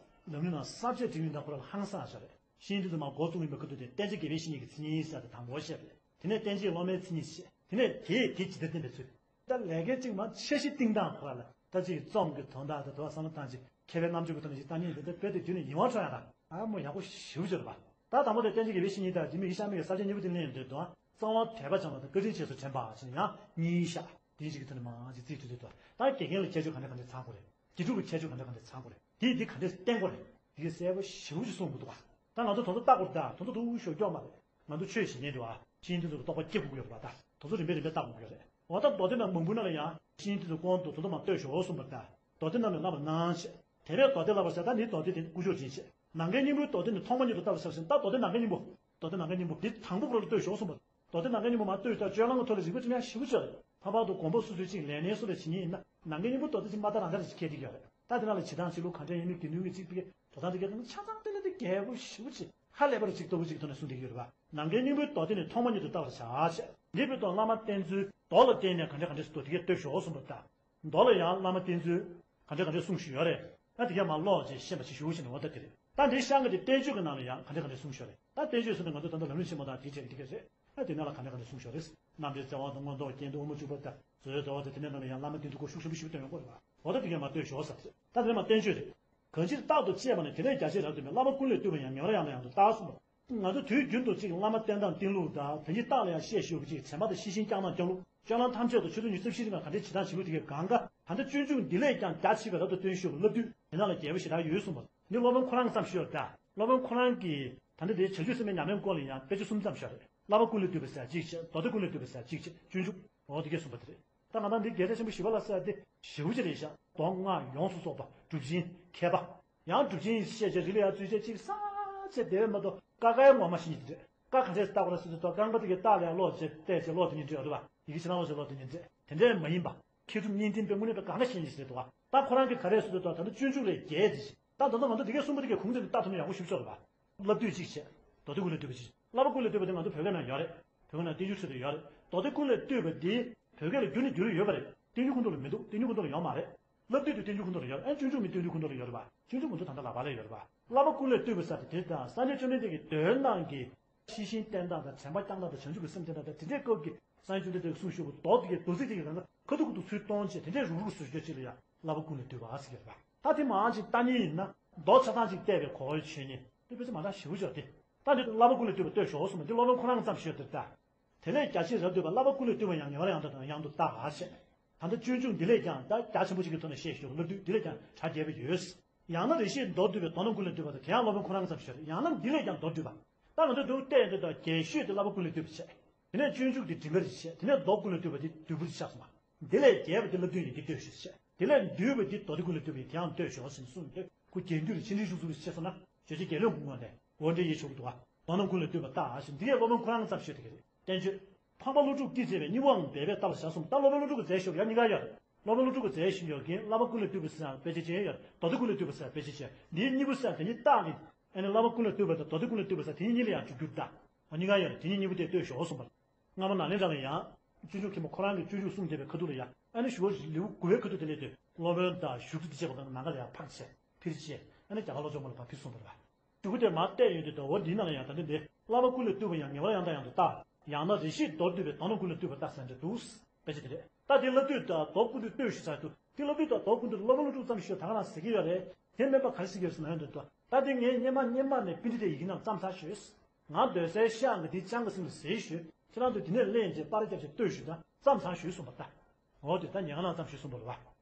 ལམ་རིམ་ནང་ས་བཅད་འབྲི་ཡོང་དང་ཁོ་རང་ལ་ཧང་སངས་ཤག་རེད། བཤེས་གཉེན་དེ་ཚོ་མ་འགོ་བཙུགས་ཡིན་པའི་སྐབས་དུས་དེ་བསྟན་བཅོས་དགེ་བའི་བཤེས་གཉེན་གྱི་མཚན་ཉིད་ཟེར་དེ་དང་པོ་བཤད་པ་རེད། དེ་ནས་བསྟན་བཅོས་སློབ་མའི་མཚན་ཉིད་བཤད། དེ་ནས་དེས་དེ་ཇི་ལྟར་བསྟན་པའི་ཚུལ། ད་ལས་ཀའི་གཅིག་མ་འཆར་གཞི་བཏིང་སྟངས་ཁོ་རང་ལ་ད་ཅིག་རྩོམ་གྱི་དོན་དག་དང་དུ་བ་བསམ་བློ་བཏང་ཅིག་མཁས་པའི་རྣམ་དཔྱོད་ཀྱི་ཐོག་ནས་ཅིག་ལྟ་ནས་འདི་ལྟར་དཔེ་དེ་བརྒྱུད་ནས་ཡིད་དབང་འཕྲོག་ཡག་དང་ཨ་མོ་ཡག་པོ་ཞེ་པོ་ཅིག་རེད་པ། ད་དང་པོ་དེ་བསྟན་བཅོས་དགེ་བའི་བཤེས་གཉེན་དང་འདི་མི་ཡི་ཤ་མེད་ཀྱི་ས་བཅད་གཉིས་པོ་དེ་ལེན་ཡོང་དུས་དང་གསང་བ་དད་པ་བྱང་བ་དང་བཀའ་དྲིན་ཆེ་སོགས་དྲན་པ་ཞེས་ཡང་གཉིས་བཞག་དེ་ཅིག་གི་ཐོག་ནས་མང་ཅིག་རྩིས་ཐུབ་ཚོད་དུ་ད་དགེ་རྒན་ལ་ཁྱད་ཆོས་ག་འདྲ་ག་འདྲ་ཚང་དགོས་རེད། དགེ་ཕྲུག་ལ་ཁྱད་ཆོས་ག་འདྲ་ག་འདྲ་ཚང་དགོས་རེད། དེས་འདི་ག་འདྲས་བསྟན་དགོས་རེད། དེ་གས་གསལ་པོ་ཞེ་པོ་ཅིག་གསུང་དགོས་འདུག་ག་ད་ང་ཚོ་དོན་དུ་ལྟ་དགོས་རེད་ད་དོན་དུ་དུ་ཞོགས་སྐྱོག་མ་རེད། ང་ཚོ་ཆོས་བྱེད་མཁན་འདུག་ཨ། ཤེས་ཡོན་དེ་ཚོ་ལ་རྟོགས་པ་སྐྱེ་དགོས་ཀྱི་ཡོད་རེད་པ། ད་དེ་ཚོ་རིམ་པས་རིམ་པས་ལྟ་དགོས་ཀྱི་ཡོད་རེད། འོ་ད་མདོ་སྡེ་རྣམས་མང་པོའི་ནང་ལ་ཡང་ཤེས་ཡོན་དེ་ཚོ་སྐོར་དུ་དོན་དུ་མ་ལྟོས་ཞོག་གསུངས་པ་རེད་ད། མདོ་སྡེ་རྣམས་ལས་བསླབ་པར་གནང་ཞེས། དེ་བས་མདོ་སྡེ་བསླབ་པར་ཟེར་ད་ནི་མདོ་སྡེ་དེ་དཀོན་མཆོག་སྤྲིན་བྱེད། ནམ་མཁའི་སྙིང་པོའི་མདོ་སྡེ་ནི་ཐོག་མ་ཉིད་དུ་བལྟ་བར་བྱ་ཞིང་ད་མདོ་སྡེ་ནམ་མཁའི་སྙིང་པོ། མདོ་སྡེ་ནམ་མཁའི་སྙིང་པོ་འདི་དང་པོ་པོ་ལ་ལྟོས་ཞོག་གསུངས་པ། མདོ་སྡེ་ནམ་མཁའི་སྙིང་པོ་མ་ལྟོས་ད་སྤྱོད་ལམ་གྱི་ཐོག་ལ་རིག་པ་ཅི་མེད་ཞེ་པོ་ཅིག་རེད། ལྷག་པར་དུ་མགོན་པོ་སོ་སོའི་ཅིག་ལས་སྣེ་སོགས་ལ་བྱེད་མཁན་ཡིན་ན་ནམ་མཁའི་སྙིང་པོའི་མདོ་སྡེ་ཅིག་མ་ལྟ་རང་ལྟ་རེ་ཅིག་ཁྱེད་ཀྱི་ཡོད་རེད། ད་དེ་ནང་ལ་བྱེད་སྟངས་བྱེད་ལུགས་ག་འདྲ་ཡིན་མིན་དགེ་འདུན་གྱི་ཅིག་པའི་འགྲོ་སྟངས་དེ་གའི་ནང་ཆ་ཚང་བསྟན་ན་དེ་རྒྱས་པོ་ཞེ་པོ་ཅིག་ཧ་ལས་པ་རེ་ཅིག་སྟོབས་པོ་ཅིག་ཐོག་ནས་གསུངས་བསྡད་ཀྱི་ཡོད་རེད་པ། ནམ་མཁའི་སྙིང་པོའི་མདོ་སྡེ་ནི་ཐོག་མ་ཉིད་དུ་བལྟ་བར་བྱ་ཞེས། འདི་བོད་དུ་བླ་མ་བསྟེན་ཚུལ་མདོ་ལ་བརྟེན་ནས་ག་འདྲ་ག་འདྲ་ཞིག་འདུག་དེ་གའི་ལྟོས་ཞོག་གསུངས་པ་ལྟར། མདོ་ལ་ཡང་བླ་མ་བསྟེན་ཚུལ་ག་འདྲ་ག་འདྲ་གསུངས་བཞིན་ཡོད་རེད། ད་དེ་ག་མར་ཀློག་ཅིག་ཤེས་པ་ཅིག་ཞུ་བཞིན་འོ་ད་དེ་རེད། ད་འདིའི་ཤང་གི་དེ་བསྟན་བཅོས་ཀྱི་ནང་ལ་ཡང་ག་འདྲ་ག་འདྲ་གསུངས་ཞོར་རེད། ད་བསྟན་བཅོས་ཟེར་ན་ང་ཚོ་ད་ལྟ་ལམ་རིམ་ཆེན་མོ་དང་དེ་བྱས་འདི་ག་རེད། ད་དེ་ནང་ལ་ག་འདྲ་ག་འདྲ་གསུངས་ཞོར་རེད། རྣམ་འགྲེལ་རྩ་བ་དང་མངོན་རྟོགས་རྒྱན་དུ་དབུ་མ་འཇུག་པ་དང་བཟོད་པའི་རྩ་བ་དང་དེ་འདྲའི་ནང་ལ་ཡང་བླ་མ་བསྟེན་ཚུལ་སྐོར་ཤུགས་ཆེན་པོ་ཞིག་བཏོན་ཡོང་གི་རེད་པ། འོ་ད་དེ་གས་མར་ལྟོས་ཞོག་ཟེར། ད་དེ་མར་བསྟན་བཅོས་རེད། གང་ཕྱིར་རྟག་ཏུ་དཔྱད་པ་ནི་དེ་ལས་རྒྱ་ཆེར་རབ་ཏུ་མེད། བླ་མ་ཀུན་ལས་བཏུས་པ་ཡང་ངེས་པར་ཡང་དང་ཡང་དུ་བལྟ་གསུངས་པ། ང་ཚོ་དུས་རྒྱུན་དུ་གཅིག་བླ་མ་བསྟེན་སྟངས་བསྟེན་ལུགས་དང་དོན་གྱི་རྟགས་ལ་ཡང་བཤད་ཞུ་བ་གཅིག་དྲན་པ་དང་ཤེས་བཞིན་བསྐྱང་སྟངས་བསྐྱང་ལུགས་སྤྱོད་ལམ་ཐམས་ཅད་དུ་ཆུ་ཚོད་ཉི་ཤུ་རྩ་བཞིའི་རིང་ལ་ག་འདྲའི་བྱེད་སྟངས་བྱེད་ལུགས་དེ་གའི་གང་ག་ད་ལྟ་སྤྱོད་འཇུག་འདི་ལས་ཀྱང་རྒྱ་ཆེ་བའི་རབ་ཏུ་བཏོན་ཞུ་བ་བསླབ་བཏུས་དེ་ནང་ལ་རྒྱས་པོ་ཞེ་དྲག་ཡོད་གསུངས་པ། འདི་སློབ་དཔོན་ཁོ་རང་ཙམ་ཞུ་བ་དང་སློབ་དཔོན་ཁོ་རང་གིས་ད་ལྟ་དེའི་བྱང་ཆུབ་སེམས་དཔའི་ཉམས་ལེན་སྐོར་ལ་ཡང་དཔེ་ཆ་གསུམ་ཙམ་ཞུ་བ་རེད། བསླབ་པ་ཀུན་ལས་བཏུས་པ་ཟེར་གཅིག་བྱས། མདོ་སྡེ་ཀུན་ལས་བཏུས་པ་ཟེར་གཅིག་བྱས། སྤྱོད་འཇུག་འོ་དེ་གས་གསུངས་པ་དེ་རེད། ད་ང་ད་འདི་རྒྱལ་སྲས་ཆེན་པོ་ཞི་བ་ལྷ་ཟེར་དེ་ཞེ་པོ་ཅིག་རེད་ཤག་མདོ་སྔགས་ཡོངས་སུ་རྫོགས་པ་གྲུབ་ཆེན་མཁས་པ། ཡང་གྲུབ་ཆེན་ཡིན་ཞེས་བྱ་རིགས་ལ་ཡང་ཚུལ་བྱས་གཅིག་ས་བྱས་བསྡད་པས་མ་གཏོགས་ཀ་ཁའི་ངོ་མ་ཤེས་ཉིད་དེ་རེད། ཀ་ག་འདྲས་སུ་བཏགས་པ་རེད་ཟེར་དུས་ད་རྐང་པ་དེ་གའི་རྟགས་ལ་ཡང་ཀློག་བྱས་བལྟས་བྱས་ཀློག་དེ་ཉིད་འདྲ་ཡོད་རེད་པ། ཡི་གེ་ཕྱི་ནང་ཀློག་བྱས་ཀློག་དེ་ཉིད་འདྲ་དེ་འདྲས་མ་ཡིན་པ། མཁས་གྲུབ་གཉིས་ལྡན་པའི་དངོས་གནས་པའི་གང་ག་ཤེས་ཉིད་ཞིག་རེད་འདུག་པ། ད་ཁོ་རང་གིས་ག་རེ་ཟེར་དུས་ད་ད་ལྟ་སྤྱོད་འཇུག་ལས་རྒྱས་དེ་ཞིག་ད་ད་ལྟ་ང་ཚོ་དེ་གའི་གསུམ་པོ་དེ་གའི་ཁུངས་དེ་ལ་བལྟ་ཐུབ་ན་ཡག་པོ་ཞེ་པོ་ཅིག་རེད་པ། བསླབ་བཏུས་གཅིག་བྱས། མདོ་སྡེ་ཀུན་ལས་བཏུས་པ་གཅིག་བསླབ་པ་ཀུན་ལས་བཏུས་པ་དེ་ང་ཚོ་བོད་སྐད་ནང་ཡོད་རེད། བོད་སྐད་ནང་བསྟན་འགྱུར་ཟེར་དུ་ཡོད་རེད། མདོ་སྡེ་ཀུན་ལས་བཏུས་པ་འདི་བོད་སྐད་ལ་བསྒྱུར་ནས་བསྒྱུར་ཡོད་པ་རེད། བསྟན་འགྱུར་ཁོངས་གཏོགས་ལ་མི་འདུག་བསྟན་འགྱུར་ཁོངས་གཏོགས་ལ་ཡོད་མ་རེད། བསླབ་བཏུས་དེ་བསྟན་འགྱུར་ཁོངས་གཏོགས་ལ་ཡོད་རེད། ཨ་སྤྱོད་འཇུག་མི་བསྟན་འགྱུར་ཁོངས་གཏོགས་ལ་ཡོད་རེད་པ། སྤྱོད་འཇུག་མི་འདུག་ད་ལྟ་ལག་པ་ལ་ཡོད་རེད་པ། བསླབ་པ་ཀུན་ལས་བཏུས་པ་ཟེར་དེ་དེ་དང་སངས་རྒྱས་བཅོམ་ལྡན་འདས་ཀྱི་མདོའི་ནང་གི་ཤེས་བཞིན་བསྟེན་སྟངས་དང་དྲན་པ་བསྐྱང་སྟངས་དང་བྱང་ཆུབ་ཀྱི་སེམས་བསྟེན་སྟངས་དང་དེ་འདྲའི་སྐབས་ཀྱི་སངས་རྒྱས་བཅོམ་ལྡན་འདས་ཀྱིས་གསུངས་ཞུས་པ་མདོ་དེ་གའི་མདོ་ཚིག་དེ་གའི་གང་ག་ཁ་ཐུག་ཁ་ཐུག་ཚུར་གཏོང་བྱས་དེ་འདྲའི་རུག་རུག་ཟེར་རྒྱུ་ཅིག་ལ་ཡང་བསླབ་པ་ཀུན་ལས་བཏུས་པ་ཟེར་གྱི་རེད་པ། ད་དེ་མང་ཅིག་ལྟ་མཁན་ཡིན་ན་མདོ་ཆ་ཚང་ཅིག་བལྟས་པའི་གོ་བ་ཆོད་མཁན་དེ་དཔེ་ཆ་མ་འདྲ་ཞེ་པོ་ཅིག་ཡོད་དེ། ད་འདི་བསླབ་པ་ཀུན་ལས་བཏུས་པ་ལྟོས་ཞོག་གསུངས་པ་འདི་སློབ་དཔོན་ཁོ་རང་ཙམ་ཞུས་ཏེ་ད། དེ་ལས་རྒྱ་ཆེར་རབ་བཏུས་པ་བསླབ་པ་ཀུན་ལས་བཏུས་པ་ཡང་ངེས་པར་ཡང་དང་ཡང་དུ་བལྟ་ཞེས། ད་ལྟ་སྤྱོད་འཇུག་འདི་ལས་ཀྱང་ད་རྒྱ་ཆེན་པོ་ཞིག་གི་ཐོག་ནས་བཤད་ཞུ་བ་བསླབ་བཏུས་འདི་ལས་ཀྱང་གྲ་རྒྱས་པ་ཡོད། ཡང་ན་རེ་ཞིག་མདོར་བསྡུས་པའི་མདོ་རྣམས་ཀུན་ལས་བཏུས་པ་དང་དེ་ཡང་སློབ་དཔོན་ཁོ་རང་ཙམ་ཞུས་རེད། ཡང་ན་འདི་ལས་ཀྱང་མདོར་བསྡུས་པ། ད་ང་ཚོས་འདུག་བལྟས་འདི་དང་རྒྱས་ཤོས་དེ་བསླབ་པ་ཀུན་ལས་བཏུས་པ་བྱས། དེ་ནས་སྤྱོད་འཇུག་དེ་མགྲིན་པ་རེ་བྱས། དེ་ནས་མདོ་ཀུན་ལས་བཏུས་པ་དེ་བསྡུས་པ་རེ་ཆགས་སོང་བ། དེ་ལས་རྒྱས་པ་དེ་བསླབ་བཏུས་ཡི་གེ་བཏུས་ཤོས་བྱས། དེ་ལས་བསྡུས་པ་དེ་མདོ་སྡེ་ཀུན་ལས་བཏུས་པ་ཡི་དེའང་བཏུས་ཤོག་ཟེར་ནས་གསུངས་ཏེ། ཁོ་རྒྱས་འགྱུར་ཆེ་འབྲིང་ཤོས་ཚུལ་བྱས་སོང་ན་རྗོད་བྱེད་རྒྱལ་བློན་གུང་ངོ་ནས་འོ་འདྲ་ཡིན་ཆོག་གི་འདུག་བ། མདོ་རྣམས་ཀུན་ལས་བཏུས་པ་ལྟ་ཞེས་འདི་གས་སློབ་དཔོན་ཁོ་རང་ཙམ་ཤོད་དེ་གས་རེད། བསྟན་བཅོས། འཕགས་པ་ཀླུ་སྒྲུབ་ཀྱིས་མཛད་པའི་གཉིས་པའང་འབད་པས་བལྟ་བར་བྱ་གསུངས། ད་སློབ་དཔོན་ཀླུ་སྒྲུབ་ཀྱིས་མཛད་བཞག་ཡ་གཉིས་ཀ་ཡོད་རེད། སློབ་དཔོན་ཀླུ་སྒྲུབ་ཀྱིས་མཛད་བཞག་ཡོད་ཀྱི་བསླབ་པ་ཀུན་ལས་བཏུས་པ་ཟེར་ཡང་དཔེ་ཆ་ཅན་ཡོད་རེད། མདོ་སྡེ་ཀུན་ལས་བཏུས་པ་ཟེར་དཔེ་ཆ་ཅན། འདིའི་གཉིས་པོ་ཟེར་དེ་གཉིས་བཏགས་ནས་ཨ་ནི་བསླབ་པ་ཀུན་ལས་བཏུས་པ་དང་མདོ་སྡེ་ཀུན་ལས་བཏུས་པ་ཟེར་དེ་གཉིས་གཉིས་ལ་ཡང་འཇུག་རྒྱུ་རེད་ད། འོ་གཉིས་ཀ་ཡོད་རེད། དེ་གཉིས་གཉིས་པོ་དེ་ལྟོས་ཞོག་གསུངས་པ་རེད། སྔ་མ་ནཱ་ལེནྡྲ་ལ་ཡང་སྤྱོད་འཇུག་མཁན་པོ་ཁོ་རང་གིས་སྤྱོད་འཇུག་གསུངས་བསྡད་པའི་ཁ་ཐུག་ལ་ཡང་ཨ་ནི་ཞུ་བ་ལེའུ་དགུ་པའི་ཁ་ཐུག་དེ་ལས་ལྟོས། སློབ་དཔོན་དང་བཞུགས་ཁྲི་དང་བཅས་པ་དང་ནམ་མཁའ་ལ་ཡང་འཕགས་བྱས་ཕེབས་བྱས་ཨ་ནི་རྒྱ་གར་ལྷོ་ཕྱོགས་མ་ལ་ཕར་ཕེབས་གསུངས་པ་རེད་བ། འཇུག་པ་དེ་མར་བལྟས་ཡོང་དུས་ད་འོ་འདིའི་ནང་ལ་ཡང་ད་ལྟ་འདི་བསླབ་པ་ཀུན་ལས་བཏུས་པ་ཡང་ངེས་པར་ཡང་དང་ཡང་དུ་བལྟ། ཡང་ན་རེ་ཞིག་མདོར་བསྡུས་པའི་མདོ་རྣམས་ཀུན་ལས་བཏུས་པ་ལྟ་ཟེར་འདྲ་འདུག་དཔེ་ཆ་དེ་རེད། ད་དེ་བསླབ་བཏུས་དང་མདོ་ཀུན་ལས་བཏུས་ཞུ་ཚར་འདུག་དེ་བསླབ་བཏུས་དང་མདོ་ཀུན་ལས་བཏུས་སློབ་དཔོན་ཀླུ་སྒྲུབ་ཙམ་ཞུས་ད་ག་རང་ཟེར་གྱི་ཡོད་རེད། དེ་སྨན་པ་ག་རེ་ཟེར་གྱི་ཡོད་ཟེར་ན་ཡོང་དུས་ད་ད་དེ་ངས་སྔོན་མ་སྔོན་མ་ནས་པཎྜི་ཏའི་ཡི་གེ་རྣམས་བརྩམས་ཚར་ཞུས། ང་སྡོད་སའི་ཤག་གི་དེ་ལྕང་གི་སེང་ལ་ཟེར་ཞུས། ཁྱེད་རང་ཚོ་དེ་ནས་ལེན་བྱས་པར་རྒྱབ་བྱས་ལྟོས་ཞུས་ད་བརྩམས་ཚར་ཞུས་གསུངས་པ་ད། འོ་དེ་ད་ཉེ་ག་ན་ཙམ་ཞུས་གསུངས་པ་རེད་བ།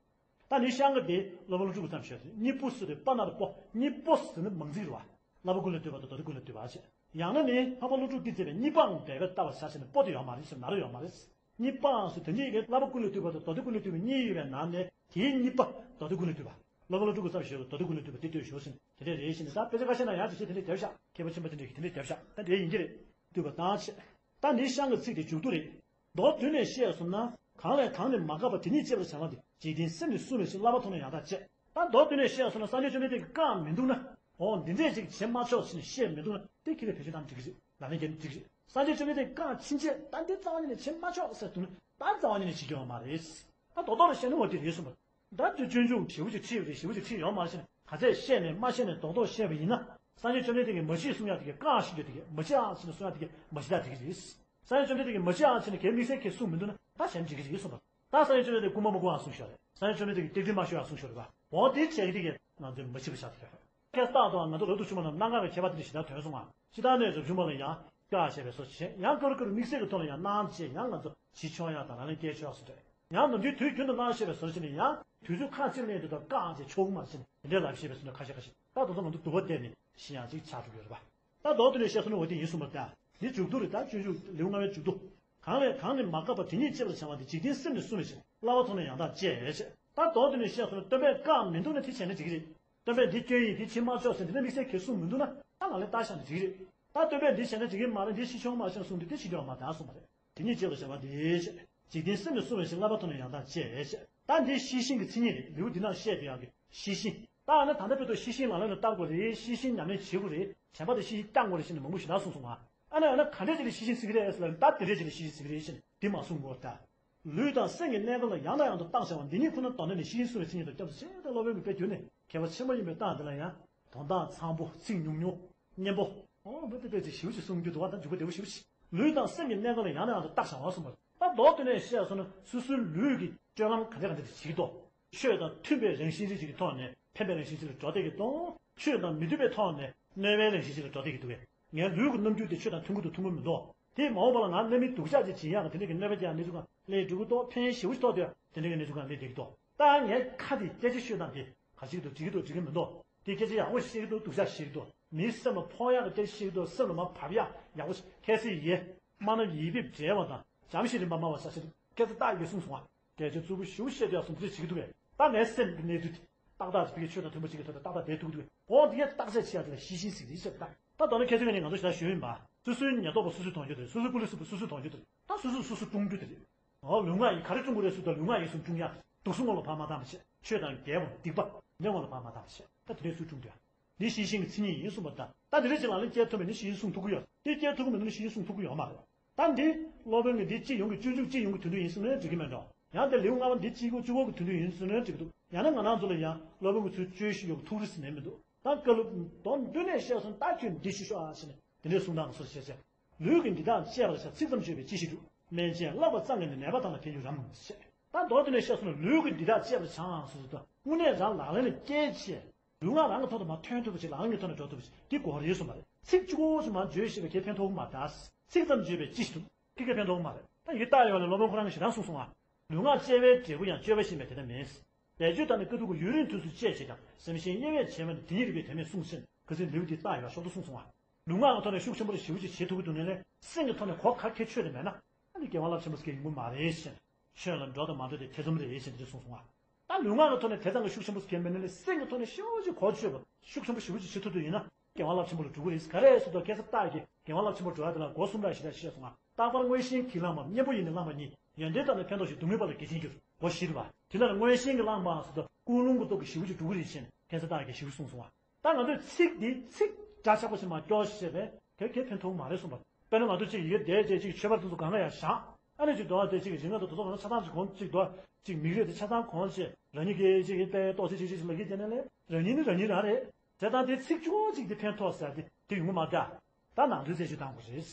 ད་ནི་ཤག་གི་དེ་སློབ་དཔོན་ཀླུ་སྒྲུབ་ཀྱིས་བརྩམས་ཞུས་ཟེར་གཉིས་པོ་ཟེར་དུས་པ་ན་རོ་པོ་གཉིས་པོ་ཟེར་ནི་མང་ཚིག་རེད་བ། བསླབ་པ་ཀུན་ལས་བཏུས་པ་དང་མདོ་སྡེ་ཀུན་ལས་བཏུས་པ་ཞེས། ཡང་ན་ནི་འཕགས་པ་ཀླུ་སྒྲུབ་ཀྱིས་མཛད་པའི་གཉིས་པའང་འབད་པས་བལྟ་བར་བྱ་ཞེས་ནི་པོ་དེ་ཡོད་མ་རེད་ཟེར་ན་རོ་ཡོད་མ་རེད། གཉིས་པའང་ཟེར་དེ་གཉིས་ཀྱི་བསླབ་པ་ཀུན་ལས་བཏུས་པ་དང་མདོ་སྡེ་ཀུན་ལས་བཏུས་པ་གཉིས་ཡོད་པའི་ནང་ནས་དེའི་གཉིས་པ་མདོ་སྡེ་ཀུན་ལས་བཏུས་པ། སློབ་དཔོན་ཀླུ་སྒྲུབ་ཀྱིས་བརྩམས་ཞུས་པ་མདོ་སྡེ་ཀུན་ལས་བཏུས་པ་དེ་ལྟོས་ཞོག་ཟེར་ནས་དེ་འདྲས་རེད་ཞེས་ནས་ད་དཔེ་ཆ་ཁ་ཤས་ན་ཡང་ཅིག་ཤེས་དེ་འདྲས་དེབ་བཞག་མཁས་པ་ཆེན་པོ་དེ་འདྲས་ཀྱིས་དེ་འདྲས་དེབ་བཞག་ད་འདྲས་ཡིན་གྱི་རེད། བཏུས་པ་དང་བྱས། ད་འདིའི་ཤག་གི་ཚིག་དེ་མཇུག་བསྡུ་རེད། མདོ་བསྡུས་ནས་བཤད་གསུངས་ན། གང་ལས་གང་ནས་མ་འགགས་པ་དེ་ཉིད་དཔྱད་པར་བྱ་བ་འདི་འཇིག་རྟེན་སེམས་ནི་གསུམ་མིན་ཞིང་བསླབ་པ་མཐོང་ནས་ཡང་དག་དཔྱད། ད་མདོ་བསྡུས་ནས་བཤད་གསུངས་ན་སངས་རྒྱས་བཅོམ་ལྡན་འདས་ཀྱིས་བཀག་མི་འདུག་ན། འོ་འདི་འདྲས་ཅིག་བྱེད་མ་ཆོག་ཟེར་ནས་བཤད་མི་འདུག་ན་དེ་ཁྱེད་ལ་བེད་སྤྱོད་བཏང་འགྲིག་གི་རེད། ལག་ལེན་འཁྱེར་འགྲིག་གི་རེད། སངས་རྒྱས་བཅོམ་ལྡན་འདས་ཀྱིས་བཀག་ཕྱིན་ཆད་ད་འདི་རྩ་བ་ཉིད་ནས་བྱེད་མ་ཆོག་ཟེར་འདུག་ན་ད་རྩ་བ་ཉིད་ནས་བྱེད་ཀྱི་ཡོད་མ་རེད། ད་རྡོག་རྡོག་ལ་བཤད་ན་འོ་དེ་རེད་གསུངས་པ། ད་དེ་སྤྱོད་འཇུག་ཞེ་པོ་ཅིག་ཁྲིད་ཡོད་རེད། ཞེ་པོ་ཅིག་ཁྲིད་ཡོད་མ་རེད་ཟེར་ནས་ག་ཚད་བཤད་ནས་མ་བཤད་ནས་རྡོག་རྡོག་བཤད་པ་ཡིན་ན། སངས་རྒྱས་བཅོམ་ལྡན་འདས་ཀྱིས་མ་བྱེད་གསུང་ཡག་དེ་གས་བཀག་ཤེས་རྒྱུ་དེ་གས་མ་བྱེད་ཨང་ཟེར་ནས་གསུང་ཡག་དེ་གས་མ་བྱེད་ད་འགྲིག་གི་རེད། སངས་རྒྱས་བཅོམ་ལྡན་འདས་ཀྱིས་མ་བྱེད་ཨང་ཟེར་ནས་གས་དམིགས་བསལ་གས་གསུངས་མི་འདུག་ན་ད་གཞན་འགྲིག་གི་རེད་གསུངས་པ། ད་སངས་རྒྱས་བཅོམ་ལྡན་འདས་རྐུན་མ་མ་རྐུ་ཨང་གསུངས་ཤོར་རེད། སངས་རྒྱས་བཅོམ་ལྡན་འདས་ཀྱིས་སྟེགས་དེ་མ་ཤོར་ཨང་གསུངས་ཤོར་རེད་པ། འོ་དེ་བྱེད་ཀྱི་དེ་གས་ང་ཚོས་མ་བྱེད་པ་བྱ་དེ་གས། ཁྱེད་རྟག་ཏུའང་ང་ཚོ་རབ་ཏུ་བྱུང་བ་རྣམས་གནང་དཀའ་བའི་ཁྱད་པར་དེ་འདྲ་ཞེ་དྲག་ཐོན་སོང་ང་། ཕྱི་ལྟར་ནས་རབ་བྱུང་བ་ལ་ཡང་བཀག་བྱས་པའི་བཟོ་བྱེད་ཡང་སྐབས་རེ་སྐབས་རེ་དམིགས་བསལ་གྱི་ཐོག་ལ་ཡང་གནང་བྱས་ཡང་ང་ཚོ་བྱེད་ཆོག་ཡག་དང་ལག་ལེན་བཀལ་ཆོག་ཟེར་ཏེ། ཡང་ནམ་རྒྱུན་དུས་རྒྱུན་དུ་གནང་ཤེས་པའི་བཟོ་བྱས་ནས་ཡང་དུས་ཚོད་ཁག་ཅིག་ལ་ཡང་དེ་དག་བཀག་བྱས་ཆོག་གི་མ་རེད་ཟེར་ནས་དེ་འདྲའི་ལབ་ཤེས་པའི་བཟོ་འདྲ་ཁ་ཤས་ཁ་ཤས་ད་དེ་ཚོ་ང་ཚོ་སྡུག་པ་བསྡད་ནས་ཤི་ཡང་ཅིག་ཆགས་འགྲོ་གི་ཡོད་རེད་པ། ད་མདོ་བསྡུས་ནས་བཤད་སོང་ན་འོ་དེ་ཡིན་གསུངས་པ་ལྟར་འདི་མཇུག་བསྡུ་རེད། ད་སྤྱོད་འཇུག་ལེའུ་ལྔ་པའི་མཇུག་བསྡུ། གང་ལས་གང་ནས་མ་འགགས་པ་དེ་ཉིད་དཔྱད་པར་བྱ་བ་འདི་འཇིག་རྟེན་སེམས་ནི་གསུམ་མིན་ཞིང་བསླབ་པ་མཐོང་ནས་ཡང་དག་དཔྱད་ཅེས། ད་མདོ་བསྡུས་ནས་བཤད་སོང་ན་སྟོན་པས་བཀག་མི་འདུག་ན་དེ་བྱས་ན་འགྲིག་གི་རེད། སྟོན་པས་འདི་སྐྱོན་ཡིན་འདི་བྱེད་མ་ཆོག་ཟེར་འདི་ནི་དམིགས་བསལ་གྱིས་གསུངས་མི་འདུག་ན་ད་ལག་ལེན་བསྟར་བཞག་ན་འགྲིག་གི་རེད། ད་སྟོན་པས་འདི་བྱས་ན་འགྲིག་གི་མ་རེད་འདི་བྱེད་ཆོག་མ་རེད་ཟེར་གསུངས་འདུག་དེ་བྱེད་ཆོག་མ་རེད་གསུངས་པ་རེད། དེ་ཉིད་དཔྱད་པར་བྱ་བ་འདི་ཞེས། འཇིག་རྟེན་སེམས་ནི་གསུམ་མིན་ཞིང་བསླབ་པ་མཐོང་ནས་ཡང་དག་དཔྱད་ཅེས། ད་འདི་ཤེས་བཞིན་གྱི་མཚན་ཉིད་རེད། ལེའུ་འདི་ནང་བཤད་དེ་ཡག་གི་ཤེས་བཞིན། ད་ཨ་ན་ད་ལྟ་བོད་དུ་ཤེས་བཞིན་ལག་ལེན་ལ་བསྟར་དགོས་རེད། ཤེས་བཞིན་ཉམས་ལེན་བྱེད་དགོས་རེད། དྲན་པ་དང་ཤེས་བཞིན་བསྐྱང་དགོས་རེད་ཞེས་ནས་མང་པོ་ཞེ་དྲག་གསུངས་སོང་ང་། ཨ་ན་ཨ་ན་ག་འདྲས་ཅིག་ལ་ཤེས་བཞིན་ཟེར་གི་རེད་ཟེར་ལ་ད་དེ་འདྲས་ཅིག་ལ་ཤེས་བཞིན་ཟེར་གི་རེད་ཞེས་ནས་འདི་མ་གསུང་དགོས་ད། ལུས་དང་སེམས་ཀྱི་གནས་སྐབས་ལ་ཡང་དང་ཡང་དུ་བརྟག་བྱ་བ་འདི་ཉིད་ཁོ་ན་དོན་དག་ནི་ཤེས་བཞིན་གསུང་བའི་མཚན་ཉིད་དང་སྐྱབས་སུ་མཆི། ད་སློབ་དཔོན་གྱིས་དཔེ་བསྒྱུར་ནས་མཁས་པ་ཆེན་པོ་ཡིན་པའི་རྟགས་འདི་ལ་ཡང་དོན་དག་ཚང་པོ་ཚིག་ཉུང་ཉུང་སྙན་པོ། ཨོ་འབུ་དེ་དཔེ་ཅིག་ཞིབ་ཅིག་གསུང་རྒྱུ་འདུག་བ། ད་འཇུག་པ་བདེ་བོ་ཞིབ་ཅིག་ལུས་དང་སེམས་ཀྱི་གནས་སྐབས་ལ་ཡང་ནས་ཡང་དུ་བརྟག་བྱ་བ་གསུངས་པ་རེད། ད་མདོ་དེ་ནས་བཤད་སོང་ན་སོ་སོའི་ལུས་ཀྱི་སྤྱོད་ལམ་ག་འདྲ་ག་འདྲ་ཅིག་བྱེད་ཀྱི་འདུག་ཆོས་དང་མཐུན་པའི་རང་བཞིན་ཅན་ཅིག་གི་ཐོག་ནས་ཕན་པའི་རང་བཞིན་ཅིག་ལ་འགྲོ་བསྡད་ཀྱི་འདུག་ཆོས་དང་མི་མཐུན་པའི་ཐོག་ནས་གནོད་པའི་རང་བཞིན་ཅིག་ལ་འགྲོ་བསྡད་ཀྱི་འདུག་གས། ངའི་ལུས་ཀྱི་རྣམ་འགྱུར་དེ་ཆོས་དང་མཐུན་གྱི་འདུག་མཐུན་གྱི་མི་འདུག་དེས་མ་འོངས་པ་ལ་ང་གནད་མི་སྡུག་ཅག་ཅིག་བྱེད་ཡག་གི་དེ་འདྲ་གི་གནོད་པ་རྒྱག་གནས་ཚུལ་གང་སླེབས་འགྲོ་གི་འདུག་ཕན་ཞེ་པོ་ཅིག་ཐོགས་འདུག་དེ་འདྲ་གི་གནས་ཚུལ་གང་སླེབས་བསྡད་ཀྱི་འདུག་ད་ངའི་ཁ་དེ་སྐད་ཆ་ཤོད་སྟངས་དེ་ག་ཅིག་འདུག་འགྲིག་གི་འདུག་འགྲིག་གི་འདུག་འགྲིག་གི་འདུག་དེ་སྐད་ཆ་ཡག་པོ་བཤད་ཀྱི་འདུག་སྡུག་ཅག་བཤད་ཀྱི་འདུག་མིའི་སེམས་ལ་ཕོག་ཡག་གི་སྐད་ཆ་བཤད་ཀྱི་འདུག་སེམས་ལ་མར་བབས་ཡག་ཡག་པོ་ཁ་སང་ཡེ། མ་ན་ཡིད་འབེབས་བྲལ་བ་དང་། བྱམས་ཤིང་རིམ་པ་དམའ་བ་ཟ་ཟེར་སྐད་ཆ་རྟགས་ཡོད་གསུངས་སོང་བ། སྐད་ཆ་རྩུབ་པོ་ཞེ་པོ་བཤད་དུས་ཡག་སོང་དེ་འདྲ་བྱེད་ཀྱི་འདུག་གས། ད་ངའི་སེམས་ཀྱི་གནས་ཚུལ་དེ་ཏག་ཏག་ཅིག་ཕ་གིའི་ཆོས་དང་མཐུན་པ་ཅིག་གི་ཐོག་ཏུ་ཏག་ཏག་བསྡད་ཐུབ་ཀྱི་འདུག་གས། འོ་འདི་གས་བརྟག་དཔྱད་བྱེད་ཡག་དེ་ལ་ཤེས་བཞིན་ཟེར་གི་རེད་ཟེར་བ་དང་། ད་མདོར་ན་ཁ་སང་ངས་ནི་ང་ཚོ་ཞེ་དྲག་ཞུས་ཡིན་པ། སོ་སོའི་ཉེན་རྟོག་པ་སོ་སོས་མཐོང་རྒྱུ་དེ་རེད། སོ་སོའི་ཀུན་སློང་སྲིད་པ་སོ་སོས་མཐོང་རྒྱུ་དེ་རེད། ད་སོ་སོས་སོ་སོ་བཀྲུང་རྒྱུ་དེ་རེད། འོ་ལུས་ངག་ཡིད་ག་རེ་བཀྲུང་དགོས་རེད་ཟེར་དུས་ལུས་ངག་ཡིད་གསུམ་བཀྲུང་ཡག་སྡུག་བསྔལ་ལ་བག་མ་བཏང་བ་བྱས། ཆོས་དང་འགལ་བ་སྡིག་པ་འདི་ངོ་ལ་བག་མ་བཏང་བ་བྱས། ད་དེ་འདྲའི་ཚུལ་བཀྲུང་དུས་ཡག་འདི་ཤེས་བཞིན་གྱི་མཚན་ཉིད་ཡིན་གསུངས་པ་དང་། ད་འདི་འདྲ་ཅིག་ལག་ལེན་བསྐྱལ་ཐུབ་མིན་ནི་ཤེས་བཞིན་གསུང་ཐུབ་ཀྱི་ཡོད། འདི་བསྐྱལ་ཐུབ་ཀྱི་མིན་ནི་ཤེས་བཞིན་གསུང་ཐུབ་ཀྱི་ཡོད་མ་རེད། ད་འདི་སློབ་དཔོན་གྱིས་འདི་སྤྱི་ཡོངས་ཀྱི་སྤྱོད་འཇུག་སྤྱི་ཡོངས་ཀྱི་དོན་དུ་ཡིན་གསུངས་ན་འགྲིག་གི་མེད་འགྲོ། ཡང་དེ་ལེའུ་ལྔ་པ་འདི་སྤྱི་སྒོ་སྤྱི་སྒོ་གི་དོན་དུ་ཡིན་གསུངས་ན་འགྲིག་གི་འདུག་ཡང་ན་ང་རང་ཚོ་ལ་ཡང་སློབ་དཔོན་གྱི་ཚུལ་སྤྱོད་ཤེས་ཡོད་ཀྱི་ཐུགས་རིས་སུ་མེད་མི་འདུག་ད་བཀའ་སློབ་མདོར་བསྡུས་ནས་བཤད་སོང་ད་ཁྱོད་འདི་ཞུ་ཤོག་ཨ་ཞེས་ནས་དེ་འདྲའི་གསུང་སྟངས་སོགས་བཤད་བྱས། ལུས་ཀྱི་འདི་དག་དཔྱད་པར་བྱ། ཚིག་ཙམ་བརྗོད་པས་ཅི་ཞིག་འགྲུབ། སྨན་དཔྱད་བཀླགས་པ་ཙམ་གྱིས་ནི་ནད་པ་དག་ལ་ཕན་རྒྱུ་རམ་ཞེས། ད་མདོར་བསྡུས་ནས་བཤད་སོང་ན་ལུས་ཀྱི་འདི་དག་དཔྱད་པར་བྱའང་སོ་སོ་དང་དངོས་གནས་རང་ལག་ལེན་ལ་བསྐྱལ་བྱས། ལུས་ངག་རང་གི་ཐོག་ཏུ་མར་ཐོན་ཐུབ་པ་ཞིག་ལག་ལེན་གྱི་ཐོག་ནས་འགྲོ་ཐུབ་པ་ཞིག་འདི་དགོས་རེད་གསུངས་པ་རེད། ཚིག་གཅིག་པོ་ཞིག་མར་བརྗོད་ཤེས་པས་ཁྱེད་ཕན་ཐོགས་ཀྱི་མ་རེད་ད། ཚིག་ཙམ་བརྗོད་པས་ཅི་ཞིག་འདུག་ཁྱེད་ཀྱིས་ཕན་ཐོགས་ཀྱི་མ་རེད་ད། ཡིག་རྟགས་ཡོད་ལ་སློབ་དཔོན་ཁོ་རང་གིས་ཞེ་དྲག་གསུངས་སོང་ང་། ལུས་ངག་དཔྱད་པའི་འབྲས་བུ་ཡང་སྤྱོད་པ་ཤེས་པས་དེ་ལྟར་མིན། བཟླས་བརྗོད་དང་ནི་དཀའ་ཐུབ་ཀྱིས་ཡུན་རིང་དུས་སུ་དཔྱད་བྱེད་ཀྱང་སེམས་གཞན་དབྱེ་བས་བྱེད་མ་ནི་དེ་ཉིད་རིག་པའི་དོན་མེད་གསུངས་ཟིན་ག་ཟིན་ལེའུ་འདི་རྟགས་ཡོད་ཤོག་ཏུ་གསུངས་སོང་ང་། ལུས་ངག་གི་ཐོག་ནས་ཤུགས་ཆེན་པོ་ཞེ་པོ་ཅིག་བྱེད་ཐུབ་ཀྱི་འདུག་ནས་ལས་སེམས་ཀྱི་ཐོག་ནས་གོ་ག་གེ་ཆོད་དེ་མེད་ན། ཨ་ནི་རྒྱལ་བ་རླབས་ཆེན་པོ་ཟེར་མཁན་ཡོང་གི་མ་རེད་ཟེར་ནས། ཆོས་ལ་འགྲོ་དང་མ་འགྲོ་དེ་ཐེ་ཚོམ་རེད་ཟེར་ནས་དེ་གསུངས་སོང་ང་། ད་ལུས་ངག་གི་ཐོག་ནས་དེ་ཙམ་གྱི་ཤུགས་ཆེན་པོ་ཟེར་མཁན་མེད་ན་ལས་སེམས་ཀྱི་ཐོག་ནས་ཤུགས་ཆེ་གོ་ཆོད་པ་ཤུགས་ཆེན་པོ་ཞེ་པོ་ཅིག་བྱེད་ཐུབ་ཐུབ་ཡིན་ན། རྒྱལ་བ་རླབས་ཆེན་པོ་ལ་འགྲོ་གི་རེད། ག་རེ་ཟེར་དུས་སྐད་ཆ་རྟགས་ཀྱི་རྒྱལ་བ་རླབས་ཆེན་པོ་འགྲོ་ཡ་དེ་ལ་སྒོ་གསུམ་ར་ཞེ་དྲག་བཤད་སོང་ང་། རྟག་པར་མངོན་ཞེན་གྱིས་བསླངས་པ། གཉེན་པོ་ཡིས་ནི་བསླངས་པ་གཉིས། ཡོན་ཏན་དག་ནི་ཕན་འདོགས་ཤིང་། སྡུག་བསྔལ་བར་དུ་བགེགས་ཆེན་འགྱུར། སྒོ་བཞི་རེད་པ། དེ་ལ་མངོན་ཞེན་གྱིས་བསླངས་པ་ཟེར་དུས་ཀུན་སློང་གི་སྟོབས་ཀྱིས་ཞེ་པོ་ཅིག་འགྲོ་གི་རེད་ཟེར་ནས་ཁ་སང་རྟགས་ཀྱི་ཞེ་པོ་གསུངས་སོང་ང་། ད་ང་ཚོས་ཚིག་འདི་ཚིག་འདྲ་ཆགས་པོ་ཞིག་མར་སྐྱོར་བྱས་པས་གལ་གལ་ཕན་ཐོགས་མ་རེད་གསུངས་པ། དཔེར་ན་ང་ཚོ་གཅིག་ཡི་གེ་བསྡད་བྱས་གཅིག་མཆོད་པ་དེ་ཚོ་གང་ག་ཡང་བཞག་ཨ་ནི་གཅིག་འདུག་བ། དེ་གཅིག་རིང་ང་ཚོ་དེ་ཚོ་གང་ཆ་ཚང་གཅིག་གོང་གཅིག་འདུག་བ། གཅིག་མིག་རིལ་དེ་ཆ་ཚང་གོང་བྱས་རང་ཉིད་ཀྱིས་གཅིག་གི་དཔེ་ཏོག་ཙམ་གཅིག་གཅིག་ལ་གི་དེ་ནས་ལས་རང་ཉིད་ནི་རང་ཉིད་རང་རེད། དེ་དང་དེ་ཚིག་ཅུང་གཅིག་དེ་ཕན་ཐོགས་ཟེར་དེ་དེ་ཡོང་གི་མ་རེད། ད་ནང་དོན་རྩད་གཅོད་བཏང་དགོས་རེད།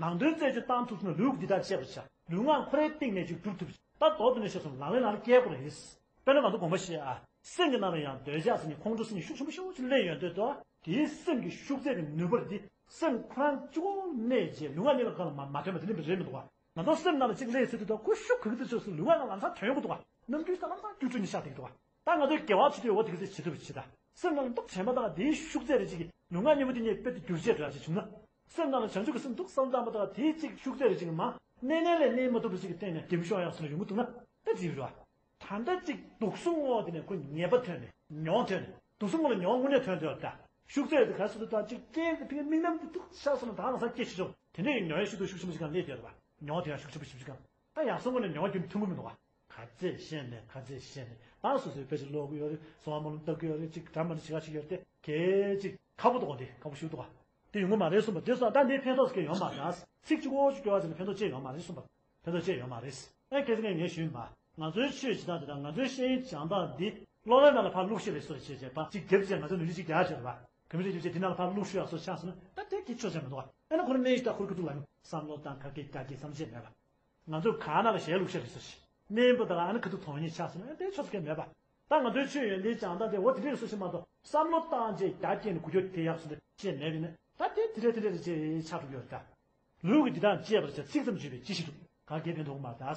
ནང་དོན་རྩད་གཅོད་བཏང་ཐུབ་སོང་ན་ལུས་འདི་དག་བཅས་པར་བྱ། ལུས་ངག་ཁོ་རའི་སྟེང་ནས་ཅིག་སྒྲུབ་ཐུབ། ད་མདོར་བསྡུས་ནས་བཤད་སོང་ལག་ལེན་ནང་ལ་བཀལ་དགོས་རེད། དཔེར་ན་ང་ཚོ་དགོངས་པ་བཞེས་ཨ། སེམས་ཀྱི་ནང་ལ་ཡང་འདོད་ཆགས་ཟེར་མཁན་ཁོང་ཁྲོ་ཟེར་མཁན་ཤུགས་ཆེན་པོ་ཤུགས་ཆེན་པོ་སླེབས་ཡོང་དུས་དོ། དེའི་སེམས་ཀྱི་ཤུགས་ཚད་ཀྱི་ནུས་པ་འདི་སེམས་ཁོ་རང་གཅིག་པོ་གནས་རྗེས་ལུས་ངག་གཉིས་ལ་གང་ལ་མ་མ་ཐོན་པ་དེ་འདྲ་རེད་མི་འདུག་བ། ང་ཚོ་སེམས་ནང་ལ་གཅིག་སླེབས་ཚེ་དུས་དོ་ཁོ་ཤུགས་ག་གི་ཚེ་ཆོས་སུ་ལུས་ངག་ལ་ལམ་སང་ཐོན་ཡོང་གི་འདུག་བ། རྣམ་འགྱུར་ས་ལམ་སང་སྐྱུར་བྲོ་ནི་ཤར་བསྡད་ཀྱི་འདུག་བ། ད་ང་ཚོའི་དགེ་བ་ཆེ་དུས་འོ་དེ་གི་ཚེ་བྱེད་ཐུབ་པ་བྱེད་ད། སེམས་ནང་ལ་འདུག་དྲན་པ་དང་དེའི་ཤུགས་ཚད་རེ་ཅིག་གིས་ལུས་ངག་གཉིས་པོ་དེ་གཉིས་དཔེ་དེ་འགྱུར་བྱེད་འགྲོ་ཡ་ཞིག་བྱུང་ན། སེམས་ནང་ལ་བྱང་ཆུབ་ཀྱི་སེམས་འདུག་བསམ་བཏང་པ་དང་དེའི་ཅིག་ཤུགས་ཚད་རེ་ཅིག་གིས་མ་གནས་གནས་ལས་གནས་མ་ཐུབ་པ་ཅིག་གི་སྟེང་ནས་བདེ་མོ་ཤོར་ཡག་སོགས་ལ་ཡོང་གི་འདུག་ན་དཔེ་ཅིག་རེད་བ། ད་ལྟ་ཅིག་དུག་གསུམ་དངོས་དེ་ནས་ཁོ་ཉེས་པ་ཐོན་ནས་མྱོང་ཐོན་ནས་དུག་གསུམ་དངོས་ལ་མྱོང་དངོས་གནས་ཐོན་ཐོན་ད། ཤུགས་ཚད་དེ་ག་སུ་དུ་དང་ཅིག་རྐྱེན་གྱི་ཕིག་རྨི་ནམ་དེ་དུག་ཤ་སོ་ན་ད་ལ་ས་སྐྱེ་ཤི་ཆོག་དེ་འདྲ་ཡི་མྱོང་ཡ་ཤུགས་དུ་ཤུགས་ཆེན་པོ་ཞིག་གང་སླེབས་བསྡད་རེད་བ། མྱོང་དེ་ཡང་ཤུགས་ཆེན་པོ་ཞིག་ཅིག་གང་ད་ཡང་སོ་དངོས་ནས་མྱོང་རྒྱུ་མཐུན་གི་མི་འདུག་བ། ག་ཚད་ཤེས་ནས་ག་ཚད་ཤེས་ནས་ད་སོ་སོའི་དཔེ་ཆ་ཀློག་གི་ཡོད་རེད། གསང་བ་སྨོན་ལམ་བཏབ་གི་ཡོད་རེད། ཅིག་གྲ་མ་འདྲ་ཞིག་ག་ཞིག་ཡོད་རེད་དེ་གལ་ཅིག་ཁག་པོ་འདུག་ག་དེ་ཁག་པོ་ཞིག་འདུག་ག་དེ་ཡོང་གི་མ་རེད་གསུངས་པ། དེ་སོང་ད་འདི་ཕན་ཐོགས་སུ་སྐྱེ་ཡོང་མ་རེད། ཚིག་གཅིག་པོ་ཞིག་སྐྱོ་བ་ཟེར་ནས་ཕན་ཐོགས་ཅི་ཡོང་མ་རེད་གསུངས་པ། ཕན་ཐོགས་ཅི་ཡོང་མ་རེད། ཨེ་ཁྱེད་ཚོ་ངས་ངས་ཞུས་མ། ང་ཚོའི་ཆོས་བྱེད་སྟངས་དེ་དང་ང་ཚོའི་བཤད་ཡིན་སྦྱང་སྟངས་འདི་གློག་ཀླད་ནང་ལ་ཕར་བླུགས་ཤེས་རེད་སོ་རེད་བྱས་བྱས་པ་གཅིག་རྒྱབ་བྱས་ང་ཚོ་ནུས་ཤུགས་ཅིག་རྒྱག་བྱས་རེད་པ། ག་མི་རེད་རྒྱབ་བྱས་དེ་ནང་ལ་ཕར་བླུགས་ཤུ་ཡག་སོ་ཆགས་སོང་ན་ད་དེ་གི་ཆོས་ཅན་མི་འདུག་ག་ཨེ་ན་ཁོ་རང་སྨན་ཞིག་ད་ཁོར་གི་འདུག་ལ་ཡང་བསམ་བློ་དང་ག་གེ་ག་གེ་བསམ་ཤེས་མེད་པ། ང་ཚོ་ག་ན་ལ་ཞལ་བླུགས་ཤེས་རེད་སོ་ཞིག་སྨན་པོ་དང་ཨ་ན་ག་དུ་མཐོང་ཉིད་ཆགས་སོང་ན་ཨེ་དེ་ཆོས་ཅན་མེད་པ། ད་ང་ཚོའི་ཆོས་ཡོན་ཏན་སྦྱང་སྟངས་དེ་འོ་དེ་འདྲས་སོ་ཞིག་མ་གཏོགས་བསམ་བློ་བཏང་རྗེས་རྒྱ་སྐྱེས་ནས་འགུལ་སྐྱོད་དེ་ཡག་སོ་དེ་ཤེས་མེད་པས་ན་ད་དེ་དེ་འདྲས་དེ་འདྲས་རེད་ཅེས་ཆགས་འགྲོ་གི་ཡོད་རེད་ད། ལུས་ཀྱི་འདི་དག་བཅས་པར་བྱ། ཚིག་ཙམ་བརྗོད་པས་ཅི་ཞིག་འདུག་ག་གེ་ཕན་ཐོགས་མ་ད།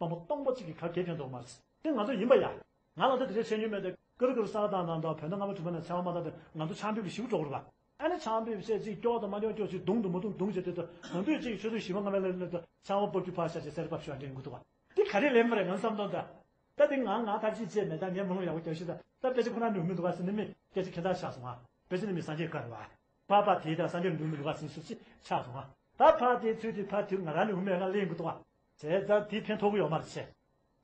སྟོང་པ་སྟོང་པ་གཅིག་གིས་ག་གེ་ཕན་ཐོགས་མ་རེད། དེ་ང་ཚོ་ཡིན་པ་ཡ། ང་ལ་ད་དེ་འདྲའི་བཤད་རྒྱུ་མེད་དེ་ཀ་རུ་ཀ་རུ་ས་དང་དང་དང་བོད་ཟླ་ལྔ་པ་དྲུག་པ་ནས་ཚེ་དབང་མ་དང་དེ་ང་ཚོ་ཆང་ཕུད་པའི་ཞིག་འགྲོ་དགོས་རེད་པ། ཨ་ནི་ཆང་ཕུད་པའི་བཤད་ཅིག་སྐྱོ་དང་མ་སྐྱོ་སྐྱོ་ཅིག་རྡུང་དང་མ་རྡུང་རྡུང་བྱས་དེ་ད་གང་དུས་ཅིག་ཆུ་ཚོད་བཞི་པ་ལྔ་པའི་ལ་ལ་ད་ཆང་བ་ཕབ་རྒྱུ་ཕར་བཞག་ཅིག་གསེར་ཕབ་ཞུ་བ་འདྲེན་དགོས་འདུག་པ། དེ་ག་རེ་ལེན་པ་རེད་ང་བསམ་དོན་ད། ད་དེ་ང་ང་ཐབས་ཤེས་བྱས་མེད་ད་ངས་མ་ལུང་ཡག་པོ་རྒྱབ་ཤེས་ད་ད་དཔེ་ཆ་ཁོ་ན་ནུས་མི་འདུག་ག་ཟེར་ནི་མི་སྐད་ཆ་ཁྱད་མཚར་ཆགས་སོང་ང་། དཔེ་ཆ་ནི་མི་སངས་རྒྱས་བཀའ་རེད་པ། ཕ་ཕ་དེ་དང་སངས་རྒྱས་འགྲུབ་མི་འདུག་ག་ཟེར་ནི་སུ་ཞིག་ཆགས་སོང་ང་། ད་ཕ་དེ་ཚུལ་དེ་ཕ་དེ་ང་རང་ནི་འུ་མས་ང་ལེན་དགོས་འདུག་ག་བྱས་ཙང་དེ་ཕན་ཐོགས་ཀྱི་ཡོད་མ་རེད་བྱས།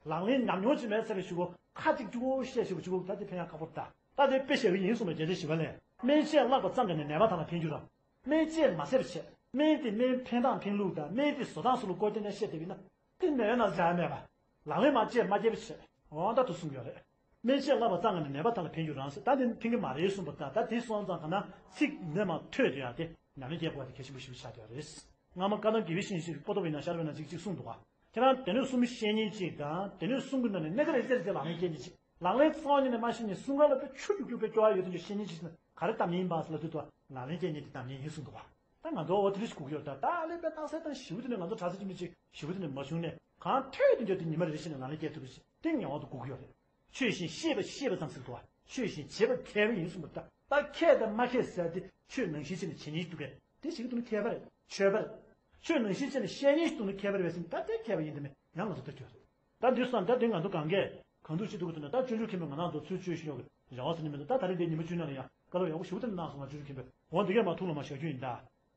ལག་ལེན་ཉམས་མྱོང་ཅིག་མེད་ཚར་བའི་གཞུག་གུ་ཁ་ཅིག་གཅིག་པོ་བཤད་གཞུག་གུ་གཅིག་པོ་ད་དེ་ཕན་ཡག་ཁག་པོ་རེད་ད། ད་དེ་དཔེ་བཤད་གི་ཡིན་གསུངས་པའི་རྒྱལ་སྲས་ཞི་བ་ལྷས། སྨན་དཔྱད་བརླག་པ་ཙམ་གྱིས་ནི་ནད་པ་ཐམས་ལ་ཕན་རྒྱུ་རང་། སྨན་དཔྱད་མ་བསད་པ་བྱས། སྨན་དེ་སྨན་ཕན་སྟངས་ཕན་ལུགས་དང་སྨན་དེ་བཟོ་སྟངས་སུ་ལ་བཀོལ་ཏེ་ནས་བཤད་བསྡད་པ་ཡིན་ན། དེ་ནད་ཡོད་ན་བཟའ་ཡ་མེད་པ། ལག་ལེན་མ་བྱས་མ་སྐྱེས་པ་བྱས། འོ་ད་དུ་གསུངས་ཡོད་རེད། སྨན་དཔྱད་བརླག་པ་ཙམ་གྱིས་ནི་ནད་པ་ཐམས་ལ་ཕན་རྒྱུ་རང་ཟེར་ད་དེ་ཕན་གི་མ་རེད་གསུངས་པ་ད་ད་དེ་སོང་ཙང་ག་ན་ཚིག་འདི་མ་ཐོས་དེ་ཡང་དེ་ཉམས་ལེན་བྱེད་དགོས་པ་དེ་གལ་ཆེན་པོ་ཞིག་ཆགས་བསྡད་ཡོད་རེད། སྔ་མ་བཀའ་གདམས་དགེ་བའི་བཤེས་གཉེན་ཞིག་གིས་པོ་ཏོ་བའི་ནང་ཤར་བའི་ནང་ཅིག་ཅིག་གསུངས་འདུག་ག་ཁྱེད་རང་སྡེ་སྣོད་གསུམ་ཤེས་མཁན་ཅིག་དང་སྡེ་སྣོད་གསུམ་གྱི་ནང་ནས་སྣ་ཁ་རེ་རེ་རེ་ལག་ལེན་སྐྱེལ་མཁན་ཅིག་ལག་ལེན་རྩ་བ་ཉིད་ནས་མ་ཤེས་ནས་གསུམ་ཀ་ལ་དཔེ་ཆུ་རྒྱུག་རྒྱུག་དཔེ་སྐྱོ་བ་ཡོད་དུས་ཀྱི་ཤེས་མཁན་ཅིག་ཟེར་ན་ག་རེ་གཏམ་ཡིན་པ་ཟེར་ལབ་དུས་དུ་ལག་ལེན་སྐྱེལ་མཁན་གྱི་གཏམ་ཡིན་ཡིན་གསུངས་འདུག་ག་ད་ང་ཚོ་འོ་དེ་རིགས་ཤིག་སྒུག་ཡོད་ད་ད་ཨ་ལས་དཔེ་རྟགས་གསལ་དང་ཞིབ་དེ་ནས་ང་ཚོ་གྲྭ་ས་ཅི་མི་ཅིག་ཞིབ་དེ་ནས་མ་བྱུང་ནས་གང་ཐོས་དེ་འདྲ་དེ་ཉི་མ་རེ་རེ་བཞིན་ལ་ལག་ལེན་སྐྱེལ་ཐུབ་ཀྱི་ཞིག་དེ་ངེས་པར་དུ་སྒུག་གི་ཡོད་རེད། ཆོས་བཞིན་ཤེས་པ་ཤེས་པ་ཙམ་ཟེར་འདུག་ག་ཆོས་བཞིན་བྱེད་པ་མཁས་པ་ཡིན་གསུངས་པ་ད་ད་མཁས་དང་མ་མཁས་ཟེར་དེ་ཆོས་ནང་བཞིན་བྱས་ནས་བྱེད་ཉེན་ཞིག་འདུག་གས། དེ་ཞིག་ཏུ་ནི་མཁས་པ་རེད། ཆོས་པ་རེད། ཆོས་ནང་བཞིན་བྱས་ནས་བཤད་ཉེན་ཞིག་ཏུ་ནི་མཁས་པ་རེད་བས་ཟིན་ད་དེ་མཁས་པ་ཡིན་དེ་མེད་ཡང་ང་ཚོ་ལྟ་རྒྱུ་རེད། ད་འདི་སོང་ད་འདི་ང་ཚོ་གང་གས་གང་འདུག་ཅི་འདུག་གི་འདུག་ན་ད་སྤྱོད་འཇུག་མཁན་པོས་ང་རང་ཚོ་ཚུལ་བཅོས་ཤིག་ཡོང་གི་རེ་བ་ཟེར་ནི་མི་འདུག་ད་ད་རེས་འདི་ཉི་མ་བཅུ་ནང་ལ་ཡང་བཀའ་སློབ་ཡག་པོ་ཞེ་པོ་ཐེབས་གནང་སོང་ང་སྤྱོད་འཇུག་མཁན་པོས་འོ་འདི་གས་མ་ཐུག་ལ་མ་བཞག་རྒྱུ་ཡིན་ད།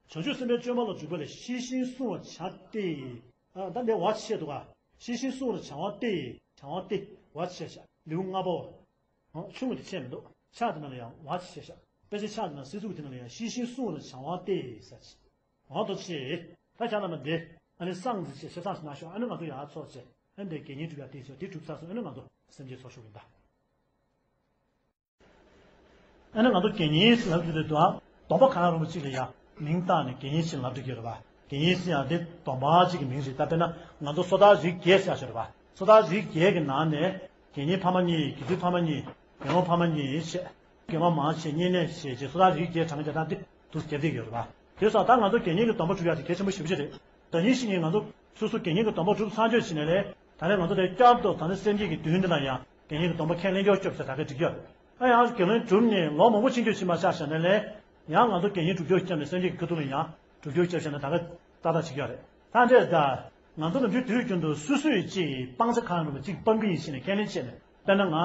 བྱང་ཆུབ་སེམས་དཔའི་སྤྱོད་པ་ལ་འཇུག་པ་ལས་ཤེས་བཞིན་བསྲུང་བར་བྱ་སྟེ། ད་འདི་བ་ཆེ་འདུག་ག་ཤེས་བཞིན་བསྲུང་བར་བྱ་བ་སྟེ་བྱ་བ་སྟེ་བ་ཆེ་བྱ་ལེའུ་ལྔ་པའོ། ཆུང་ངུ་དེ་ཆེ་མི་འདུག་ཕྱག་དེ་ནང་ལ་ཡང་བ་ཆེ་ཤག་དཔེ་ཆའི་ཕྱག་དེ་ནང་སྲིད་ཚུགས་དེ་ནང་ལ་ཡང་ཤེས་བཞིན་བསྲུང་བར་བྱ་བ་སྟེ་ཟེར་ཅིག་འོ་དོ་ཆེ། ད་ཁྱེད་རྣམ་པ་འདི་ཨ་ནི་སང་འཛི་ཆེ་ཆེ་ཚང་ཞིག་ན་ཤོག་ཨ་ནི་ང་ཚོ་ཡར་ཚོགས་བྱས་ཨ་ནི་འདི་དགེ་བསྙེན་སྒྲུབ་ཡ་སྟེ་ཆོག་དེ་གྲུབ་ཚར་སོང་ཨ་ནི་ང་ཚོ་སེམས་ཅན་ཚོགས་ཞུགས་ཡིན་ད། ཨ་ནི་ང་ཚོ་དགེ་བསྙེན་ཟེར་ལབ་ཀྱི་འདུག་དོ། སྡོམ་པ་གང་རུང་གཅིག་ལ་ཡང་མིང་བཏགས་ནས་དགེ་བསྙེན་ཞེས་ལབ་འགྲོ་གི་རེད་པ། དགེ་བསྙེན་ཟེར་ཡང་དེ་སྡོམ་པ་གཅིག་གི་མིང་རེད་ད། དཔེར་ན་ང་ཚོ་སོ་ཐར་རིགས་བརྒྱད་ཟེར་ཡག་ཞིག་རེད་པ། སོ་ཐར་རིགས་བརྒྱད་ཀྱི་ནང་ནས་དགེ་བསྙེན་ཕ་མ་གཉིས། དགེ་ཚུལ་ཕ་མ་གཉིས། དགེ་སློང་ཕ་མ་གཉིས་བྱས། དགེ་སློང་མང་ཆེ་བསྙེན་གནས་བྱས་རྗེས་སོ་ཐར་རིགས་བརྒྱད་གྲངས་ཀྱི་སྟངས་དེ་འདུག་རྒྱབ་བསྡད་ཀྱི་ཡོད་རེད་པ། དེ་སོགས་ད་ང་ཚོ་དགེ་བསྙེན་གྱི་སྡོམ་པ་སྒྲུབ་ཡག་དེ་གལ་ཆེན་པོ་ཞེ་པོ་ཅིག་རེད། ད་ཉིན་ཞིག་ཉིན་ང་ཚོ་སོ་སོ་དགེ་བསྙེན་གྱི་སྡོམ་པ་སྒྲུབ་ཚར་འཇོག་བྱས་ནས་ལས་ད་རེས་ང་ཚོ་དེ་བསྐྱར་དུ་ད་ནི་སེམས་བསྐྱེད་ཀྱི་མདུན་འདི་ལ་ཡང་དགེ་བསྙེན་གྱི་སྡོམ་པ་ཁས་ལེན་སྐྱོར་སྐྱོབ་ཟེར་ད་ག་འགྲིག་གི་ཡོད་རེད། ཨ་ཡང་དགེ་སློང་གྲུབ་ནས་ལོ་མང་པོ་ཕྱིན་སྐྱོད་ཕྱིན་མ་ཆགས་བཞག་ནས་ལས། ཡང་ང་ཚོ་དགེ་བསྙེན་སྒྲུབ་སྦྱོར་བརྒྱབ་ནས་སངས་རྒྱས་ཀྱི་ཁ་ཐུག་ལ་ཡང་སྒྲུབ་སྦྱོར་བརྒྱབ་བྱས་ནས་ད་ག་ཏག་ཏག་བྱེད་ཀྱི་ཡོད་རེད། ད་འདྲས་ད། ང་ཚོ་ནམ་རྒྱུན་དུས་རྒྱུན་དུ་སོ་སོས་ཅིག་སྤང་བྱ་གང་རུང་བ་ཅིག་སྤང་གི་ཡིན་ཞེས་ནས་ཁས་ལེན་བྱས་ནས། དཔེར་ན་ང་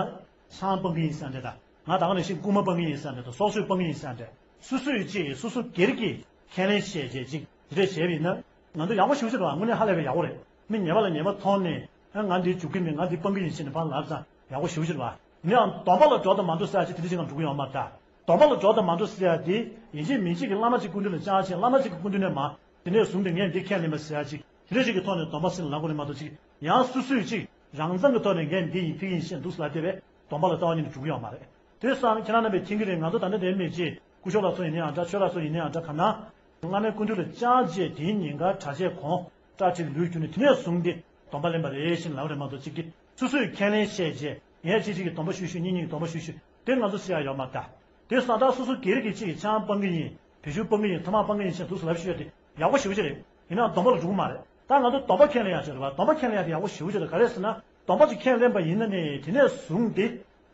ཆང་སྤང་གི་ཡིན་ཟེར་འདྲས་ད། ང་ད་ག་ནང་བཞིན་རྐུན་མ་སྤང་གི་ཡིན་ཟེར་འདྲས་དང་སྲོག་གཅོད་སྤང་གི་ཡིན་ཟེར་འདྲས། སོ་སོས་ཅིག་སོ་སོ་སྒེར་གྱིས་ཁས་ལེན་བྱས་བྱས་ཅིག་དེ་འདྲས་བྱས་པ་ཡིན་ན། ང་ཚོ་ཡག་པོ་ཞེ་པོ་ཅིག་རེད་བ། དངོས་གནས་ཧ་ལས་པའི་ཡག་པོ་རེད། མི་ཉེས་པ་ལ་ཉེས་པ་མཐོང་ནས། ཨ་ང་འདི་འཇུག་གི་མེད། ང་འདི་སྤང་གི་ཡིན་ཞེས་ནས་ཕར་ལབ་ཙང་ཡག་པོ་ཞེ་པོ་ཅིག་རེད་བ། ཡིན་ནའང་སྡོམ་པ་ལ་འགྲོ་དང་མ་འགྲོ་ཟེར་ཡ་ཅིག་དེ་འདྲ་ཅིག་ང་འགྲོ་གི་ཡོད་མ་རེད་ད། སྡོམ་པ་ལ་འགྲོ་དང་མ་འགྲོ་ཟེར་ཡ་དེ་ཡིན་གཅིག་མིན་གཅིག་གི་བླ་མ་གཅིག་སྐུ་མདུན་ལ་བཅར་བྱས། བླ་མ་གཅིག་གི་སྐུ་མདུན་ནས་མ་དེ་ནས་བཟུང་སྟེ་ངས་འདི་ཁས་ལེན་པ་ཟེར་ཡ་ཅིག་དེ་འདྲ་ཞིག་གི་ཐོག་ནས་སྡོམ་པ་སེམས་ལ་བླང་དགོས་རེད་མ་གཏོགས་ཅིག་ཡང་སོ་སོས་ཅིག་རང་མཚང་གི་ཐོག་ནས་ངས་འདི་ཡིན་ཕ་གི་ཡིན་ཞེས་འདུག་སེ་ལབ་བསྡད་པས་སྡོམ་པ་ལ་རྩ་བ་ཉིད་ནས་འགྲོ་གི་ཡོད་མ་རེད། དེ་སང་ཁྱེད་རང་རྣམ་པས་མཁྱེན་གྱི་རེད། ང་ཚོ་ད་ལྟ་དེ་མེད་ཅེས་སྐུ་ཞབས་ལགས་ཚོ་ཡིན་ནའང་འདྲ། ཆོས་ལགས་ཚོ་ཡིན་ནའང་འདྲ། གང་ལྟར་སྔ་མའི་སྐུ་མདུན་ལ་བཅར་རྗེས་དེའི་ཉིན་ཀར་གྲྭ་ཆས་གོང་སྐྲ་ཁྲིག་ལུས་གྱུར་ནས་དེ་ནས་བཟུང་སྟེ་སྡོམ་པ་ལེན་པ་རེད་ཅེས་ལབ་རེད་མ་གཏོགས་ཅིག་གིས་སོ་སོས་ཁས་ལེན་བྱས་རྗེས་ངས་ཅིག་ཅིག་གིས་སྡོམ་པ་ཞུས་ཞུས། གཉིས་གཉིས་ཀྱིས་སྡོམ་པ་ཞུས་ཞུས་དེ་ང་ཚོ་ཟེར་ཡ་ཡོད་མ་རེད་ད། དེ་སང་ད་སོ་སོ་སྒེར་གྱིས་ཅིག་ཆང་སྤང་གི་ཡིན། བེ་ཤུ་སྤང་གི་ཡིན། ཐ་མག་སྤང་གི་ཡིན་ཞེས་འདུག་སེ་ལབ་ཤོད་དེ་ཡག་པོ་ཞེ་པོ་ཅིག་རེད། ཡིན་ནའང་སྡོམ་པ་ལ་འགྲོ་གི་མ་རེད། ད་ང་ཚོ་སྡོམ་པ་ཁས་ལེན་ཡག་ཅིག་རེད་བ། སྡོམ་པ་ཁས་ལེན་ཡག་དེ་ཡག་པོ་ཞེ་པོ་ཅིག་རེད། ག་རེ་ཟེར་ན་སྡོམ་པ་ཅིག་ཁས་ལེན་པ་ཡིན་ན་ནི་དེ་ནས་བཟུང་སྟེ་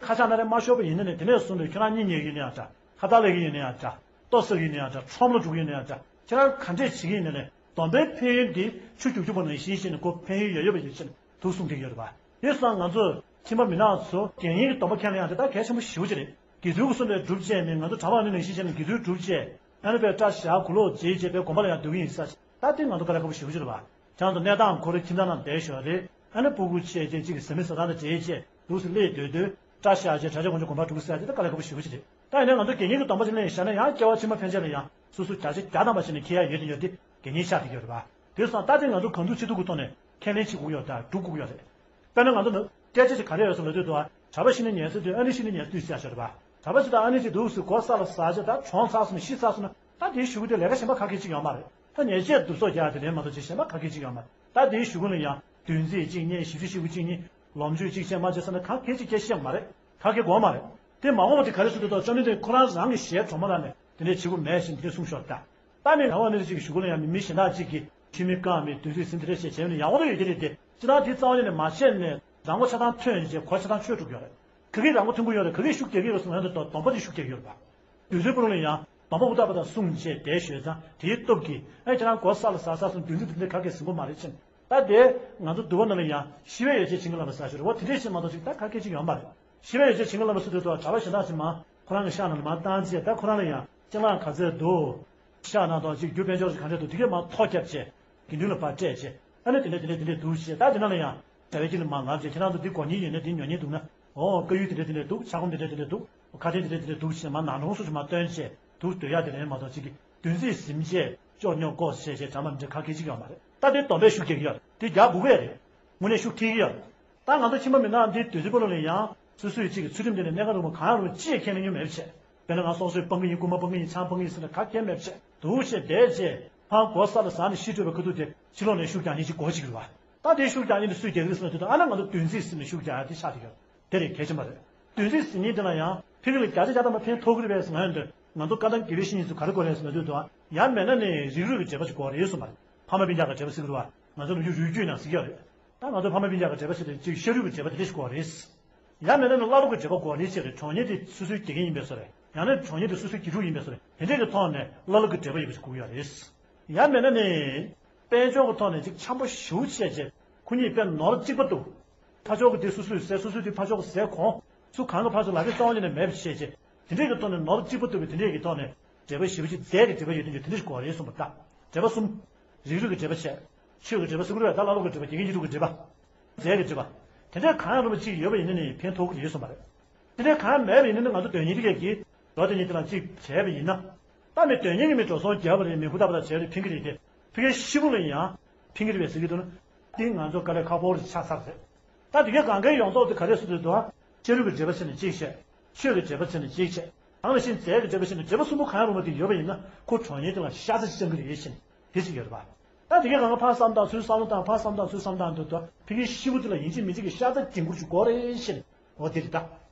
ཁ་ཆག་སྣ་རལ་མ་ཤོར་བ་ཡིན་ན་ནི་དེ་ནས་བཟུང་སྟེ་ཁྱོད་རང་གཉིད་ཉལ་གི་ཡིན་ན་ཡང་འདྲ། ཁ་བཏགས་ལེན་གི་ཡིན་ན་ཡང་འདྲ། ལྟོ་ཟ་གི་ཡིན་ན་ཡང་འདྲ། ཁྲོམ་ལ་འགྲོ་གི་ཡིན་ན་ཡང་འདྲ། ཁྱེད་རང་ག་འདྲས་བྱེད་ཀྱི་ཡིན་ན་ནི་སྡོམ་པའི་ཕན་ཡོན་དེ་ཆུ་རྒྱུག་རྒྱུག་པ་ནང་བཞིན་བྱས་ནས་ཁོ་ཕན་ཡོན་ཡོད་ཡོད་པ་ཡིན་ཕྱིན། དུ་གསུངས་བསྡད་ཡོད་རེད་པ། དེ་སོང་ང་ཚོ་ཁྱིམ་པ་མི་ནག་ཚོ་དགེ་བསྙེན་གྱི་སྡོམ་པ་ཁས་ལེན་ཡག་དེ་ད་གལ་ཆེན་པོ་ཞེ་པོ་ཅིག་རེད། དགེ་ཚུལ་གྱི་སྲོལ་ལས་སྒྲུབ་བྱས་ནས་ང་ཚོ་གྲྭ་པ་ནི་ནང་བཞིན་བྱས་ནས་དགེ་ཚུལ་སྒྲུབ་བྱས། ཨ་ནི་པའི་སྐྲ་བཞར་གུ་ལོག་བྱས་བྱས་པའི་དགོན་པ་ལ་ཡང་སྡོད་ཀྱི་ཡིན་ས་ཅིག་ད་དེ་ང་ཚོ་དཀའ་ལས་ཁག་པོ་ཞེ་པོ་ཅིག་རེད་པ། ཁྱེད་རང་ཚོ་གནས་སྟངས་ཁོ་རའི་ཁྱིམ་ཚང་ནང་བསྡད་ཞོར་རེད། ཨ་ནི་སྤུ་གུ་བྱས་བྱས་ཅིག་གི་བཟའ་མི་བཟའ་སྟངས་དང་འབྲེལ་བྱས་འདུག་སེ་སླེབས་སྡོད་དུས་སྐྲ་བཞར་བྱས་གྲྭ་ཆས་གོན་ཆས་གོམ་པ་འགྲོ་གི་ཟེར་ཡག་དེ་ད་དཀའ་ལས་ཁག་པོ་ཞེ་པོ་ཅིག་རེད། ད་ཡིན་ནའི་ང་ཚོ་དགེ་བསྙེན་གྱི་སྡོམ་པ་ཅིག་ལེན་བཞག་ན་ཡང་སྐྱེ་བ་ཕྱི་མ་ཕན་ཆད་ལ་ཡང་སོ་སོ་བརྒྱ་ཆ་བརྒྱ་ཐམ་པ་བྱས་ནས་འཁྱེར་ཡག་ཡོད་དེ་ཡོད་དེ་དགེ་བསྙེན་ཆགས་བསྡད་ཀྱི་ཡོད་རེད་པ། དེ་སོང་ད་དེ་ང་ཚོ་གང་ཐུབ་ཅི་ཐུབ་ཀྱི་ཐོག་ནས་ཁས་ལེན་བྱེད་དགོས་ཀྱི་ཡོད་དང་སྒྲུབ་དགོས་ཀྱི་ཡོད་རེད། དཔེར་ན་ང་ཚོ་ནི་སྐད་ཆ་ཞིག་ག་རེ་ཡོད་ཟེར་ལབ་དུས་དུ་གྲྭ་པ་ཤི་ནས་ཉལ་ས་དུས་ཨ་ནེ་ཤི་ནས་ཉལ་ས་དུས་ཟེར་ཡག་ཞིག་རེད་པ། གྲྭ་པ་ཞིག་དང་ཨ་ནེ་ཞིག་འདུག་སེ་སྒོ་ས་ལ་ཟག་བྱས་ད་གྲོངས་ཚར་སོང་ན་ཤི་ཚར་སོང་ན་ད་དེའི་གཞུག་གུ་དེ་ལས་ཀ་གཞན་པ་ག་གེ་ཅིག་ཡོད་མ་རེད། ད་ཉལ་ཆས་བསྡུ་གསོག་རྒྱག་ཡག་དེ་ལས་མ་གཏོགས་ཅིག་གཞན་པ་ག་གེ་ཅིག་ཡོད་མ་རེད། ད་དེའི་གཞུག་གུ་ལ་ཡང་བདུན་ཚིགས་གཅིག་རྙེད། བཞི་བཅུ་ཞེ་དགུ་གཅིག་རྙེད། ལོ་མཆོད་གཅིག་བྱས། མ་བྱས་ཟེར་ན་གང་གེ་ཅིག་སྐྱེ་ཤེས་མ་རེད། ག་གེ་དགོས་མ་རེད། དེ་མ་འོངས་པ་དེ་ག་རེ་ཟེར་དུས་ད་བཅོམ་ལྡན་འདས་ཁོ་རང་རང་གི་ཞལ་གྲོལ་མ་ཐག་ནས་དེ་འདྲའི་བྱེད་དགོས་མེད་ཅེས་དེ་འདྲ་གསུངས་ཤོར་ད། ད་ནི་རང་དབང་མི་རིགས་ཅིག་གི་གཞུག་གུ་ལ་ཡང་མི་མི་གཞན་དག་ཅིག་གིས་ཆུ་མིག་བཀང་མི་བདུད་རྩི་ཟིན་དེ་འདྲ་བྱས་བྱས་ནས་ཡག་པོ་ཡོད་ཀྱི་རེད་དེ། སྤྱིར་བཏང་དེ་རྩ་བ་ཉིད་ནས་མ་བྱས་ནས་རང་མགོ་ཆ་ཚང་ཐོན་བྱས་གོ་ཆ་ཚང་ཆོད་འགྲོ་གི་ཡོད་རེད། ག་གིས་རང་མགོ་ཐོན་གྱི་ཡོད་རེད། ག་གིས་ཤུགས་རྒྱག་གི་ཡོད་རེད་ཟེར་ན་ད་སྡོམ་པ་དེ་ཤུགས་རྒྱག་གི་ཡོད་རེད་པ། དུས་ཚོད་སྤོ་ལོ་ལ་ཡང་སྡོམ་པ་ཧུར་ཐག་པ་དང་བསྲུངས་བྱས་བསྡད་ཞོར་ཙང་དེའི་སྟོབས་ཀྱིས་ཨེ་ཁྱེད་རང་སྒོ་ས་ལ་ཟག་ཟག་སོང་། བདུན་ཚིགས་དེ་འདྲ་ག་གེ་ཟིན་པོ་མ་རེད་ཅེས། ད་དེ་ང་ཚོ་འདུལ་བ་ནང་ལ་ཡང་ཤི་བའི་ཡོ་བྱད་བྱིན་གྱིས་བརླབས་པ་ཟེར་ཞོར་འོ་དེ་འདྲས་ཞིག་མ་གཏོགས་ཅིག་ད་ག་གེ་ཅིག་ཡོད་མ་རེད། ཤི་བའི་ཡོ་བྱད་བྱིན་གྱིས་བརླབས་པ་ཟེར་དུས་ད་གྲྭ་པ་གཞན་དག་ཅིག་མར་ཁོ་རང་གི་ཤག་ནང་ལ་མར་བཏང་བྱས་ད་ཁོ་རང་ལ་ཡང་སྤྱན་ལམ་ག་ཚད་འདུག་ཤག་ནང་དང་ཅིག་རྒྱུ་དཔལ་འབྱོར་ཅིག་ག་འདྲས་འདུག་དེ་གས་མར་ཐོ་བརྒྱབ་བྱས་དགེ་འདུན་ལ་ཕར་སྤྲད་བྱས། ཨ་ནི་དེ་འདྲས་དེ་འདྲས་དེ་འདྲས་འདུག་ཅེས་ད་དེ་ནང་ལ་ཡང་གྲྭ་པའི་དཀྱིལ་ནས་མར་ལབ་བྱས། ཁྱེད་རང་ཚོ་འདི་དགོས་མཁན་ཡོད་ན་འདི་ཉོ་མཁན་འདུག་ན། འོ་དཀར་ཡོལ་དེ་འདྲས་དེ་འདྲས་འདུག་ཕྱག་སྒོམ་དེ་འདྲས་དེ་འདྲས་འདུག་ཁ་ཆེམས་དེ་འདྲས་དེ་འདྲས་འདུག་ཅེས་མར་ནང་དྲོངས་སུ་ཅིག་མར་བཏོན་བྱས་འདུག་སྡོད་ཡག་དེ་རེད་མ་གཏོགས་ཅིག་གི་བདུན་ཚིགས་ཟིན་བྱས་ཅོག་ཉོག་ལྐོག་བྱས་བྱས་གྲ་མ་འདྲ་ག་གེ་ཅིག་ཡོད་མ་རེད། ད་དེ་སྡོམ་པས་ཤུགས་རྒྱག་གི་ཡོད་རེད། དེ་རྒྱག་དགོས་ཀྱི་རེད། དངོས་གནས་ཤུགས་ཐེབས་ཀྱི་ཡོད་རེད། ད་ང་ཚོ་ཁྱིམ་པ་མི་ནག་འདི་དུས་ཚོད་སྤོ་ལོ་ལ་ཡང་སོ་སོའི་གཅིག་གི་ཚུལ་ཁྲིམས་དེ་ནས་གནས་སྐབས་རིང་པོ་གང་ཡང་རུང་ཅི་ཡང་ཁས་ལེན་མྱོང་མེད་པ་བྱས། དཔེར་ན་ང་སྲོག་གསོད་སྤང་གི་ཡིན། རྐུན་མ་སྤང་གི་ཡིན། ཆང་སྤང་གི་ཡིན་ཟེར་ནས་ག་གེ་མེད་པ་བྱས་འདུག་བྱས་བསྡད་བྱས་ཕར་སྒོ་ས་ལ་ཟག་ནས་ཤི་འགྲོ་བའི་ཁ་ཐུག་དེ་ཕྱི་ལོགས་ནས་ཤུགས་རྒྱག་མཁན་ཅིག་དགོས་ཅིག་རེད་བ། ད་དེ་ཤུགས་རྒྱག་མཁན་དེ་སུས་རྒྱག་གི་རེད་ཟེར་ན་དུས་ད་ཨ་ན་ང་ཚོ་བདུན་ཚིགས་ཟིན་ནས་ཤུགས་རྒྱག་ཡག་དེ་ཆགས་བསྡད་ཡོད། དེ་རེད་གལ་ཆེན་པ་རེད། བདུན་ཚིགས་ཟིན་མཁན་དེ་ལ་ཡང་ཕ་གི་ལ་བརྒྱ་ཆ་བརྒྱ་ཐམ་པ་ཕན་ཐོགས་ཀྱི་རེད་པས་ཟེར་ང་ཡོང་དུས་ང་ཚོ་བཀའ་གདམས་དགེ་བའི་བཤེས་གཉེན་ཚོས་ག་རེ་དགོས་རེད་ཟེར་ན་དུས་དུ་ཡང་མེད་ན་ནི་རིགས་རུས་ཀྱི་འབྲེལ་བ་ཞིག་དགོས་རེད་གསུངས་པ་རེད། ཕ་མ་སྤུན་ཀྱག་གི་འབྲེལ་བ་ཟེར་གི་རེད་བ། ང་ཚོ་ནམ་རྒྱུན་རུས་རྒྱུད་ནང་ཟེར་གྱི་ཡོད་རེད། ད་ང་ཚོ་ཕ་མ་སྤུན་ཀྱག་གི་འབྲེལ་བ་ཟེར་དུས་ཅིག་ཤ་རུས་ཀྱི་འབྲེལ་བ་དེ་འདྲ་ཞིག་དགོས་རེད། ཡང་མེད་ན་ནི་བླ་ལོག་གི་འབྲེལ་བ་དགོས་རེད་ཅེས་རེད། གྲོངས་མཁན་དེ་སོ་སོའི་དགེ་རྒན་ཡིན་པས་སོ་རེད། ཡང་ན་གྲོངས་མཁན་དེ་སོ་སོའི་དགེ་ཕྲུག་ཡིན་པས་སོ་རེད། དེ་འདྲས་ཀྱི་ཐོག་ནས་བླ་ལོག་གི་འབྲེལ་བ་ཡོད་པ་ཞིག་དགོས་ཀྱི་ཡོད་རེད། ཡང་མེད་ན་ནི། དཔལ་འབྱོར་གྱི་ཐོག་ནས་ཅིག་འཆམ་པོ་ཞེ་པོ་བྱས་བྱས་ཁོ་གཉིས་དཔེ་ནོར་གཅིག་པ་འདུག་ཕར་ཕྱོགས་ཀྱི་དེ་སོ་སོས་ཟས། སོ་སོས་དེ་ཕར་ཕྱོགས་ཀྱི་ཟས་གོང་། སུ་གང་གི་ཕར་ཕྱོགས་ལ་གི་གཙང་བ་ཉིད་ནས་མེད་པ་བྱས་བྱས་དེ་འདྲས་ཀྱི་ཐོག་ནས་ནོར་གཅིག་པ་འདུག་པའི་དེ་འདྲས་ཀྱི་ཐོག་ནས་འབྲེལ་བ་ཞེ་པོ་ཅིག་རྫས་ཀྱི་འབྲེལ་བ་ཡོད་དོན་ཅིག་དེ་འདྲས་ཞིག་དགོས་རེད་གསུངས་པ་ད། འབྲེལ་བ་གསུམ། རིགས་རུས་ཀྱི་འབྲེལ་བ་བྱས། ཆོས་ཀྱི་འབྲེལ་བ་ཟེར་དགོས་རེད། ད་བླ་ལོག་གི་འབྲེལ་བ། དགེ་རྒན་དགེ་ཕྲུག་གི་འབྲེལ་བ། རྫས་ཀྱི་འབྲེལ་བ། དེ་འདྲས་གང་ཡང་རུང་བ་ཅིག་ཡོད་པ་ཡིན་ན་ནི་ཕན་ཐོགས་ཀྱི་རེད་གསུངས་པ་རེད། དེ་འདྲས་གང་ཡང་མེད་པ་ཡིན་ན་ནི་ང་ཚོ་དོན་གཉེར་དེ་གས་ཀྱིས་འགྲོ་དེ་ཉིད་དེ་ལ་ཅིག་བྱས་པ་ཡིན་ན། ད་མི་དོན་གཉེར་གྱི་མི་འགྲོ་སོང་རྒྱབ་པ་རེད། མི་ཧུར་ཐག་པ་དང་བྱས་རེད། ཕན་གྱི་རེད་དེ། ཕ་གིའི་ཤི་བོ་ལ་ཡང་ཕན་གྱི་རེད་པས་ཟེར་གྱི་འདུག་ན། དེ་ང་ཚོ་དཀའ་ལས་ཁག་པོ་རེ་ཆགས་ཚར་རེད། ད་དེ་གའི་གང་གའི་ཡོངས་རྫོགས་དེ་ག་རེ་སུ་དེ་འདུག་ཨ། ཤ་རུས་ཀྱི་འབྲེལ་བ་བྱས་ནས་གཅིག་བྱས། ཆོས་ཀྱི་འབྲེལ་བ་བྱས་ནས་གཅིག་བྱས། གང་ལ་ཕྱིན་རྫས་ཀྱི་འབྲེལ་བ་བྱས་ནས་འབྲེལ་བ་གསུམ་པོ་གང་རུང་བ་དེ་ཡོད་པ་ཡིན་ན་ཁོ་གྲོངས་ཉེན་དེ་ལ་ཤ་ཚ་ཅིག་བཅང་གི་རེད་ཕྱིན་དེ་ཅིག་ཡོད་རེད་པ། ད་དེ་གའི་གང་ག་ཕར་བསམ་བཏང་ཚུར་བསམ་བློ་བཏང་ཕར་བསམ་བཏང་ཚུར་བསམ་བཏང་འདུག་ད་ཕ་གིའི་ཤི་བོ་དེ་ལ་ཡིན་གཅིག་མིན་གཅིག་གི་ཤ་ཚ་འབྱིན་དགོས་ཅིག་དགོས་རེད་ཕྱིན་འོ་དེ་རེད་ད།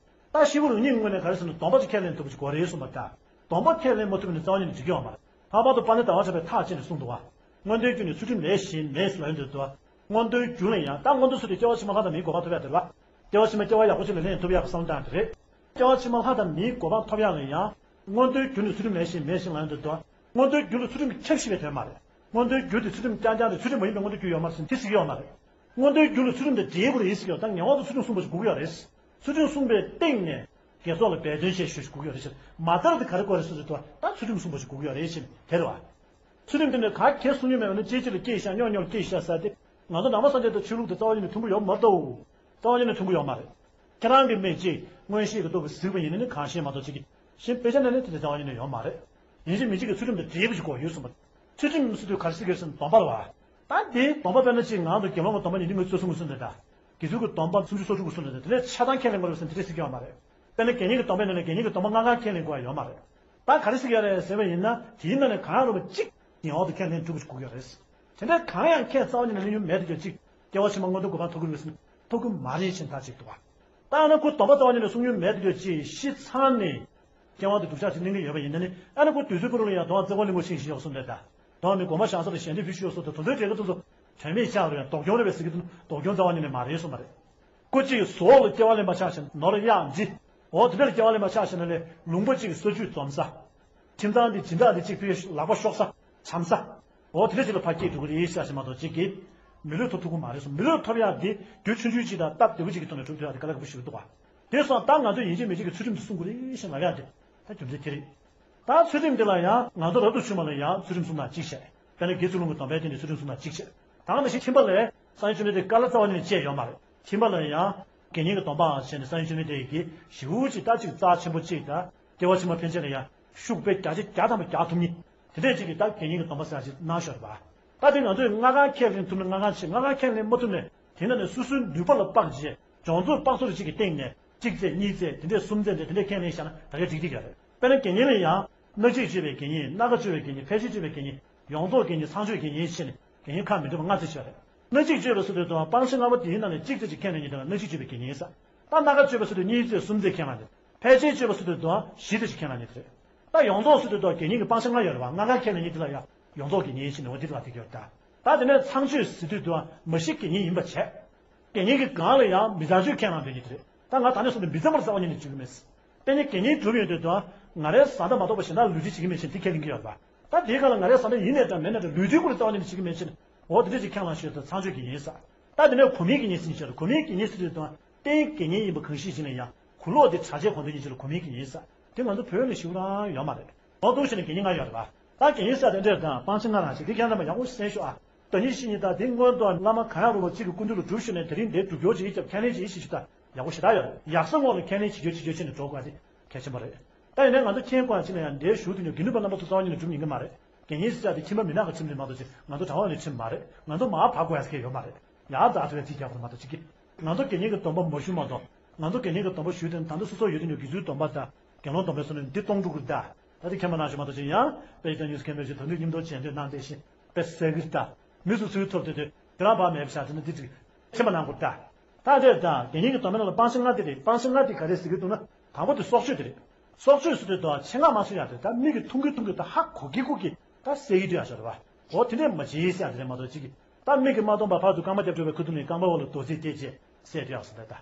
ད་ཤི་བོ་རང་ཉིད་ངོས་ནས་ག་རེ་ཟེར་ན་སྡོམ་པ་ཅིག་ཁས་ལེན་ཐུབ་པ་ཅིག་དགོས་རེད་གསུངས་པ་ད། སྡོམ་པ་ཁས་ལེན་མ་ཐུབ་ན་རྩ་བ་ཉིད་ནས་འགྲིག་གི་ཡོད་མ་རེད། ལྷག་པར་དུ་དཔལ་ལྡན་ཟླ་བ་གྲགས་པས་ཐག་བཅད་ནས་གསུངས་འདུག་བ། མངོན་མཐོའི་རྒྱུ་ནི་ཚུལ་ཁྲིམས་ལས་གཞན་མེད་ཟེར་ལབ་ཡོང་དུས་འདུག་བ། མངོན་མཐོའི་རྒྱུ་ལ་ཡང་ད་མངོན་མཐོ་ཟེར་དུས་སྐྱེ་བ་ཕྱི་མ་ལྷ་དང་མིའི་གོ་འཕང་ཐོབ་ཡག་དེ་རེད་བ། སྐྱེ་བ་ཕྱི་མ་སྐྱེ་བ་ཡག་པོ་ཅིག་ལ་ལེན་ཐུབ་ཡག་གི་བསམ་སྟངས་དེ་རེད། སྐྱེ་བ་ཕྱི་མ་ལྷ་དང་མིའི་གོ་འཕང་ཐོབ་ཡག་ལ་ཡང་ མངོན་མཐོའི་རྒྱུ་ནི་ཚུལ་ཁྲིམས་ལས་གཞན་མེད་ཞིང་ལབ་ཡོང་དུས་དོ། མངོན་མཐོའི་རྒྱུ་ལ་ཚུལ་ཁྲིམས་ཁྱབ་ཤེས་པའི་དོན་མ་རེད། མངོན་མཐོའི་རྒྱུ་དེ་ཚུལ་ཁྲིམས་རྐྱང་རྐྱང་རེད། ཚུལ་ཁྲིམས་མ་ཡིན་པའི་མངོན་མཐོའི་རྒྱུ་ཡོད་མ་རེད་ཟེར་ན་དེ་ཟེར་གྱི་ཡོད་མ་རེད། མངོན་མཐོའི་རྒྱུ་ལ་ཚུལ་ཁྲིམས་དང་འབྲེལ་དགོས་རེད་ཟེར་གྱི་ཡོད། ད་ངེས་པར་དུ་ཚུལ་ཁྲིམས་སྲུང་དགོས་ཀྱི་ཡོད་རེད། ཚུལ་ཁྲིམས་སྲུང་བའི་སྟེང་ནས་དགེ་ཚོགས་ལ་འབད་བརྩོན་བྱེད་ཞུ་དགོས་ཀྱི་ཡོད་རེད་ཟེར། མ་མཐར་དུ་ག་རེ་དགོས་རེད་ཟེར་དུས་དོ། ད་ཚུལ་ཁྲིམས་སྲུང་དགོས་ཞེས་དགོས་ཀྱི་ཡོད་རེད་ཟེར་དེ་རེད་བ། ཚུལ་ཁྲིམས་དེ་ནི་ག་གེ་སྲུང་རྒྱུ་མེད་པ་ནི་ཅིའི་ཕྱིར་སྐྱེས་ཤག་སྨྱོ་སྨྱོ་སྐྱེས་ཤག་ཟེར་ཏེ། ང་ཚོ་ནང་པ་སངས་རྒྱས་དང་ཆོས་ལུགས་དེ་རྩ་བ་ཉིད་ནས་མཐུན་པོ་ཡོད་མ་རེད་དོ། རྩ་བ་ཉིད་ནས་མཐུན་པོ་ཡོད་མ་རེད། ཁྱེད་རང་གི་མིག་གཅིག་མངོན་ཤེས་ཀྱི་སྟོབས་ཀྱིས་གཟིགས་པ་ཡིན་ན་ནི་གང་ཤེས་མ་གཏོགས་ཅིག་གིས་གཞན་དཔེ་ཆ་ནང་ནས་དེ་འདྲ་རྩ་བ་ཉིད་ནས་ཡོད་མ་རེད། ཡིན་གཅིག་མིན་གཅིག་གིས་ཚུལ་ཁྲིམས་དང་འབྲེལ་བ་ཞིག་དགོས་ཡོད་གསུངས་པ། ཚུལ་ཁྲིམས་ཟེར་དུས་ག་རེ་ཟེར་གྱི་རེད་ཟེར་ན་སྡོམ་པ་རེད་བ། ད་དེ་སྡོམ་པ་དཔེར་ན་ཅིག་ང་ཚོ་དགེ་སློང་གི་སྡོམ་པ་ཉིས་སྟོང་ངོ་ཚོ་གསུམ་གྱི་གསུངས་འདུག་ད། དགེ་ཚུལ་གྱི་སྡོམ་པ་སུམ་ཅུ་སོ་དྲུག་གི་གསུངས་འདུག་ད། དེ་ལས་ཆ་ཚང་ཁས་ལེན་དགོས་རེད་ཟེར་ན་དེ་འདྲ་ཟེར་གྱི་ཡོད་མ་རེད། དཔེར་ན་དགེ་བསྙེན་གྱི་སྡོམ་པའི་ནང་ནས་དགེ་བསྙེན་གྱི་སྡོམ་པ་ལྔ་གང་ཁས་ལེན་དགོས་ཡ་ཡོད་མ་རེད། ད་ག་རེ་ཟེར་གྱི་ཡོད་རེད་ཟེར་བ་ཡིན་ན་དེའི་ནང་ནས་གང་རུང་བ་གཅིག་ངེས་པར་དུ་ཁས་ལེན་ཐུབ་པ་ཞིག་དགོས་ཀྱི་ཡོད་རེད། དེ་འདྲ་གང་ཡང་ཁས་རྩ་བ་ཉིད་ནས་ལེན་རྒྱུ་མེད་དུ་གྱུར་ཅིག་སྐྱེ་བ་ཕྱི་མ་མངོན་མཐོ་གོ་འཕང་ཐོབ་ཀྱི་རེད་ཟེར་ན་ཐོབ་ཀྱི་མ་རེད་ཅེས་ད་ཅིག་འདུག་བ། ད་ཡང་ན་ཁོ་སྡོམ་པ་རྩ་བ་ཉིད་ནས་སྲུང་རྒྱུ་མེད་དུ་གྱུར་ཅིག་ཤི་ཚར་ནས་སྐྱེ་བ་དེ་སྡུག་ཅག་ཅིག་ལེན་གྱི་ཡོད་པ་ཡིན་ན་ནི་ཨ་ནི་ཁོ་དུས་ཚོད་ཕུད་རིང་ལ་ཡང་དོ་དགོང་རྩེ་ཀོང་གླིང་དུ་ཕྱིན་ཞིག་ཡོད་གསུངས་པས་ད། དོ་དགོང་ནི་དགོན་པ་བཞེངས་ས་དང་ཞལ་འདེབས་ཕུལ་ཞིག་ཡོད་གསུངས་ད། དེ་ཚོའི་གྲས་ཀ་དེ་ཚོ་དོན་མེད་ཆགས་རེད། སྡུག་གྱོང་རེད་པས་ཟེར་གྱི་འདུག་སྡུག་གྱོང་རྩ་བ་ཉིད་ནས་མ་རེད་གསུངས་པ་རེད། སྐུ་གཅིག་གིས་ཟོག་ལ་སྐྱེ་བ་ལེན་པ་ཆགས་ཤིང་ནོར་གཡག་འབྲི། འོ་དེ་འདྲར་སྐྱེ་བ་ལེན་པ་ཆགས་ཤིང་ན་ལས་ལུང་པ་གཅིག་གི་ས་རྒྱུས་འཛོམས་ས། ཁྱིམ་ཚང་འདི་སྦྱིན་བདག་འདི་གཅིག་པུའི་ལག་པ་ཤོར་ས། བྱམས་ས། འོ་དེ་འདྲ་ཅིག་ལ་ཕར་སྐྱེས་འགྲོ་གི་རེད་ཤག་ཞེས་མ་གཏོགས་གཅིག་གིས་མི་ལུས་ཐོབ་ཐུབ་ཀྱི་མ་རེད་གསུངས། མི་ལུས་ཐོབ་ཡག་འདི་རྒྱུ་ཆུང་ཆུང་གཅིག་དང་སྟབས་བདེ་པོ་གཅིག་གི་ཐོག་ནས་གྲུབ་ཐུབ་ཡག་འདི་དཀའ་ལས་ཁག་པོ་ཞིག་འདུག་བ། དེ་སོང་ཙང་ད་ང་ཚོས་ཡིན་གཅིག་མིན་གཅིག་གི་ཚུལ་ཁྲིམས་འདི་སྲུང་དགོས་རེད་ཞེས་ལབ་ཡག་འདི་ད་རྒྱུ་མཚན་དེ་རེད། ད་ཚུལ་ཁྲིམས་འདི་ལ་ཡང་ང་ཚོ་རབ་ཏུ་བྱུང་བ་ལ་ཡང་ཚུལ་ཁྲིམས་སྲུང་ན་གཅིག་བྱས། དཔེར་ན་དགེ་ཚུལ་སློང་གི་སྡོམ་པའི་སྟེང་ནས་ཚུལ་ཁྲིམས་སྲུང་ན་གཅིག་བྱས། ད་ག་ནང་བཞིན་ཁྱིམ་པ་ལ་སངས་རྒྱས་བཅོམ་ལྡན་འདས་བཀའ་སློབ་རྩ་བ་ཉིད་ནས་བཅད་ཡོད་མ་རེད། ཁྱིམ་པ་ལ་ཡང་དགེ་བསྙེན་གྱི་སྡོམ་པའང་བྱས་ནས་སངས་རྒྱས་བཅོམ་ལྡན་འདས་ཀྱིས་ཞེ་པོ་ཅིག་ད་ཅིག་རྩ་ཆེན་པོ་ཅིག་དང་སྐྱེ་བ་ཕྱི་མ་ཕན་ཆད་ལ་ཡང་ཤུགས་དཔེ་བརྒྱ་ཆ་བརྒྱ་ཐམ་པ་རྒྱག་ཐུབ་མཁན་དེ་འདྲས་ཅིག་གིས་ད་དགེ་བསྙེན་གྱི་སྡོམ་པ་ཟེར་ཡག་ཅིག་གནང་ཤོར་བ། ད་དེ་ང་ཚོས་ལྔ་གང་ཁས་ལེན་ཐུབ་ན་ལྔ་གང་བྱེད། ལྔ་གང་ཁས་ལེན་མ་ཐུབ་ནས་དེ་ནང་ནས་སོ་སོའི་ནུས་པ་ལ་དཔག་བྱས་སྦྱོང་ཚོར་དཔག་ཚོད་ཅིག་གི་སྟེང་ནས་གཅིག་བཙལ་གཉིས་བཙལ་དེ་འདྲས་གསུམ་བཙལ་འདྲས་དེ་འདྲས་ཁས་ལེན་བཞག་ན་ད་གའི་འགྲིག་གི་ཡོད་རེད། དཔེར་ན་དགེ་བསྙེན་ལ་ཡང་། སྣ་གཅིག་སྤྱོད་པའི་དགེ་བསྙེན། སྣ་འགའ་སྤྱོད་པའི་དགེ་བསྙེན། ཕལ་ཆེར་སྤྱོད་པའི་དགེ་བསྙེན། ཡོངས་རྫོགས་དགེ་བསྙེན། ཚངས་སྤྱོད་དགེ་བསྙེན་བྱས་ནས་དགེ་བསྙེན་ཁག་མི་འདྲ་བ་ལྔ་བཙལ་བྱས་རེད། སྣ་གཅིག་སྤྱོད་པ་ཟེར་དུས་དུའང་སྤང་བྱ་ལྔ་པོ་དེའི་ནང་ནས་གཅིག་ཙམ་ཅིག་ཁས་ལེན་ཉིན་དེ་ལ་སྣ་གཅིག་སྤྱོད་པའི་དགེ་བསྙེན་ཟེར། ད་སྣ་འགའ་སྤྱོད་པ་ཟེར་དུས་གཉིས་ཙམ་གསུམ་ཙམ་ཁས་ལེན་ནི། ཕལ་ཆེར་སྤྱོད་པ་ཟེར་དུས་དུའང་བཞི་ཙམ་ཅིག་ཁས་ལེན་ནི་དེ་རེད། ད་ཡོངས་རྫོགས་ཟེར་དུས་དུའང་དགེ་བསྙེན་གྱི་སྤང་བྱ་ལྔ་ཡོད་རེད་བ། ལྔ་ཁ་ཁས་ལེན་ཉིན་དེ་ལ་ཡང་ཡོངས་རྫོགས་དགེ་བསྙེན་ཟེར་ནི་འོ་དེ་ལ་དེ་གྱུར་ད། ད་དེ་ནས་ཚངས་སྤྱོད་ཟེར་དུས་དུའང་མ་གཞི་དགེ་བསྙེན་ཡིན་པ་བྱས། དགེ་བསྙེན་གྱི་སྒང་ལ་ཡང་མི་ཚངས་སྤྱོད་ཁས་ལེན་པའི་ཉིན་དེ་རེད། ད་ང་ད་ནས་བཟུང་སྟེ་མི་ཚངས་པར་རྩ་བ་ཉིད་ནས་བྱེད་ཀྱི་མེད། དཔེར་ན་དགེ་བསྙེན་གྲུབ་ཡོང་དུས་དུའང་ང་རའི་བཟའ་ཟླ་མ་གཏོགས་པ་གཞན་དག་ལུས་འབྲེལ་བྱེད་ཀྱི་མེད་ཅེས་དེ་ཁས་ལེན་གྱི་ཡོད་པ། ད་དེའི་སྒང་ལ་ང་རའི་བཟའ་ཟླ་ཡིན་ནའི་འདྲ་མིན་ནའི་འདྲ་ལུས་འབྲེལ་ཁུར་རྩ་བ་ཉིད་ནས་བྱེད་ཀྱི་མེད་ཅེས་འོ་དེ་འདྲ་ཅིག་ཁས་ལེན་ཞུས་དུས་ཚངས་སྤྱོད་དགེ་བསྙེན་ཟེར། ད་དེ་ནས་གོ་མིའི་དགེ་བསྙེན་ཟེར་ནི་ཞིག་ཡོད་རེད། གོ་མིའི་དགེ་བསྙེན་ཟེར་དུས་དུའང་རྟེན་དགེ་བསྙེན་ཡིན་པ་གང་ཞིག་ཡིན་ན་ཡང་གོས་ལོག་དེ་གྲྭ་ཆས་གོན་དུས་ཉིན་ཅིག་ལ་གོ་མིའི་དགེ་བསྙེན་ཟེར། དེ་ང་ཚོ་བོད་ནས་ཞེ་དྲག་ཡོད་མ་རེད། འོ་དེ་བཞིན་དགེ་བསྙེན་ལྔ་ཡོད་རེད་པ། ད་དགེ་བསྙེན་ཟེར་དེ་འདྲ་དང་སྤང་བྱ་ལྔ་རང་ཞིག་དེ་ཁྱེད་རྣམ་པ་ཡག་པོ་གསན་ཤོག་ཨ། ཟླ་ཉིན་བཞི་ཉིན་དང་དེ་སྔོན་དུ་བླ་མ་གང་ཡག་རུ་བ་གཅིག་གི་སྐུ་མདུན་ལ་སྒྲུབ་ཞུས་ནས་དེ་རིང་འདིར་སྒྲུབ་སྐྱོར་བྱེད་ཀྱི་སྐབས་ཁས་ལེན་བྱེད་ཤེས་ཞུ་ད་ཡག་པོ་ཞེ་དྲག་ཡོད་རེད། ཡག་ས་ངོ་ལ་ཁས་ལེན་བྱེད་རྒྱུ་བྱེད་རྒྱུ་བྱས་ནས་འགྲོ་དགོས་ཨ། དེ་གལ་ཆེན་པོ་རེད། ད་ཡིན་ནའི་ང་ཚོ་མཁྱེན་དགོས་ཡ་ཅིག་ལ་ཡང་འདིར་བཞུགས་དུས་ནས་དགེ་འདུན་པ་རྣམ་པ་ཚོ་རྩ་བ་ཉིད་ནས་སྒྲུབ་ཉན་གྱི་མ་རེད། དགེ་བསྙེན་ཟེར་ཡ་དེ་ཁྱིམ་པ་མི་ནག་གི་ཁྲིམས་རེད་མ་གཏོགས་ཅིག་ང་ཚོ་གྲྭ་པ་ལ་ཁྲིམས་མ་རེད། ང་ཚོ་མར་བབས་དགོས་ཡ་ཟེར་མཁན་ཡོད་མ་རེད། ཡར་འཛེགས་ཐུབ་ཡ་རྩིས་རྒྱག་དགོས་མ་གཏོགས་ཅིག་གི། ང་ཚོ་དགེ་བསྙེན་གྱི་སྡོམ་པ་མ་ཞུ་མ་གཏོགས། ང་ཚོ་དགེ་བསྙེན་གྱི་སྡོམ་པ་ཞུས་ཏེ་ད་ལྟ་སོ་སོར་ཡོད་དུས་ནས་དགེ་ཚུལ་སྡོམ་པ་དང་དགེ་སློང་སྡོམ་པའི་སོ་ནས་འདི་གཏོང་འགྲོ་གི་རེད་ད། ད་དེ་མཁྱེན་པ་ནང་བཞིན་མ་གཏོགས་ཅིག་ཡང་དཔེ་ཅིག་ད་ཉུང་ཙམ་མཁྱེན་པའི་ཞིག་ད་དུས་མཉམ་དུ་བྱས་འདོད་གནང་བསྡད་ཤིང་དཔེ་གསལ་གྱི་རེད་ད། མི་སུ་སུའི་ཐོབ་དེ་དུས་དེ་རང་བག་མེད་པ་བཞག་དེ་ནི་འདི་ཅིག་མཁྱེན་པ་གནང་དགོས་ད། ད་དེ་ད་དགེ་བསྙེན་གྱི་སྡོམ་པའི་ནང་ལ་སྤང་བྱ་ལྔ་དེ་རེད། སྤང་བྱ་ལྔ་དེ་ག་རེ་ཟེར་གྱི་འདུག་ན་དང་པོ་དེ་སྲོག་གཅོད་དེ་རེད། སྲོག་གཅོད་ཟེར་དུས་ད་ཆེད་མངགས་མ་གསོད་ཡག་དེ་ད་མིག་གིས་མཐོང་གི་མཐོང་གི་ད་ཧ་གོ་གི་གོ་གི་ད་བསད་ཀྱི་འདུག་ཡ་ཤོར་བ། འོ་དེ་འདྲས་མ་བྱེད་ཟེར་ཡ་དེ་རེད་མ་གཏོགས་ཅིག་གི། ད་མིག་གིས་མ་མཐོང་བར་ཕར་དུ་རྐང་པ་རྒྱབ་འགྲོ་བའི་ཁ་ཐུག་ནས་རྐང་པ་འོག་ལ་རྡོ་རྩིག་བལྟས་རྗེས་བསད་འགྲོ་ཡག་སོང་ད་ད།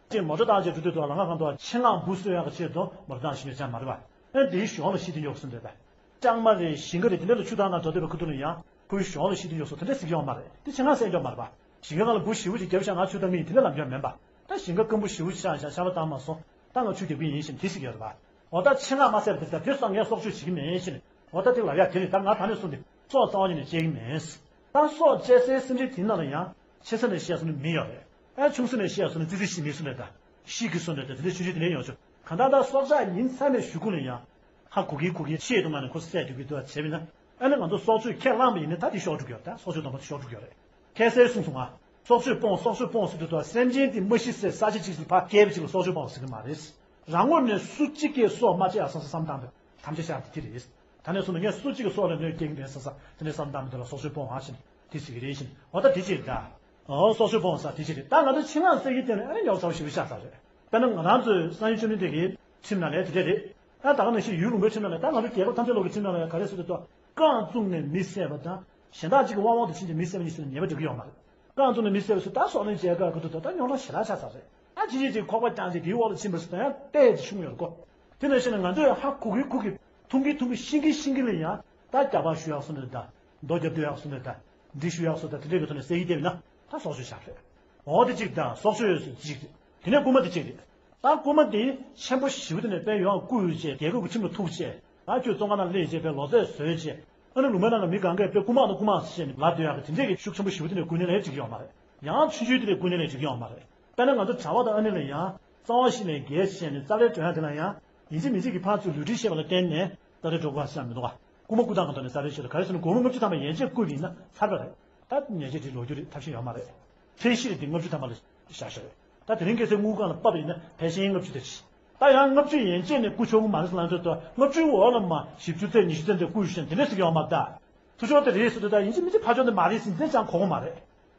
ཅེས་མོ་ཊ་བཏང་རྗེས་འགྲོ་དུས་དུ་ལ་ང་གང་དུ་ཆེད་མངགས་འབུ་གསོད་ཡག་གི་ཆེད་དུ་མོ་ཊ་བཏང་ཤི་མེད་ཅང་མ་རེད་བ། ཨེ་འདིའི་གཞུང་ལ་ཤི་དུས་ཡོག་སོང་འདོད་ད། ལྕང་མ་རེད་ཞིང་ཁ་རེད་དེ་འདྲ་ལ་ཆུ་བཏང་ན་འགྲོ་འདོད་པའི་ཁ་ཐུག་ལ་ཡང་ཁོའི་གཞུང་ལ་ཤི་དུས་ཡོག་སོང་དེ་འདྲ་ཟེར་གྱི་ཡོག་མ་རེད། དེ་ཆེད་མངགས་བསད་འགྲོ་མ་རེད་བ། ཞིང་ཁ་ནང་ལ་འབུ་ཞེ་པོ་ཅིག་བརྒྱབ་བཞག་ང་ཆུ་བཏང་གི་ཡིན་དེ་འདྲ་ལབ་རྒྱུ་མེད་པ། ད་ཞིང་ཁ་སྐམ་པོ་ཞེ་པོ་ཅིག་ཆགས་བཞག་ཆར་པ་བཏང་མ་སོང་། ད་ང་ཆུ་རྒྱག་གི་ཡིན་ཞེས་དེ་ཟེར་གྱི་ཡོད་རེད་བ། འོ་ད་ཆེད་མངགས་མ་བསད་པ་དེ་ལྟར་དེ་སང་ངས་སྲོག་གཅོད་བྱེད་ཀྱི་མིན་ཞེས་ནས། འོ་ད་དེ་ལབ་ཡག་དེ་རེད། ད་ང་ད་ནས་བཟུང་སྟེ་སྲོག་རྩ་བ་ཉིད་ནས་བཅད་ཀྱི་མིན། ད་སྲོག་བཅད་སའི་སེམས་ཅན་དེའི་ནང་ལ་ཡང་ཆེ་ས་ནས་བཤད་སོང་ན་མི་ཡོད་རེད། ཨ་ཆུང་ས་ནས་བཤད་སོང་ན་ཙི་ཙི་ཞིག་མི་གསུང་རེད་ད། ཤི་གི་གསུང་རེད་ད། དེ་འདྲ་ཆུང་ཆུང་དེ་འདྲ་ཡོང་ཆོག་གང་ལྟར་ད་སྲོག་ཆགས་ཡིན་ཚར་ནས་གཞུག་གུ་ལ་ཡང་ཧ་གོ་གི་གོ་གི་ཆེད་དུ་མ་ནས་ཁོ་བསད་འགྲོ་གི་འདུག་བྱས་པས་ན། ཨ་ནི་ང་ཚོ་སྲོག་གཅོད་ཁས་བླངས་པ་ཡིན་ན་ད་དེ་ཤོར་འགྲོ་གི་ཡོད་རེད། ད་སྲོག་གཅོད་སྡོམ་པ་དེ་ཤོར་འགྲོ་གི་ཡོད་རེད། ཁ་སང་གསུངས་སོང་ང་། སྲོག་གཅོད་སྤོང་། སྲོག་གཅོད་སྤོང་ཟེར་དུས་ད་སེམས་ཅན་དེ་མ་ཤི་སའི་ས་ཆ་གཅིག་ལ་ཕར་བསྐྱལ་བ་ཅིག་ལ་སྲོག་གཅོད་སྤོང་ཟེར་གི་མ་རེད། རང་ངོས་ནས་སུ་གཅིག་གིས་སྲོག་མ་བཅད་ཡ་བསམ་ས་བསམ་བཏང་བས་དམ་བཅའ་བཞག་དེ་དེ་རེད། ད་ནས་བཟུང་ནས་ངས་སུ་གཅིག་གིས་སྲོག་ལ་གནོད་སྐྱེལ་གི་མེད་བསམ་ས་དེ་འདྲ་བསམ་བཏང་བ་དེ་ལ་སྲོག་གཅོད་སྤོང་ཨ་ཞེས་དེ་ཟེར་གི་རེད་ཞེས། འོ་ད་དེ་ཅིག་རེད་ད། འོ་སྲོག་གཅོད་སྤོང་ཟེར་དེ་ཅིག་རེད། ད་ང་ཚོ་ཆེད་མངགས་བསད་ཀྱི་དེ་ནི་ཨ་ནི་ཉོག་ཚ་བ་ཞིག་ཏུ་ཆགས་ཚར་རེད། དཔེར་ན་ང་རང་ཚོའི་སངས་རྒྱས་བཅོམ་ལྡན་འདས་ཀྱི་ཁྲིམས་ནང་ལ་དེ་འདྲ་རེད། ད་ད་ག་ནང་བཞིན་ཡུལ་ལུང་པའི་ཁྲིམས་ནང་ལ་ད་ང་ཚོ་རྒྱལ་ཁབ་ཐམས་ཅད་ལོག་གི་ཁྲིམས་ནང་ལ་ག་རེ་ཟེར་དུས་ད། རྐང་བཙུགས་ནས་མི་བསད་པ་དང་། གཞན་དག་ཅིག་གི་དབང་འོག་ཏུ་ཕྱིན་ཏེ་མི་བསད་པ་གཉིས་སུ་ནི་ཉེས་པ་འགྲོ་གི་ཡོད་མ་རེད། རྐང་བཙུགས་ནས་མི་བསད་པ་སུ་ད་སྲོག་ལེན་བྱེད་དགོས་ཀྱི་འདུག་ད་ད་རྙོག་དྲ་ཞེ་དྲག་ཆགས་ཚར་རེད། ད་ཅི་ཅི་ཅིག་ཁོག་པ་བརྐྱངས་ཏེ་དེའི་འོག་ལ་ཕྱིན་པ་སུ་ད་ཡང་ཏོག་ཙམ་ཤུགས་ཡོད་དགོས། དེ་ནང་བཞིན་ང་ཚོས་ཧ་གོ་གི་གོ་གི་འཐུང་གི་འཐུང་གི་ཤེས་ཀྱི་ཤེས་ཀྱི་ལ་ཡང་ད་རྒྱབ་པ་ཞུ་ཡག་སོང་ནས་ད་རྡོ་རྒྱབ་སྡོད་ཡག་སོང་ནས་ད་འདི་ཞུ་ཡག་སོང་ད་དེ་འདྲའི་གི་ཐོག་ནས་གསལ་ཡིག་བལྟས་ན་ད་སྲོག་གཅོད་བྱ་རེད། འོ་དེ་གཅིག་ད་སྲོག་གཅོད་ཡོད་ཟེར་གཅིག་རེད། དེ་ནས་རྐུན་མ་དེ་གཅིག་རེད། ད་རྐུན་མ་དེ་ཆེན་པོ་ཞེ་པོ་དེ་ནས་དཔེ་ཡོང་རྐུ་ཡོད་ཅེས་རྒྱལ་ཁབ་ཀྱི་ཁྲིམས་ལ་ཐུག་ཅེས་ད་ཁྱོད་བཙོན་ཁང་ནང་སླེབས་ཅེས་དཔེ་ལོ་ཚད་བཟོས་ཅེས་ཨ་ནི་ལུང་པའི་ནང་ལ་མི་གང་གས་དཔེ་རྐུ་མ་དང་རྐུ་མ་ཟེར་ནས་ལབ་སྡོད་ཡག་གི་དེ་འདྲས་ཀྱི་ཤུགས་ཆེན་པོ་ཞེ་པོ་དེ་ནས་རྐུ་ནས་ལས་འགྲིག་ཡོང་མ་རེད། ཡང་ཆུང་ཆུང་དེ་ལས་རྐུ་ནས་ལས་འགྲིག་ཡོང་མ་རེད། དཔེར་ན་ང་ཚོ་གྲྭ་པ་དང་ཨ་ནི་ལ་ཡང་རྩ་བ་ཞིག་ནས་རྒྱལ་བྱས་ནས་རྩ་ལས་སྒྲོན་ཡག་དེ་ལ་ཡང་ཡིན་གཅིག་མིན་གཅིག་གི་ཕར་ཚུར་ལུས་འབྲེལ་བཤད་པ་ལ་བརྟེན་ནས་རྩ་ལས་འགྲོ་དགོས་ས་མི་འདུག་ག་རྐུ་མ་རྐུ་སྟངས་གང་ཐོག་ནས་རྩ་ལས་བཤད་ལ་ག་རེ་ཟེར་ན་སྒོར་མོ་ལྔ་བཅུ་ཐམ་པ་ཡན་ཆད་རྐུས་པ་ཡིན་ན་ཚར་བ་རེད། ད་ཉེས་ཆད་དེ་ལོག་རྒྱུ་རེད་ཐབས་ཤེས་ཡོད་མ་རེད། ཚད་གཞི་རེད་དེ་ལྔ་བཅུ་ཐམ་པ་ལ་བཞག་ཤོག་རེད། ད་དེ་རིང་ཁ་སང་དངུལ་ཁང་ལ་ཕབ་ཡིན་ན་ཕལ་ཆེར་ལྔ་བཅུ་དེ་རེད། ད་ཡང་ལྔ་བཅུ་ཡན་ཆད་ནས་རྐུ་ཆོག་གི་མ་རེད་ཟེར་ལབ་འདོད་དོ་ལྔ་བཅུའི་འོག་ལ་མ་བཞི་བཅུ་ཚད་ཉི་ཤུ་ཚད་འདྲ་རྐུ་ཡོད་ཤག་དེ་འདྲ་ཟེར་གྱི་ཡོད་མ་རེད་ད། ཐུ་ཆོག་དེ་རེད་ཟེར་དུས་ད་ཡིན་གཅིག་མིན་གཅིག་ཕར་ཕྱོགས་དེ་མ་རེད་ཟེར་འདི་ཅང་གོ་གི་མ་རེད།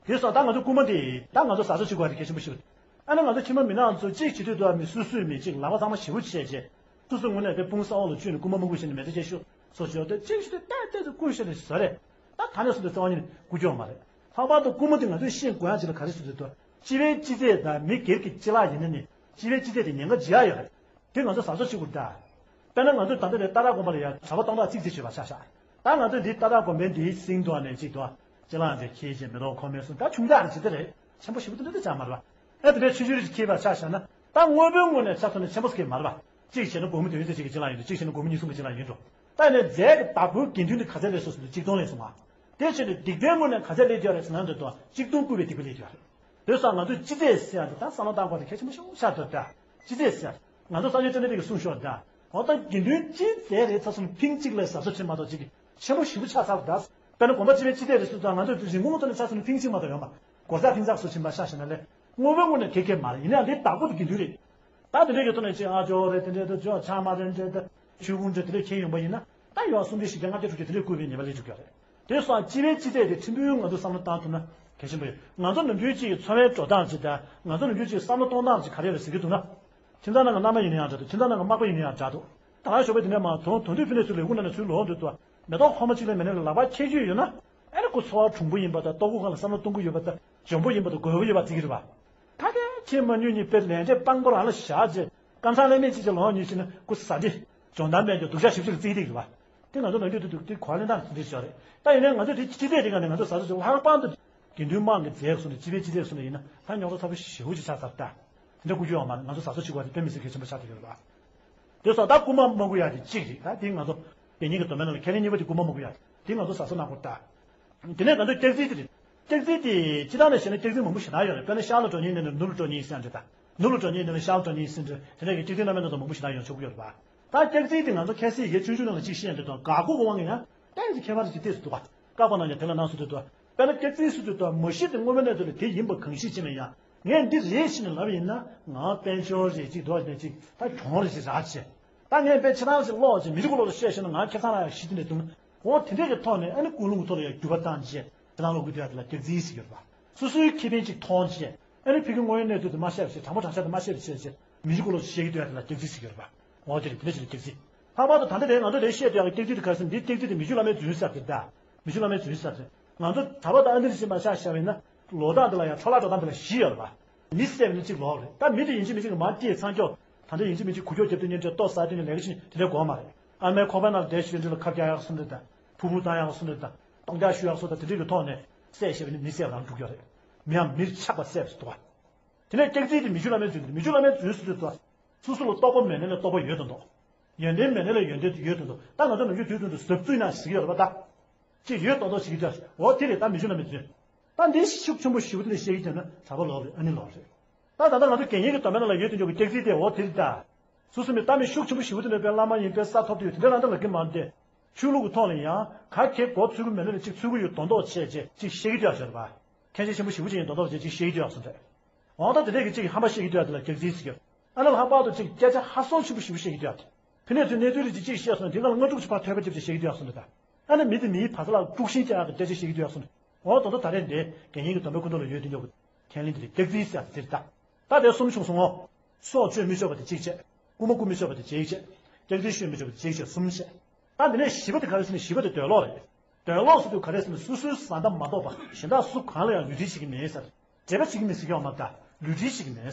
དེ་སོང་ད་ང་ཚོ་རྐུན་མ་དེ་ད་ང་ཚོ་ཟ་ཟོ་བྱེད་དགོས་རེད་གལ་ཆེན་པོ་ཞིག་རེད། ཨ་ནི་ང་ཚོ་ཕྱི་མ་མི་ནག་ཚོ་གཅིག་བྱེད་དུས་ད་མི་སུ་སུས་མི་གཅིག་ལག་པ་གཙང་མ་ཞེ་པོ་བྱས་རྗེས་སུ་སུ་ངོས་ནས་དེ་དཔུང་ས་འོག་ལ་བཅུག་ནས་རྐུན་མ་མ་རྐུ་བྱས་ནས་མེ་མདའ་ཅིག་ཤོག་སོ་ཞོག་དེ་གཅིག་ཞུ་དེ་ཏད་ཏད་དུ་རྐུ་ཤོག་ནས་བཟོ་རེད། ད་ད་ནས་སུ་དེ་རྩ་བ་ཉིད་ནས་རྐུ་རྒྱུ་མ་རེད། ལྷག་པར་དུ་རྐུན་མ་དེ་ང་ཚོས་ཤེས་དགོས་ཡ་ཅིག་ལ་ག་རེ་ཟེར་དུས་ད་སྤྱི་པའི་སྤྱི་ཚེས་དང་མི་སྒེར་གྱི་སྤྱི་ལག་ཡིན་ན་ནི་སྤྱི་པའི་སྤྱི་ཚེས་དེ་ཉེན་ཁ་ཇི་ཡ་ཡོད་རེད། དེ་ང་ཚོ་ཟ་ཟོ་བྱེད་དགོས་ད། དཔེར་ན་ང་ཚོས་ད་ལྟ་དེ་ཏཱ་ལ་དགོན་པ་ལ་ཡ་གྲྭ་པ་སྟོང་ཕྲག་གཅིག་ཙམ་ཡོད་པ་ཆ་བཞག་ད་ང་ཚོས་འདི་ཏཱ་ལ་དགོན་པའི་འདིའི་སིང་དུ་ནས་གཅིག་ཏུ་ཅི་ལང་ཅིག་ཁྱེར་བྱས་མེ་ཏོག་ཁོ་མེད་སོང་ད་ཆུང་དྲགས་རེ་ཇི་ལྟ་རེད་ཆེན་པོ་ཞེ་པོ་དེ་འདྲ་དེ་ཆགས་མ་རེད་པ། ཨེ་དེ་འདྲའི་ཆུང་ཆུང་རེ་ཁྱེར་བ་ཆ་བཞག་ན་ད་དངོས་པོའི་ངོས་ནས་ཆ་མཚོན་ན་ཆེན་པོ་ཟེར་གྱི་མ་རེད་པ། གཅིག་བྱས་ན་སྒོར་མོ་དོན་ཚན་གཅིག་གི་ཅི་ལང་ཡིན་འགྲོ་གཅིག་བྱས་ན་སྒོར་མོ་ཉིས་གསུམ་གྱི་ཅི་ལང་ཡིན་འགྲོ། ད་ནས་རྫས་ཀྱི་བདག་པོའི་དགེ་འདུན་དེ་ག་ཚད་སླེབས་སོང་ཟེར་དུས་གཅིག་སྟོང་སླེབས་སོང་ང་། དེ་བྱས་ནས་སྡིག་པའི་ངོས་ནས་ག་ཚད་སླེབས་ཀྱི་ཡོད་རེད་ཟེར་ན་འདོད་དོ་གཅིག་སྟོང་བརྐུས་པའི་སྡིག་པ་སླེབས་ཀྱི་ཡོད་རེད། དེ་སོགས་ང་ཚོས་སྤྱི་ཚེས་ཟེར་ཡག་འདི་ད་བསམ་བློ་བཏང་དགོས་དེ་གལ་ཆེན་པོ་ཞིག་ཆགས་འདུག་ད། སྤྱི་ཚེས་ཟེར་ཡག་ང་ཚོ་སངས་རྒྱས་བཅོམ་ལྡན་འདས་ཀྱིས་གསུངས་ཤོག་ད། འོ་ད་དགེ་འདུན་སྤྱི་ཚེས་རེ་ཚ་སོང་ཕིང་གཅིག་ལས་ཟ་སོ་ཆེ་མ་གཏོགས་ཅིག་ཆེན་པོ་ཞེ་པོ་ཆགས་ཚར་ད། དཔེར་ན་དགོན་པ་སྤྱི་པའི་སྤྱི་ཚེས་རེ་སུ་ད་ང་ཚོ་རིན་གོང་ཐོག་ནས་ཆ་སོང་ཕིང་གཅིག་མ་གཏོགས་ཡོང་མ། སྒོ་ཟ་ཕིང་ཚག་སོ་ཆེན་པ་ཤ་ཞེ་ན་ལས་དངོས་པོའི་ངོས་ནས་དེ་སྐད་མ་རེད་ཡིན་ནའང་འདི་བདག་པོ་དེ་དགེ་འདུན་རེད། ད་དེ་འདྲའི་གི་ཐོག་ནས་ཅིག་ཨ་ཇོ་རེད་དེ་འདྲའི་ད་ཇོ་ཆག་མ་རེད་འདྲའི་ད་ཆུ་བུ་འདྲ་དེ་འདྲའི་ཁྱེར་ཡོང་པ་ཡིན་ན་ད་ཡོ་སུམ་སྟོང་བཞི་བརྒྱ་ལྔ་བརྒྱ་དྲུག་བརྒྱ་དེ་འདྲའི་བརྐུས་པའི་ཉེས་པ་སླེབས་བཅུག་གི་རེད། དེ་སོང་སྤྱི་པའི་སྤྱི་ཚེས་དེ་ཁྲིམས་དཔོན་ང་ཚོ་བསམ་བློ་བཏང་ཐུབ་ན་གལ་ཆེན་པོ་ཡོད། ང་ཚོ་ནམ་རྒྱུན་ཅིག་འཚོ་བའི་འགྲོ་སྟངས་ཅིག་དང་ང་ཚོ་ནམ་རྒྱུན་ཅིག་བསམ་བློ་གཏོང་སྟངས་ཅིག་ག་རེ་རེད་ཟེར་གྱི་འདུག་ན། ཁྱིམ་ཚང་ནང་གི་མནའ་མ་ཡིན་ན་ཡང་འདྲ་འདུག་ཁྱིམ་ཚང་ནང་གི་དམག་པ་ཡིན་ན་ཡང་འདྲ་འདུག་ད་ང་ཞོགས་པ་དེ་ནས་མ་དོན་དོན་དུ་ཕི་ནས་ཚུར་ལས་ཁུངས་ནང་ནས་ཚུར་ལོག་འདུག་ཏོ། མེ་ཏོག་ཁོག་མ་གཅིག་ལས་མེད་ནས་ལག་པ་འཁྱེར་རྒྱུ་ཡོད་ན། ཨ་ནི་ཁོ་འཚོ་བ་གྲུང་པོ་ཡིན་པ་དང་ལྟོ་གོས་སྒང་ལ་བསམ་བློ་གཏོང་གི་ཡོད་པ་དང་འཇོན་པོ་ཡིན་པ་དང་དགོས་པ་ཡོད་པ་བརྩི་གི་རེད་པ། ད་ལྟའི་ཁྱེད་མ་ཉོས་ཉིད་དཔེ་ལན་འདྲེ་པང་པོ་རང་ལ་བཞག་རྗེས་ཀ་ཚང་ལས་མེད་ཅིག་ཅིག་ལོག་ཉོས་ཕྱིན་ན་ཁོ་ཟ་འདྲེ། འཇོན་ཐང་མེད་ཀྱང་སྡུག་ཅག་ཞིབ་ཅིག་ལ་བརྩི་གི་འདུག་རེད་པ། དེ་ང་ཚོ་ནམ་རྒྱུན་དུ་དུ་དེ་གོ་བ་ལེན་སྟངས་དེ་འདྲ་ཞིག་རེད། ད་ཡིན་ནའི་ང་ཚོ་དེ་སྤྱི་ཚེས་དེ་ག་ནས་ང་ཚོ་ཟ་ཟ་ཅིག་ལྷག་པར་དུ་དགེ་འདུན་དམངས་ཀྱི་མཛད་སོང་དུས་སྤྱི་པའི་སྤྱི་ཚེས་སོང་དུས་ཡིན་ན་ད་རྙོག་དྲ་ཚ་པོ་ཞེ་པོ་ཅིག་ཆགས་ཚར་ད། དེ་འདྲ་བརྐུ་རྒྱུ་ཡོད་མ་རེད། ང་ཚོ་ཟ་ཟ་བྱེད་དགོས་དེ་དཔེ་མི་སྲིད་གལ་ཆེན་པོ་ཆགས་བསྡད་ཡོད་རེད་པ། དེ་སོགས་ད་རྐུན་མ་མ་རྐུ་ཡག་དེ་གཅིག་རེད། ད་དེ་ང་ཚོ་དེ་ཉིད་ཀྱི་དོན་མེད་ནང་ལ་ཁས་ལེན་གཉིས་པ་དེ་རྐུན་མ་མ་རྐུ་ཡག་དེ་ང་ཚོ་ཟ་ཟ་གནང་དགོས་ད། དེ་ནས་ང་ཚོ་སྐྱག་རྫུན་དེ་རེད། སྐྱག་རྫུན་དེ་སྤྱིར་བཏང་ནས་བཤད་ན་སྐྱག་རྫུན་མང་པོ་ཞེ་དྲག་ཡོད་རེད། དཔེར་ན་ཤར་ལ་འགྲོ་མཁན་ཡིན་ན་ནུབ་ལ་འགྲོ་མཁན་ཡིན་ཟེར་ཡག་འདྲ་ད། ནུབ་ལ་འགྲོ་མཁན་ཡིན་ན་ཤར་ལ་འགྲོ་མཁན་ཡིན་ཟེར་འདྲ་དེ་འདྲ་གི་སྐྱག་རྫུན་སྣ་མིན་སྣ་ཚོགས་མང་པོ་ཞེ་དྲག་ཡོང་ཆོག་གི་ཡོད་རེད་པ། ད་སྐྱག་རྫུན་དེ་ང་ཚོ་ཁ་སང་ཡ་ཆུང་ཆུང་ནང་ལ་གཅིག་བཤད་འདུག་དང་འགག་སྒོ་གི་དབང་གིས་ཡང་ཏན་ཏན་ཁྱད་པར་ཅིག་ཏོག་ཙམ་འདུག་ག་བཀག་པ་ནང་ཡང་དེ་ལ་སྣང་སུ་འདུག་དང་། དཔེར་ན་སྐྱག་རྫུན་སུ་འདུག་དང་མ་གཞི་དེ་དངོས་པོའི་གནས་ཚུལ་ལ་དེ་ཡིན་པ་གང་ཤེས་ཅི་མིན་ཡང་ངས་འདི་རེད་ཞེས་ནས་ལབ་ཡིན་ན་ང་དཔལ་འབྱོར་རེད་ཅིག་འདུག་ནས་ཅིག་ད་གྱོང་རེད་ཅིག་རག་ཅེས། ད་ངས་དཔེ་ཆ་ཚང་ཞིག་ཀློག་ཅིག་མི་རིགས་ཀློག་ལ་བཤད་ཤེས་ན་ང་ཁེ་བཟང་རག་ཡག་ཞི་དེ་འདྲ་འདུག་འོ་དེ་འདྲས་ཀྱི་ཐོག་ནས་ཨ་ནི་ཀུན་སློང་གི་ཐོག་ལ་ཡང་འགྱུར་བ་བཏང་ཅེས་ཁེ་བཟང་ཀློག་གི་འདུག་ཡ་དེ་ལ་སྐྱག་རྫུན་ཟེར་གྱི་ཡོད་རེད་པ། སོ་སོའི་ཁེ་ཕན་ཅིག་མཐོང་ཅེས། ཨ་ནི་ཕ་གི་དངོས་ཡོད་གནས་ཚུལ་དེ་མ་བཤད་པ་བྱས། དྲང་པོ་དྲང་བཞག་དེ་མ་བཤད་པ་བྱས་བྱས་མི་རིགས་ཀུན་སློང་བཤད་ཀྱི་འདུག་ཡ་དེ་ལ་སྐྱག་རྫུན་ཟེར་གྱི་ཡོད་རེད་པ། འོ་དེ་རེད། དེ་འདྲ་བྱས་ནས་སྐྱག་རྫུན། ལྷག་པར་དུ་ད་ལྟ་དེ་ང་ཚོ་དེ་བཤད་བསྡད་ཡག་གི་སྐྱག་རྫུན་དེ་ག་རེ་ཟེར་ན་འདི་སྐྱག་རྫུན་དེ་མི་ཆོས་བླ་མའི་རྫུན་ཟེར་དེ་ད། མི་ཆོས་བླ་མའི་རྫུན་ཟེར་དེ། ང་ཚོ་གྲྭ་པ་དང་ཨ་འདྲ་ཞིག་མ་ཆགས་བཞག་པ་ཡིན་ན། ལོ་རྟགས་འདི་ལ་ཡང་འཕྲོ་བརླག་འགྲོ་སྟངས་འདི་ལ་བཞི་ཡོད་རེད་པ། མི་བསད་པ་ནི་གཅིག་ལོག་རེད། ད་མི་དེ་ཡིན་གཅིག་མིན་གཅིག་གི་མར་སྐྱེས་ཚང་སྐྱོ། ད་ལྟ་ཡིན་གཅིག་མིན་གཅིག་འགུལ་སྐྱོད་རྒྱབ་དུས་ཉིན་རེ་ལྟོ་ཟ་དུས་ནས་ལས་ཀ་བྱེད་དེ་འདྲ་དགོས་མ་རེད། ཨ་མའི་ཁོག་པའི་ནང་ལ་བསྡད་བཞིན་དུ་ཁབ་རྒྱག་ཡག་སོང་དུས་དང་། ཕུར་བུ་བཏང་ཡག་སོང་དུས་དང་། ལྟོ་རྒྱག་ཞུ་ཡག་སོང་དང་དེ་འདྲའི་གི་ཐོག་ནས་བསད་བཞག་པ་ནི་མི་བསད་པ་རང་འགྲུག་ཡོད་རེད། མི་ཡང་མིར་ཆགས་པ་བསད་པ་ཟེར་འདུག་ག་དེ་ནས་སྐྱག་རྫུན་དེ་མི་ཆོས་བླ་མའི་རྫུན་དེ་མི་ཆོས་བླ་མའི་རྫུན་ཟེར་དུས་དང་། སོ་སོ་ལ་རྟོགས་པ་མེད་ན་ནས་རྟོགས་པ་ཡོད་དོ་འདོག་ཡོན་ཏན་མེད་ན་ལ་ཡོན་ཏན་དེ་ཡོད་དོ་འདོག་ད་ང་ཚོ་ནམ་རྒྱུན་དུས་ཐུང་དུ་ཟབ་རྩུས་ན་ཟེར་གྱི་ཡོད་རེད་པ་ད། ཅིག་ཡོད་མདོག་མདོག་བྱེད་ཀྱི་འདུག་འོ་དེ་རེད། ད་མི་ཆོས་བླ་མའི་རྫུན། ད་འདི་ཤུགས་ཆེན་པོ་ཞེ་པོ་དེ་འདྲ་བཤད་ཀྱི་འདུག་ན་གྲྭ་པ་ལོག་རེད། ཨ་ནི་ལོག་རེད། ད་ད་ལྟ་ང་ཚོ་དགེ་བསྙེན་གྱི་དོན་མེད་ནང་ལ་ཡོད་དུ་འཇོག་གི་སྐྱག་རྫུན་དེ་འོ་དེ་རེད་ད། སོ་སོ་མི་ལྟ་མི་ཤུགས་ཆེན་པོ་ཞེ་པོ་དེ་འདྲ་བའི་བླ་མ་ཡིན་པའི་ས་ཐོབ་དུས་དེ་འདྲ་རང་ད་ལབ་ཀྱི་མ་རེད་དེ། ཆོས་ལུགས་ཀྱི་ཐོག་ལ་ཡང་ག་གེ་མགོ་ཚོས་ཀྱི་མེད་ན་ལ་ཅིག་ཚོས་ཀྱི་ཡོད་མདོག་མདོག་བྱས་བྱས་ཅིག་བཤད་ཀྱི་འདུག་ཟེར་བ། མཁན་ཆེན་ཆེན་པོ་ཞེ་པོ་ཅིག་ཡིན་མདོག་མདོག་བྱས་ཅིག་བཤད་ཀྱི་འདུག་གསུངས་ཏེ། འོ་ད་དེ་འདྲས་ཀྱི་ཅིག་ཧམ་པ་བཤད་ཀྱི་འདུག་དེ་ལ་སྐྱག་རྫུན་ཟེར་གྱི་ཡོད། ཨ་ནི་ལྷག་པར་དུ་ཅིག་སྐད་ཆ་ཧ་སང་ཆེན་པོ་ཞེ་པོ་བཤད་ཀྱི་འདུག་ཕ་ནས་ཚུར་གནས་ཚུལ་རེ་ཅིག་ཅིག་བཤད་སོང་དེ་ག་ལ་ལྔ་དྲུག་ཅིག་ཕར་ཐོས་པ་ཅིག་ཅིག་བཤད་ཀྱི་འདུག་གསུངས་ཏེ་ད། ཨ་ནི་མི་དེ་མིའི་བ་ས་ལ་དཀྲུག་ཤིང་བཅག་ཡག་གི་སྐད་ཆ་བཤད་ཀྱི་འདུག་གསུངས་ཏེ། འོ་ད་དུང་ད་རེས་འདི་དགེ་བསྙེན་གྱི་སྡོམ་པའི་སྐུ་མདུན་ལ་ཡོད་དུ་འཇོག་གི་ཁས་ལེན་དེ་རེད། སྐྱག་རྫུན་ཟེར་དེ་རེད་ད། ད་དེ་གསུམ་བྱུང་སོང་ངོ་། སྲོག་གཅོད་མི་ཆོག་པ་དེ་གཅིག་བྱས། རྐུན་མ་རྐུ་མི་ཆོག་པ་དེ་གཅིག་བྱས། སྐྱག་རྫུན་ཤོད་མི་ཆོག་པ་དེ་གཅིག་བྱས། གསུམ་བྱས། ད་འདི་ནས་བཞི་པ་དེ་ག་རེ་ཟེར་ན་བཞི་པ་དེ་འདོད་ལོག་རེད། འདོད་ལོག་ཟེར་དུས་ག་རེ་ཟེར་ན་སོ་སོའི་བཟའ་ཟླ་མ་གཏོགས་པ་གཞན་དག་སུ་གང་ལ་ཡང་ལུས་འབྲེལ་བྱེད་ཀྱི་མེད་ཟེར། འབྲེལ་བ་བྱེད་ཀྱི་མེད་ཟེར་གྱི་ཡོད་མ་རེད་ད། ལུས་འབྲེལ་བྱེད་ཀྱི་མེད།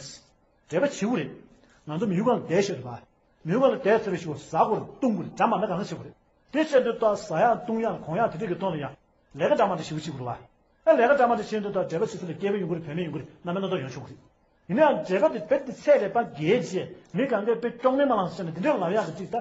འབྲེལ་བ་བྱེད་དགོས་རེད། ང་ཚོ་མི་ཡུལ་སྒང་ལ་བསྡད་ཤོད་རེད་པ། མི་ག་ལ་དེ་ཚེ་རེ་ཞིག་ཟ་དགོས་རེད། བཏུང་དགོས་རེད། འདྲ་མ་འདྲ་གང་ལ་བྱེད་དགོས་རེད། དེ་བྱས་འདུག་ད་ཟ་ཡག་བཏུང་ཡག་གོན་ཡག་དེ་འདྲས་ཀྱི་ཐོག་ལ་ཡང་ལས་ཀ་འདྲ་མ་འདྲ་ཞེ་པོ་བྱེད་དགོས་རེད་བ། ཨ་ལས་ཀ་འདྲ་མ་འདྲ་བྱེད་འདུག་ད་འབྲེལ་བ་བྱེད་ས་ལ་སྐྱེས་པ་ཡོང་གི་རེད། བུད་མེད་ཡོང་གི་རེད། སྣ་མིན་སྣ་ཚོགས་ཡོང་ཆོག་གི་རེད། ཡིན་ན་ཡང་འབྲེལ་བ་དེ་རྦད་དེ་ཚད་ལས་ཕར་བརྒལ་བྱས་མི་གང་གས་དཔེ་སྐྱོ་ངལ་མ་ལངས་བྱས་ནས་དེ་འདྲས་ལབ་ཡག་གི་ཅིག་ད་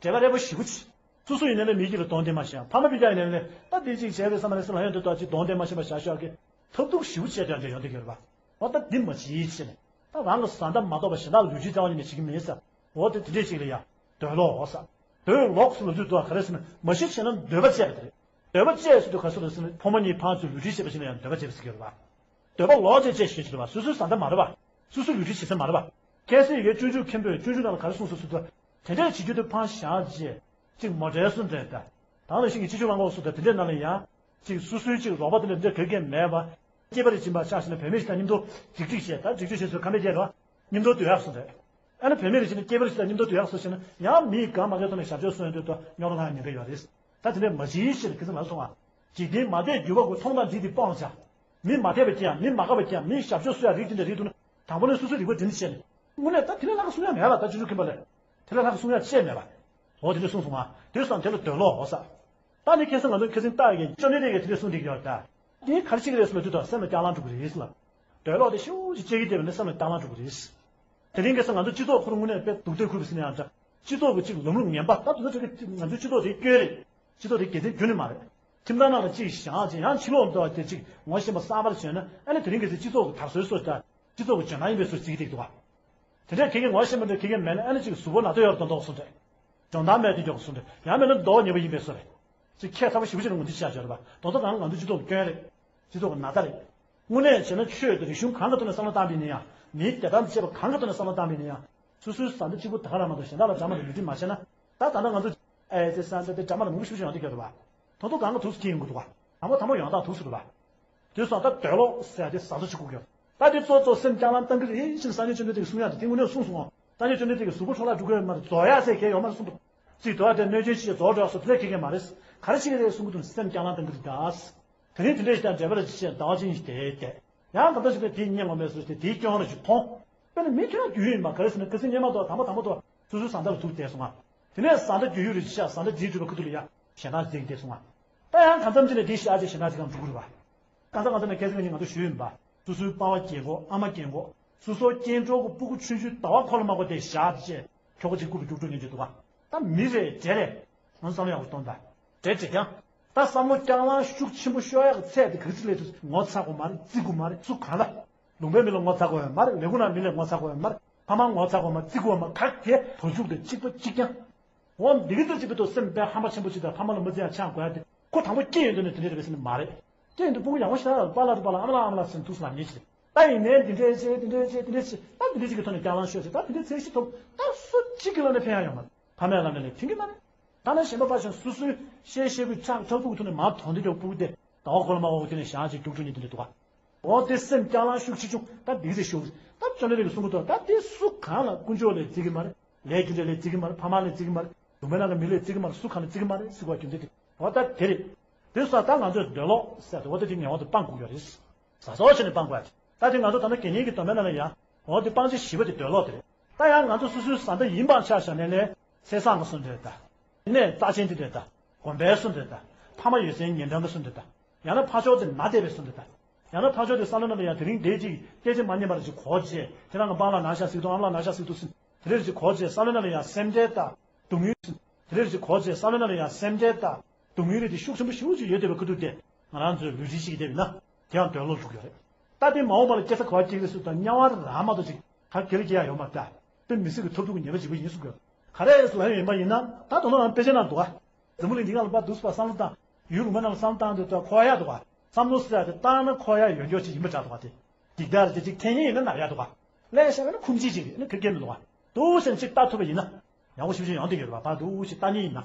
འབྲེལ་བ་རེ་བ་ཞེ་པོ་བྱེད། སོ་སོ་ཡིན་ནའི་ལས་མི་གཅིག་ལ་གདོང་བསྟན་མ་ཤེས་ཡང་ཕ་མ་སྤུན་ཀྱག་ཡིན་ནའི་ལས་ད་དེ་ཅིག་བྱས་པའི་བསམ་པ་རེ་སེམས་ལ་ཡོང་འདུག་ད་ཅིག་གདོང་བསྟན་མ་ཤེས་པ་བཞག་ཤོག་གི་ཐབས་སྡུག་ཞེ་པོ་བྱས་ཀྱང་འདྲ་ཡོང་འདུག་གི་རེད་བ། འོ་ད་འདི་མ་བྱེད་ཅེས་ནས། ད་རང་གི་བཟའ་ཟླ་མ་གཏོགས་པ་གཞན་དག་ལུས་འབྲེལ་རྩ་བ་ཉིད་ནས་བྱེད་ཀྱི་མེད་ཟེར། འོ་དེ་དེ་འདྲས་ཅིག་ལ་ཡ། འདོད་ལོག་ཟེར། འདོད་ལོག་ཟེར་ལབ་དུས་དུ་ག་རེ་ཟེར་ན་མ་གཞི་བྱས་ན་འདོད་པ་བཅས་པ་དེ་རེད། འདོད་པ་བཅས་ཟེར་དུས་ག་ཟེར་ལ་ཟེར་ན་ཕོ་མོ་གཉིས་ཕར་ཚུར་ལུས་འབྲེལ་བྱས་པ་ཞིག་ལ་ཡང་འདོད་པ་བཅས་པ་ཟེར་གྱི་རེད་བ། འདོད་པ་ལོག་བཅས་བཅས་ཞེས་བྱེད་པ་སོ་སོའི་བཟའ་ཟླ་མ་རེད་བ། སོ་སོའི་ལུས་འབྲེལ་བྱེད་ས་མ་རེད་བ། ཁ་སང་ཡི་གེ་སྤྱོད་འཇུག་མཁན་པོས་སྤྱོད་འཇུག་ནང་ལ་ག་རེ་གསུངས་སོང་ཟེར་དུས། དེ་འདྲས་བྱེད་རྒྱུ་དེ་ཕར་བཞག་རྗེས། གཅིག་མོ་ཊའི་སུ་འདྲས་ད། ད་ནང་བཞིན་གྱི་ཅི་ཅུ་ལང་གོ་སུ་དང་དེ་འདྲས་ནང་ལ་ཡང་། གཅིག་སོ་སོའི་གཅིག་རོགས་པ་དེ་འདྲ་འདྲ་ག་གེ་མེད་པ། སྐྱེས་པ་རེ་བྱིན་པ་ཆགས་ཤིང་ན་བུད་མེད་ཞིག་དང་མཉམ་དུ་སྒྲིག་སྒྲིག་བྱས་ད་སྒྲིག་སྒྲིག་བྱས་ཚོ་ཁ་མེད་རྒྱལ་རོ། མཉམ་དུ་སྡོད་ཡག་སོང་རེད། ཨ་ནི་བུད་མེད་རེ་བྱིན་ན་སྐྱེས་པ་རེ་བྱིན་ན་མཉམ་དུ་སྡོད་ཡག་སོང་ཞེ་ན་ཡང་མིའི་དགའ་མ་དགའི་ཐོག་ནས་ཞབས་ཕྱི་སོང་ཡོང་དུས་ད་རྙོག་དྲ་ལྷག་ཉེན་ཁ་ཡོད་རེད། ད་དེ་འདྲས་མ་བྱེད་ཞེས་ཁ་སང་ལབ་སོང་ང་། འཇིག་རྟེན་མ་དད་འགྱུར་བ་ཀུན་མཐོང་དང་འདྲིས་ཏེ་སྤོང་བྱ། མི་མ་དད་པ་ཀྱང་མི་མ་དགའ་བ་ཀྱང་མིའི་ཞབས་ཕྱི་སོང་ཡག་རིགས་དེ་འདྲ་རེད་འདུག་ན། དང་པོ་ནས་སོ་སོའི་རིག་པ་འདི་འདྲ་བྱས་ནས། དངོས་གནས་ད་དེ་ལས་ལྷག་གསུང་ཡག་མེད་པ་ད་སྤྱོད་འཇུག་མཁན་པ་ལས། དེ་ལས་ལྷག་གསུང་ཡག་ཅི་ཡང་མེད་པ། འོ་དེ་འདྲ་གསུངས་སོང་ང་། དེ་སོང་དེ་ལ་འདོད་ལོག་འོ་ས། ད་ནི་ཁ་སང་ང་ཚོ་ཁ་སང་ལྟ་ཡག་གི་ཅོ་ནེ་རེ་གི་དེ་འདྲ་གསུངས་བསྡད་ཀྱི་ཡོད་ད། དེ་ག་རེ་བྱེད་ཀྱི་རེད་ཟེར་ལབ་དུས་ད་སེམས་ལ་སྐྱག་ལང་འགྲོ་གི་རེད་ཟེར་ལབ། འདོད་ལོག་དེ་ཤུགས་ཀྱིས་བཅད་ཀྱི་བསྡད་པ་ནི་སེམས་ལ་སྐྱག་ལང་འགྲོ་གི་རེད། དེ་རིང་ཁ་སང་ང་ཚོ་སྤྱི་ཚོགས་ཁོ་རང་དངོས་གནས་དཔེ་སྡུག་ཐེབས་ཁུར་བ་ཟེར་ན་ཡང་འདྲ། སྤྱི་ཚོགས་ཀྱི་གཅིག་ལམ་ལུགས་ངན་པ་ད་དུང་ཚོད་ཀྱི་ང་ཚོའི་སྤྱི་ཚོགས་དེ་སྐྱོན་རེད། སྤྱི་ཚོགས་དེ་དགེ་མཚན་ཁྱོན་ནས་མ་རེད། ཁྱིམ་ཚང་ནང་ལ་གཅིག་བཞག་ཅིག་ཡང་ཕྱི་ལོགས་འགྲོ་བ་དེ་གཅིག་ངོ་ཤེས་པ་གསར་པ་བྱོན་ན་ཨ་ནི་དེ་རིང་གི་ཚེ་སྤྱི་ཚོགས་ཀྱི་དར་སྲོལ་སོགས་དང་སྤྱི་ཚོགས་ཀྱི་འཇོན་ཐང་ཡིན་པའི་སྲོལ་བརྩི་གི་འདུག་ག་དེ་འདྲས་ཁྱེད་ཀྱིས་ངོ་ཤེས་པ་འདྲ་ཁྱེད་ཀྱིས་མེད་ན་ཨ་ནི་གཅིག་གཟུགས་པོ་ན་ཚ་ཡོད་རེད་མདོག་མདོག་གསུངས་ཏེ། འཇོན་ཐང་མེད་དེ་མགྱོགས་གསུངས་ཏེ་ཡང་མེད་ན་མདོག་ཉེས་པ་ཡིན་པའི་བཟོ་རེད། ཅིག་ཁྱད་མཚར་པོ་ཞེ་པོ་ཅིག་ལ་ངོ་འཛིན་བྱས་བྱས་རེད་པ། མདོག་མདོག་རང་ང་ཚོའི་སྤྱི་ཚོགས་ཀྱི་སྐྱོན་རེད། སྤྱི་ཚོགས་ཀྱི་ན་ཚ་རེད། དངོས་གནས་བྱས་ན་ཆོས་དང་རིག་གཞུང་གང་གི་ཐོག་ནས་བསམ་བློ་བཏང་པ་ཡིན་ན་ཡང་མིའི་བདེ་ཐང་དང་བཅས་པ་གང་གི་ཐོག་ནས་བསམ་བློ་བཏང་པ་ཡིན་ན་ཡང་སོ་སོའི་བཟའ་ཟླ་གཅིག་པུ་ད་ག་རང་མ་གཏོགས་གཞན་དག་ལ་འདྲ་མ་ལ་ལུས་འབྲེལ་མ་བྱས་ན། ད་ད་ལྟ་ང་ཚོ་ཨེ་ཙེ་ས་ཙེ་དེ་འདྲ་མ་ལ་མང་པོ་ཞིག་ཡོང་བསྡད་ཀྱི་ཡོད་རེད་པ། ད་དུང་གང་ག་དུས་སུ་སྐྱེ་ཡོང་གི་འདུག་པ། དང་པོ་དང་པོ་ཡོང་སྟངས་དུས་སུ་རེད་པ། དེ་སོང་ད་འདོད་ལོག་ཟེར་ཡ་དེ་བཟའ་ཟླ་གཅིག་པུ་གི་ཡོད། ད་དེ་གཙོ་གཙོ་སེམས་སྐྱག་ལང་གཏང་གི་རེད་ཅེས་སངས་རྒྱས་བཅོམ་ལྡན་འདས་ཀྱིས་གསུང་ཡ་དེ་དེ་དངོས་གནས་གསུངས་སོང་ངོ་། སངས་རྒྱས་བཅོམ་ལྡན་འདས་ཀྱིས་གཟུགས་པོ་འཕྲོ་བརླག་འགྲོ་གི་ཡོད་མ་རེད་གསུངས་འདུག་གཅིག་དོ་ཨ་དེ་གནོད་སྦྱིན་ཕྱིར་རྫོགས་འགྲོ་སོགས་དེ་འདྲ་ཁེ་ཁེ་མ་རེད། ག་རེ་བྱེད་ཀྱི་རེད་གསུང་གི་འདུག་སེམས་སྐྱག་ལང་གཏང་གི་རེད་ད། དེ་རིང་དེ་འདྲ་ཞིག་དང་འབྲེལ་བ་རེ་ཅི་བྱས་ཟླ་བ་ཅན་ཞིག་དེ་བལྟས། ཡང་ད་ལྟ་ཞིག་ལ་དེའི་སྙན་ངོ་མས་སོ་ཞེས་དེའི་སྐྱོན་རེ་ཞིག་མཐོང་། དཔེར་ན་མི་ཁྱོད་རང་རྒྱུས་ཡོད་ཡིན་པ་ག་རེ་ཟེར་ན་ཁ་སང་སྔོན་མ་དོ་དང་པོ་དང་པོ་དོ་སོ་སོའི་བཟའ་ཟླ་ལ་ཐུག་བསྡད་སོང་ང་། དེ་ནས་བཟའ་ཟླ་རྒྱུས་ཡོད་རེ་ཅི་བྱས་བཟའ་ཟླ་རྗེས་གྲུབ་པའི་ཁ་ཐུག་ལ་ཡ་ཞེ་དྲག་བརྩེ་གི་བསྡད་སོང་ང་། ད་ཡང་གང་འཚམ་ཅིག་ནས་དེའི་ཞག་ཅིག་ཞེ་དྲག་ཅིག་གང་འགྲོ་གི་རེད་པ། གང་ཟག་གང་ཟག་ནས་ཁ་སང་ང་ཚོ་ཞུས་ཡིན་པ། སོ་སོའི་པ་ཕ་རྒན་གོག་ཨ་མ་རྒན་གོག་སོ་སོ་སྐྱེ་འགྲོ་གི་སྤུ་གུ་ཆུང་ཆུང་ཟླ་བ་འཁོར་ལོ་མ་འཁོར་དེ་བཞག་བྱས་ཁྱོ་ག་ཅིག་རྐུབ་པའི་རྒྱུགས་སྤྲོད་ཉན་གྱི་འདུག་ག་ད་མི་རེད་འདྲེ་རེད། ང་བསམ་བློ་ཡག་པོ་གཏོང་དང་། འདྲེ་འདྲེ་ཀྱང་། ད་བསམ་བློ་སྐྱག་ལང་ཤུགས་ཆེན་པོ་ཤོར་ཡག་གི་ཚད་དེ་ག་ཚོད་སླེབས་ཐུབ་ངོ་ཚ་དགོས་མ་རེད་བརྩི་དགོས་མ་རེད་སུ་གང་ལ། ལུང་པའི་མི་ལ་ངོ་ཚ་དགོས་ཡོད་མ་རེད་ལས་ཁུངས་ནང་མི་ལ་ངོ་ཚ་དགོས་ཡོད་མ་རེད་ཕ་མ་ངོ་ཚ་དགོས་མ་རེད་བརྩི་དགོས་མ་ག་གེ་བུ་ཕྱུག་དང་གཅིག་པ་གཅིག་རྐྱང་། འོ་འདི་གི་ཚོད་ཅིག་བེ་ཏོ་སེམས་དཔའ་ཧམ་པ་ཆེན་པོ་ཅིག་དང་ཕ་མ་ལ་མི་བརྩི་ཡ་ཆགས་དགོས་ཡ་དེ་ཁོ་དང་པོ་སྐྱེས་ཡོང་དུས་ནས་དེ་འདྲ་རེད་པས་ཟེར་ནི་མ་རེད། སྐྱེས་ཡོང་དུས་སྤུ་གུ་ཡག་པོ་ཞིག་ལ་པཱ་ལགས་དང་པཱ་ལགས་ཨ་མ་ལགས་ཨ་མ་ལགས་ཟེར་ནས་ཐུགས་སུ་ལབ་ཉེན་ཆེ། ད་ཡིན་ནའི་འདི་འདྲའི་ཆེ་འདི་འདྲའི་ཆེ་འདི་འདྲའི་ཆེ་ད་འདི་འདྲའི་ཅིག་གི་ཐོག་ནས་སྐྱག་ལང་ཤོར་ཆེ་ད་འདི་འདྲའི་ཚད་གཞི་ཐོབ་ད་སུ་གཅིག་གི་ལ་ནས་ཕན་ཡ་ཡོང་མ་རེད། ཕ་མའི་ལ་ནས་ལས་མཐུན་གྱི་མ་རེད། ད་ནི་གཞན་པ་ཕར་ཕྱིན་སོ་སོའི་བཤད་བཤད་པའི་ཕྲག་ཕྲག་ཐུག་ཐུག་ནས་མར་དོན་དེ་ཀྱང་སྤུ་གུ་དེ་ཟླ་བ་འཁོར་ལ་མ་འོག་དེ་ནས་བཞག་ཅིག་རྒྱུགས་འགྲོ་ཉེན་དེ་འདྲ་འདུག་ག་འོ་དེ་སེམས་སྐྱག་ལང་ཤུགས་ཆེ་ཆུང་ད་འདི་ཟེར་ཞུ། ད་བཅོ་ལྔ་རེ་གི་གསུང་གི་འདུག་ད་དེ་སུ་གང་ལ་ཀུན་སྤྱོད་ལས་བརྩི་གི་མ་རེད། ལས་རྒྱུ་འབྲས་ལས་བརྩི་གི་མ་རེད་ཕ་མ་ལས་བརྩི་གི་མ་རེད། ལུང་པའི་ནང་གི་མི་ལས་བརྩི་གི་མ་རེད་སུ་གང་ལས་བརྩི་གི་མ་རེད་ཟེར་བ་རྒྱུ་མཚན་དེ་འོ་ད་དེ་རེད། དེ་སོགས་ད་ང་ཚོས་འདོད་ལོག་ཟེར་ཏེ་འོ་ད་དེ་ངེས་པར་དུ་སྤང་དགོས་ཀྱི་རེད། ཟ་ཟོ་བྱས་ནས་སྤང་དགོས་ཡ་དེ་ད་དེ་ང་ཚོ་ད་ལྟ་དགེ་བསྙེན་གྱི་སྡོམ་པའི་ནང་ལ་ཡང་འོ་དེ་སྤང་བྱ་བཞི་པ་དེ་འདོད་ལོག་དེ་རེད། ད་ཡང་ང་ཚོ་སོ་སོའི་བཟའ་ཟླ་ཡིན་པར་ཆ་བཞག་ནས་ལས་ཚེས་བཟང་གི་སུ་འདྲ་ད། དེ་ནས་རྩ་ཆེན་དེ་འདྲ་ད། དགོན་པའི་སུ་འདྲ་ད། ཕ་མ་ཡོད་སའི་ཉེ་འབྲེལ་གྱི་སུ་འདྲ་ད། ཡང་ན་ཕར་ཕྱོགས་དེ་ན་བསྡད་པའི་སུ་འདྲ་ད། ཡང་ན་ཕར་ཕྱོགས་དེ་བསམ་བློ་ནང་ལ་ཡང་དེ་རིང་དེ་ཅིག་སྐད་ཆ་མ་སྙན་པ་རེ་ཅིག་གོ་བྱས་ཁྱེད་རང་གི་པཱ་ལགས་ན་ཤ་ཟིག་འདུག་ཨ་མ་ལགས་ན་ཤ་ཟིག་འདུག་ཟེར་དེ་རེ་ཅིག་གོ་བྱས་བསམ་བློ་ནང་ལ་ཡང་སེམས་ཁྲལ་ད། སྡུག་བསྔལ་ཟེར་དེ་རེ་ཅིག་གོ་བྱས་བསམ་བློ་ནང་ལ་ཡང་སེམས་ཁྲལ་ད། སྡུག་བསྔལ་རེ་དེ་ཤུགས་ཆེན་པོ་ཞེ་པོ་ཅིག་ཡོད་བསྡད་པའི་ཁ་ཐུག་དེ་ང་རང་ཚོས་ལུས་འབྲེལ་བྱེད་ཀྱི་བསྡད་པ་ཡིན་ན་དེའང་འདོད་ལོག་འགྲོ་གི་ཡོད་རེད། ད་དེ་མ་འོངས་པ་ལ་སྐྱེ་ས་ག་པར་སྐྱེ་གི་རེད་ཟེར་དུས་ད་དམྱལ་བ་རང་མ་གཏོགས་ཅིག་ག་གེ་ལ་སྐྱེ་ཡ་ཡོད་མ་རེད་ད། དེ་མི་སྲིད་ཀྱི་ཐབས་སྡུག་གི་ཉེས་པ་ཅིག་པ་ཡིན་གསུང་གི་ཡོད། ག་རེ་ལབ་ཡོད་པ་ཡིན་ན་ད་དོ་སྣང་རང་དཔེ་ཆ་ནང་འདུག་ག་འཛམ་བུ་གླིང་འདི་སྒང་ལ་ཕར་འདུག་སེ་ཕར་བསམ་བློ་བཏང་། ཡུལ་ལུང་པ་རྣམས་བསམ་བཏང་དུས་ད་འཁོར་ཡག་འདུག་ག་བསམ་བློ་ཟེར་ཡག་དེ་བཏང་ན་འཁོར་ཡག་ཡོད་མཁན་ཅིག་ཡིན་པ་འདྲ་འདུག་ག་དེ་སྡིག་ད་རེད་དེ་ཅིག་འཐེན་མཁན་ཡིན་ན་ན་ཡག་འདུག་ག་ལས་བྱས་པ་ན་ཁུམ་གཅིག་ཅིག་རེད་ན་ཁེ་ཁེ་མི་འདུག་ག་འདུག་སེ་ཅིག་ལྟ་ཐུབ་པ་ཡིན་ན་ཡག་པོ་ཞེ་པོ་ཅིག་ཡོང་བསྡད་ཡོད་རེད་པ། ཕར་འདུག་སེ་ལྟ་མཁན་ཡིན་ན།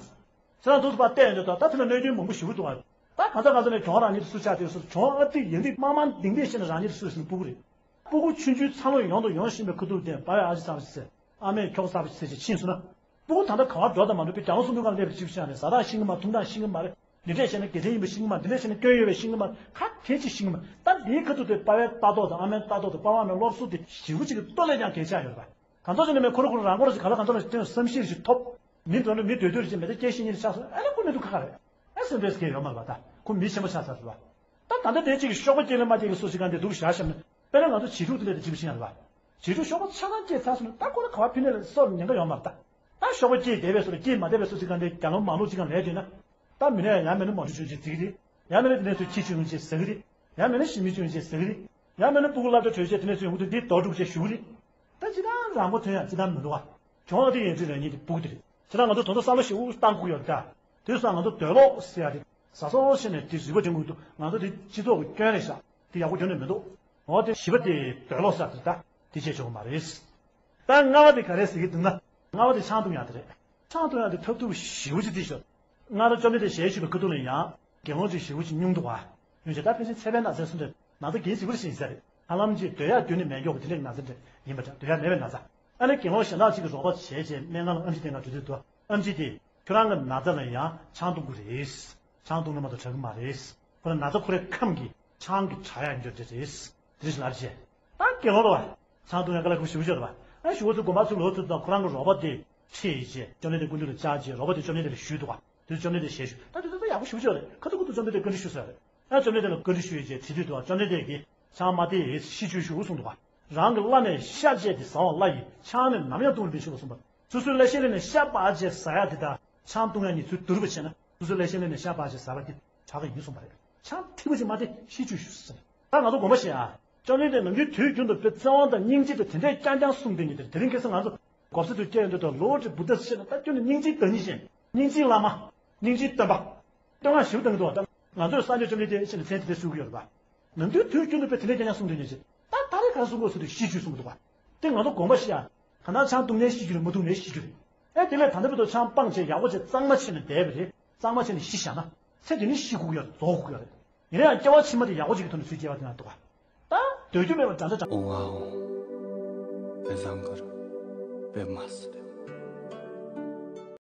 ཁྱེད་རང་འདུག་སེ་ཕར་བལྟས་ཡོང་དུས་ད་ད་དེ་ལ་གནོད་སྐྱོན་མང་པོ་ཞེ་པོ་འདུག་ག་ད་གང་ཟག་གང་ཟག་ནས་གྱོང་རག་མཁན་དེ་སུ་ཆགས་བསྡད་སོང་། གྱོང་ཨ་ཏི་ཡན་ཏིག་དམར་དམར་ལྡིང་ལྡིང་བྱས་ནས་རག་མཁན་དེ་སུ་ཟེར་ན་སྤུ་གུ་རེད། སྤུ་གུ་ཆུང་ཆུང་འཚར་ལོངས་ཡོང་དང་ཡོང་བཞིན་པའི་ཁ་ཐུག་དེ་པ་ཕའི་ཨ་ཅེ་གསར་པ་ཞིག་ཟེར། ཨ་མའི་ཁྱོ་ག་གསར་པ་ཞིག་ཟེར་བྱས་ཕྱིན་སོང་ན། སྤུ་གུ་ད་ལྟ་ག་པར་འགྲོ་དང་མ་འགྲོ་པའི་རྒྱ་ལོ་སུ་འདུག་ག་སླེབས་པའི་གཅིག་པུ་ཤ་རེད། ཟ་སྟངས་ཤེས་ཀྱི་མ་འཐུང་སྟངས་ཤེས་ཀྱི་མ་རེད། འདི་འདྲས་བྱས་ན་དགེ་མཚན་ཡིན་པ་ཤེས་ཀྱི་མ་རེད། འདི་འདྲས་བྱས་ན་སྐྱོན་ཡོད་པ་ཤེས་ཀྱི་མ་རེད། ག་གེ་ཅིག་ཤེས་ཀྱི་མ་རེད། ད་འདིའི་ཁ་ཐུག་དེ་པ་ཕའི་ལྟ་རྟོག་དང་ཨ་མའི་ལྟ་རྟོག་དང་པ་ཕ་ཨ་མའི་སློབ་གསོ་དེ་ཞེ་པོ་ཅིག་གི་ལྟོ་ལས་ཀྱང་གལ་ཆེ་ཡོད་རེད་པ། གང་ཐོག་ཅིག་ནས་མེད་ཁོ་རང་ཁོ་རང་རང་མགོ་རང་ཅིག་ག་ལ་གང་ཐོག་ནས་བསྟན་བསམ་ཤེས་ཤིག་ཐོབ། མི་འགྲོ་ནས་མི་སྡོད་སྡོད་ཅིག་མེད་དེ་སྐྱེ་ཤི་གཉིས་ཆགས་སོང་། ཨ་ནི་ཁོ་གནད་དུ་ཁག་རེད། ཨ་སེམས་ཁྲལ་སྐྱེ་ཡོད་མ་རེད་པ། ད་ཁོ་མི་ཆེན་པོ་ཆགས་ཚར་རེད་པ། ད་ད་ལྟ་དེ་གཅིག་གི་གཤོག་པ་སྐྱེ་ལེ་མ་སྐྱེ་གི་སོ་སི་གང་དེ་འདུག་བཞག་བཞག་ན། དཔེར་ན་ང་ཚོ་བྱིས་ཕྲུག་དེ་ལས་དེ་གཅིག་པ་ཤི་ཡང་རེད་པ། བྱིས་ཕྲུག་གཤོག་པ་ཆ་ཚང་སྐྱེས་ཚར་སོང་ན་ད་ཁོ་རང་ག་བ་ཕི་ནས་ལ་སོར་ཉེན་ཁ་ཡོད་མ་རེད་ད། ད་གཤོག་པ་སྐྱེས་བསྡད་པའི་སོ་ལ་སྐྱེས་མ་བསྡད་པའི་སོ་སི་གང་དེ་རྒྱ་ལམ་མ་ལུག་ཅིག་གང་ལས་དེ་ན། ད་མི་ནས་ཡང་མེད་ན་མ་འགྲོ་ཆུང་ཆེ་ཟིག་རེད། ཡང་མེད་ན་དེ་ནས་ཚོས་ཁྱི་ཆུང་ཆེ་ཟིག་རེད། ཡང་མེད་ན་ཞི་མི་ཆུང་ཆེ་ཟིག་རེད། ཡང་མེད་ན་སྤུ་གུ་སློབ་གྲྭ་གྲོལ་རྗེས་དེ་ནས་ཚོས་འུ་དུ་འདི་རྡོ་དྲུག་ཅེས་ཞུ་གི་རེད། ད་ཅི་ལྟར་རང་མགོ་ཐོན་ཡང་ཅི་ལྟར་མི་འདུག་བ། གྱོང་དེ་ཡན་ཆད་རང་ཉིད་དེ་སྤུ་གུ་དེ་རེད། ཅི་ལྟར་ང་ཚོ་དོན་དུ་བསམ་བློ་ཞིག་དབུགས་བཏང་དགོས་ཡོད་ད། དེ་སོང་ང་ཚོ་འདོད་ལོག་ཟེར་ཡ་དེ། ཟ་སོགས་བྱས་ནས་དེ་རིག་པ་ཅན་ཀུན་ཏུ་ང་ཚོ་དེ་སྤྱི་ཚོགས་ཀྱི་སྐྱོན་རེད་ཤག་དེ་ཡག་པོ་ཁྱོན་ནས་མི་འདུག་འོ་དེ་བཞི་པ་དེ་འདོད་ལོག་ཟེར་དེ་ད་དེ་བྱས་ཆོག་གི་མ་རེད། ད་ལྔ་པ་དེ་ག་རེ་ཟེར་གི་འདུག་ན། ལྔ་པ་དེ་ཆང་འཐུང་ཡག་དེ་རེད། ཆང་འཐུང་ཡག་དེ་ཐབས་སྡུག་ཞེ་པོ་ཅིག་དེ་ཤོད། སྔར་བཅོམ་ལྡན་འདས་ཞལ་བཞུགས་པའི་ཁ་ཐུག་ལ་ཡང་དགེ་སློང་ཅིག་ཞེ་པོ་ཅིག་སྙུང་འདུག་བ། ཡོད་ཅེ་ད་ཕལ་ཆེར་ཚད་པའི་ན་ཚ་སུ་འདྲ་ན་ཚ་གལ་ཆེ་པོ་ཞིག་ཡིན་ས་རེད། ཧ་ལམ་ཅིག་སྡོད་ཡག་སྡོད་ནི་མེད་མགྱོགས་ཀྱི་དེ་འདྲའི་ན་ཚ་འདྲ་ཡིན་པ་འདྲ། སྡོད་ཡག་མེད་པའི་ན་ཚ། ཨ་ནི་དགེ་སློང་གཞན་དག་ཅིག་གི་རོགས་པ་བྱས་བྱས་སྨན་ཁང་ལ་ཨེམ་ཆི་སྟོན་ག་འགྲོ་དུས་འདུག་ཨེམ་ཆི་དེ་ཁྱོད་རང་གི་ན་ཚ་ལ་ཡང་ཆང་འཐུང་དགོས་རེད། ཆང་འཐུང་ན་མ་གཏོགས་དྲག་གི་མ་རེད། ཁོ་ལ་ན་ཚ་ཁོ་རའི་ཁམས་ཀྱི་ཆང་གི་དྲག་ཡག་འགྱུར་དེ་རེད། དེ་རེད་ལབ་བྱས། ད་དགེ་སློང་རེད་བ། ཆང་འཐུང་ཡག་ག་ལ་ཁོ་ཞེ་པོ་ཅིག་རེད་བ། ཨ་ཞུ་བ་ཚོ་དགོན་པ་ཚུར་ལོག་ཚུར་དང་ཁོ་རང་གི་རོགས་པ་དེ་ཁྲིད་ཡིན་བྱས་བཅོམ་ལྡན་འདས་སྐུ་མདུན་ལ་བཅར་བྱས་རོགས་པ་དེ་བཅོམ་ལྡན་འདས་ལ་ཞུས་འདུག་བ། དེ་བཅོམ་ལྡན་འདས་ཞལ་བཞུགས་ད་དེ་ཚོ་ད་ཡག་པོ་ཞེ་པོ་ཅིག་རེད། ཁ་ཐུག་ཁུ་ཐུག་བཅོམ་ལྡན་འདས་བཀའ་འདྲི་ཞུས་ས་རེད། ཨ་བཅོམ་ལྡན་འདས་ལ་བཀའ་འདྲི་ཞུས་ཡིན་བྱས་དྲི་དུས་དུ་བ་བཅོམ་ལྡན་འདས་ཀྱིས་ཆང་མ་སྟེར་ཡིན་ཤི་བཅུག་ཞུ་གསུངས་འདུག་བ། རང་གི་བླ་ནས་ཤ་བཅད་དེ་ཟ་བ་བླ་ཡིས་ཆང་ནི་ནམ་ཡང་བཏུང་མི་ཆོག་གསུངས་པ། སོ་སོའི་བླ་ཤེས་ལས་ནས་ཤ་སྦར་བྱས་ཟ་ཡག་དེ་དང་ཆང་བཏུང་ཡག་གཉིས་ཚུར་བསྡུར་བ་བྱས་ན་སོ་སོའི་བླ་ཤེས་ལས་ནས་ཤ་སྦར་བྱས་ཟ་བ་དེ་དྲག་གི་ཡིན་གསུངས་པ་རེད། ཆང་ཐིགས་པ་ཅིག་མ་སྟེར་ཤི་བཅུག་ཞུ་ཟེར། ད་ང་ཚོ་དགོངས་པ་བཞེས་ཨ། བཅོམ་ལྡན་འདས་ནམ་རྒྱུན་དུས་རྒྱུན་དུ་དཔེ་བརྩེ་བ་དང་སྙིང་རྗེ་དང་དེ་འདྲའི་རྐྱང་རྐྱང་གསུངས་བསྡད་མཁན་དེ་དེ་རིང་ཁ་སང་ང་ཚོ་གོ་ས་དུ་སྐྱེལ་ཡོང་དུས་དང་ལོ་རེ་བུ་ད་བཤད་ན་ད་ཁྱོད་ནི་སྙིང་རྗེའི་བདག་ཉིད་ཅན། སྙིང་རྗེའི་བླ་མ། སྙིང་རྗེའི་སྟོན་པ། བསྟོད་བསྔགས་ཞིབ་བཏང་གི་འདུག་བ། ད་ང་ཚོས་སངས་རྒྱས་བཅོམ་ལྡན་འདས་ཕྱིན་ནས་མཚན་དེ་འདྲ་གསོལ་གྱི་ཡོད་རེད་པ། ནམ་དུས་དུས་རྒྱུན་དུ་དཔེ་དེ་འདྲའི་རྐྱང་རྐྱང་གསུངས་དོན་ཡོད་ཅེ། ད་ད་རེས་ག་རེ་གསུང་དགོས་ཟེར་དུས་ཤི་བཅུག་གསུང་གི་འདུག་བ། དེ་ང་ཚོ་དགོངས་པ་བཞེས་ཡ། གང་ལྟར་ཆང་བཏུང་ནའི་ཤི་རྒྱུ་རེད། མ་བཏུང་ནའི་ཤི་རྒྱུ་རེད། ཨེ་དེ་ལས་ད་ལྟ་བར་དུ་ཆང་སྤངས་བྱས་ཡག་པོ་བྱས་གཙང་མ་བྱས་ནས་བསྡད་པ་རེད། གཙང་མ་བྱས་ནས་ཤི་བཞག་ན། ཚེ་འདི་ནས་ཤི་དགོས་ཀྱི་ཡོད་རེད། རྫོགས་དགོས་ཀྱི་ཡོད་རེད། ཡིན་ན་ཡང་སྐྱེ་བ་ཕྱི་མ་དེ་ཡག་པོ་ཅིག་གི་ཐོག་ནས་ཚུར་སྐྱེ་བ་དེ་ན་འདུག་བ། ད་སྡོད་རྒྱུ་མེད་པ་འདྲ་འདྲ་འདྲ། ཨོང་ཨ་ཨོང་། དཔེ་བཟང་གི་རེད། དཔེ་མ་སྲིད་པའི་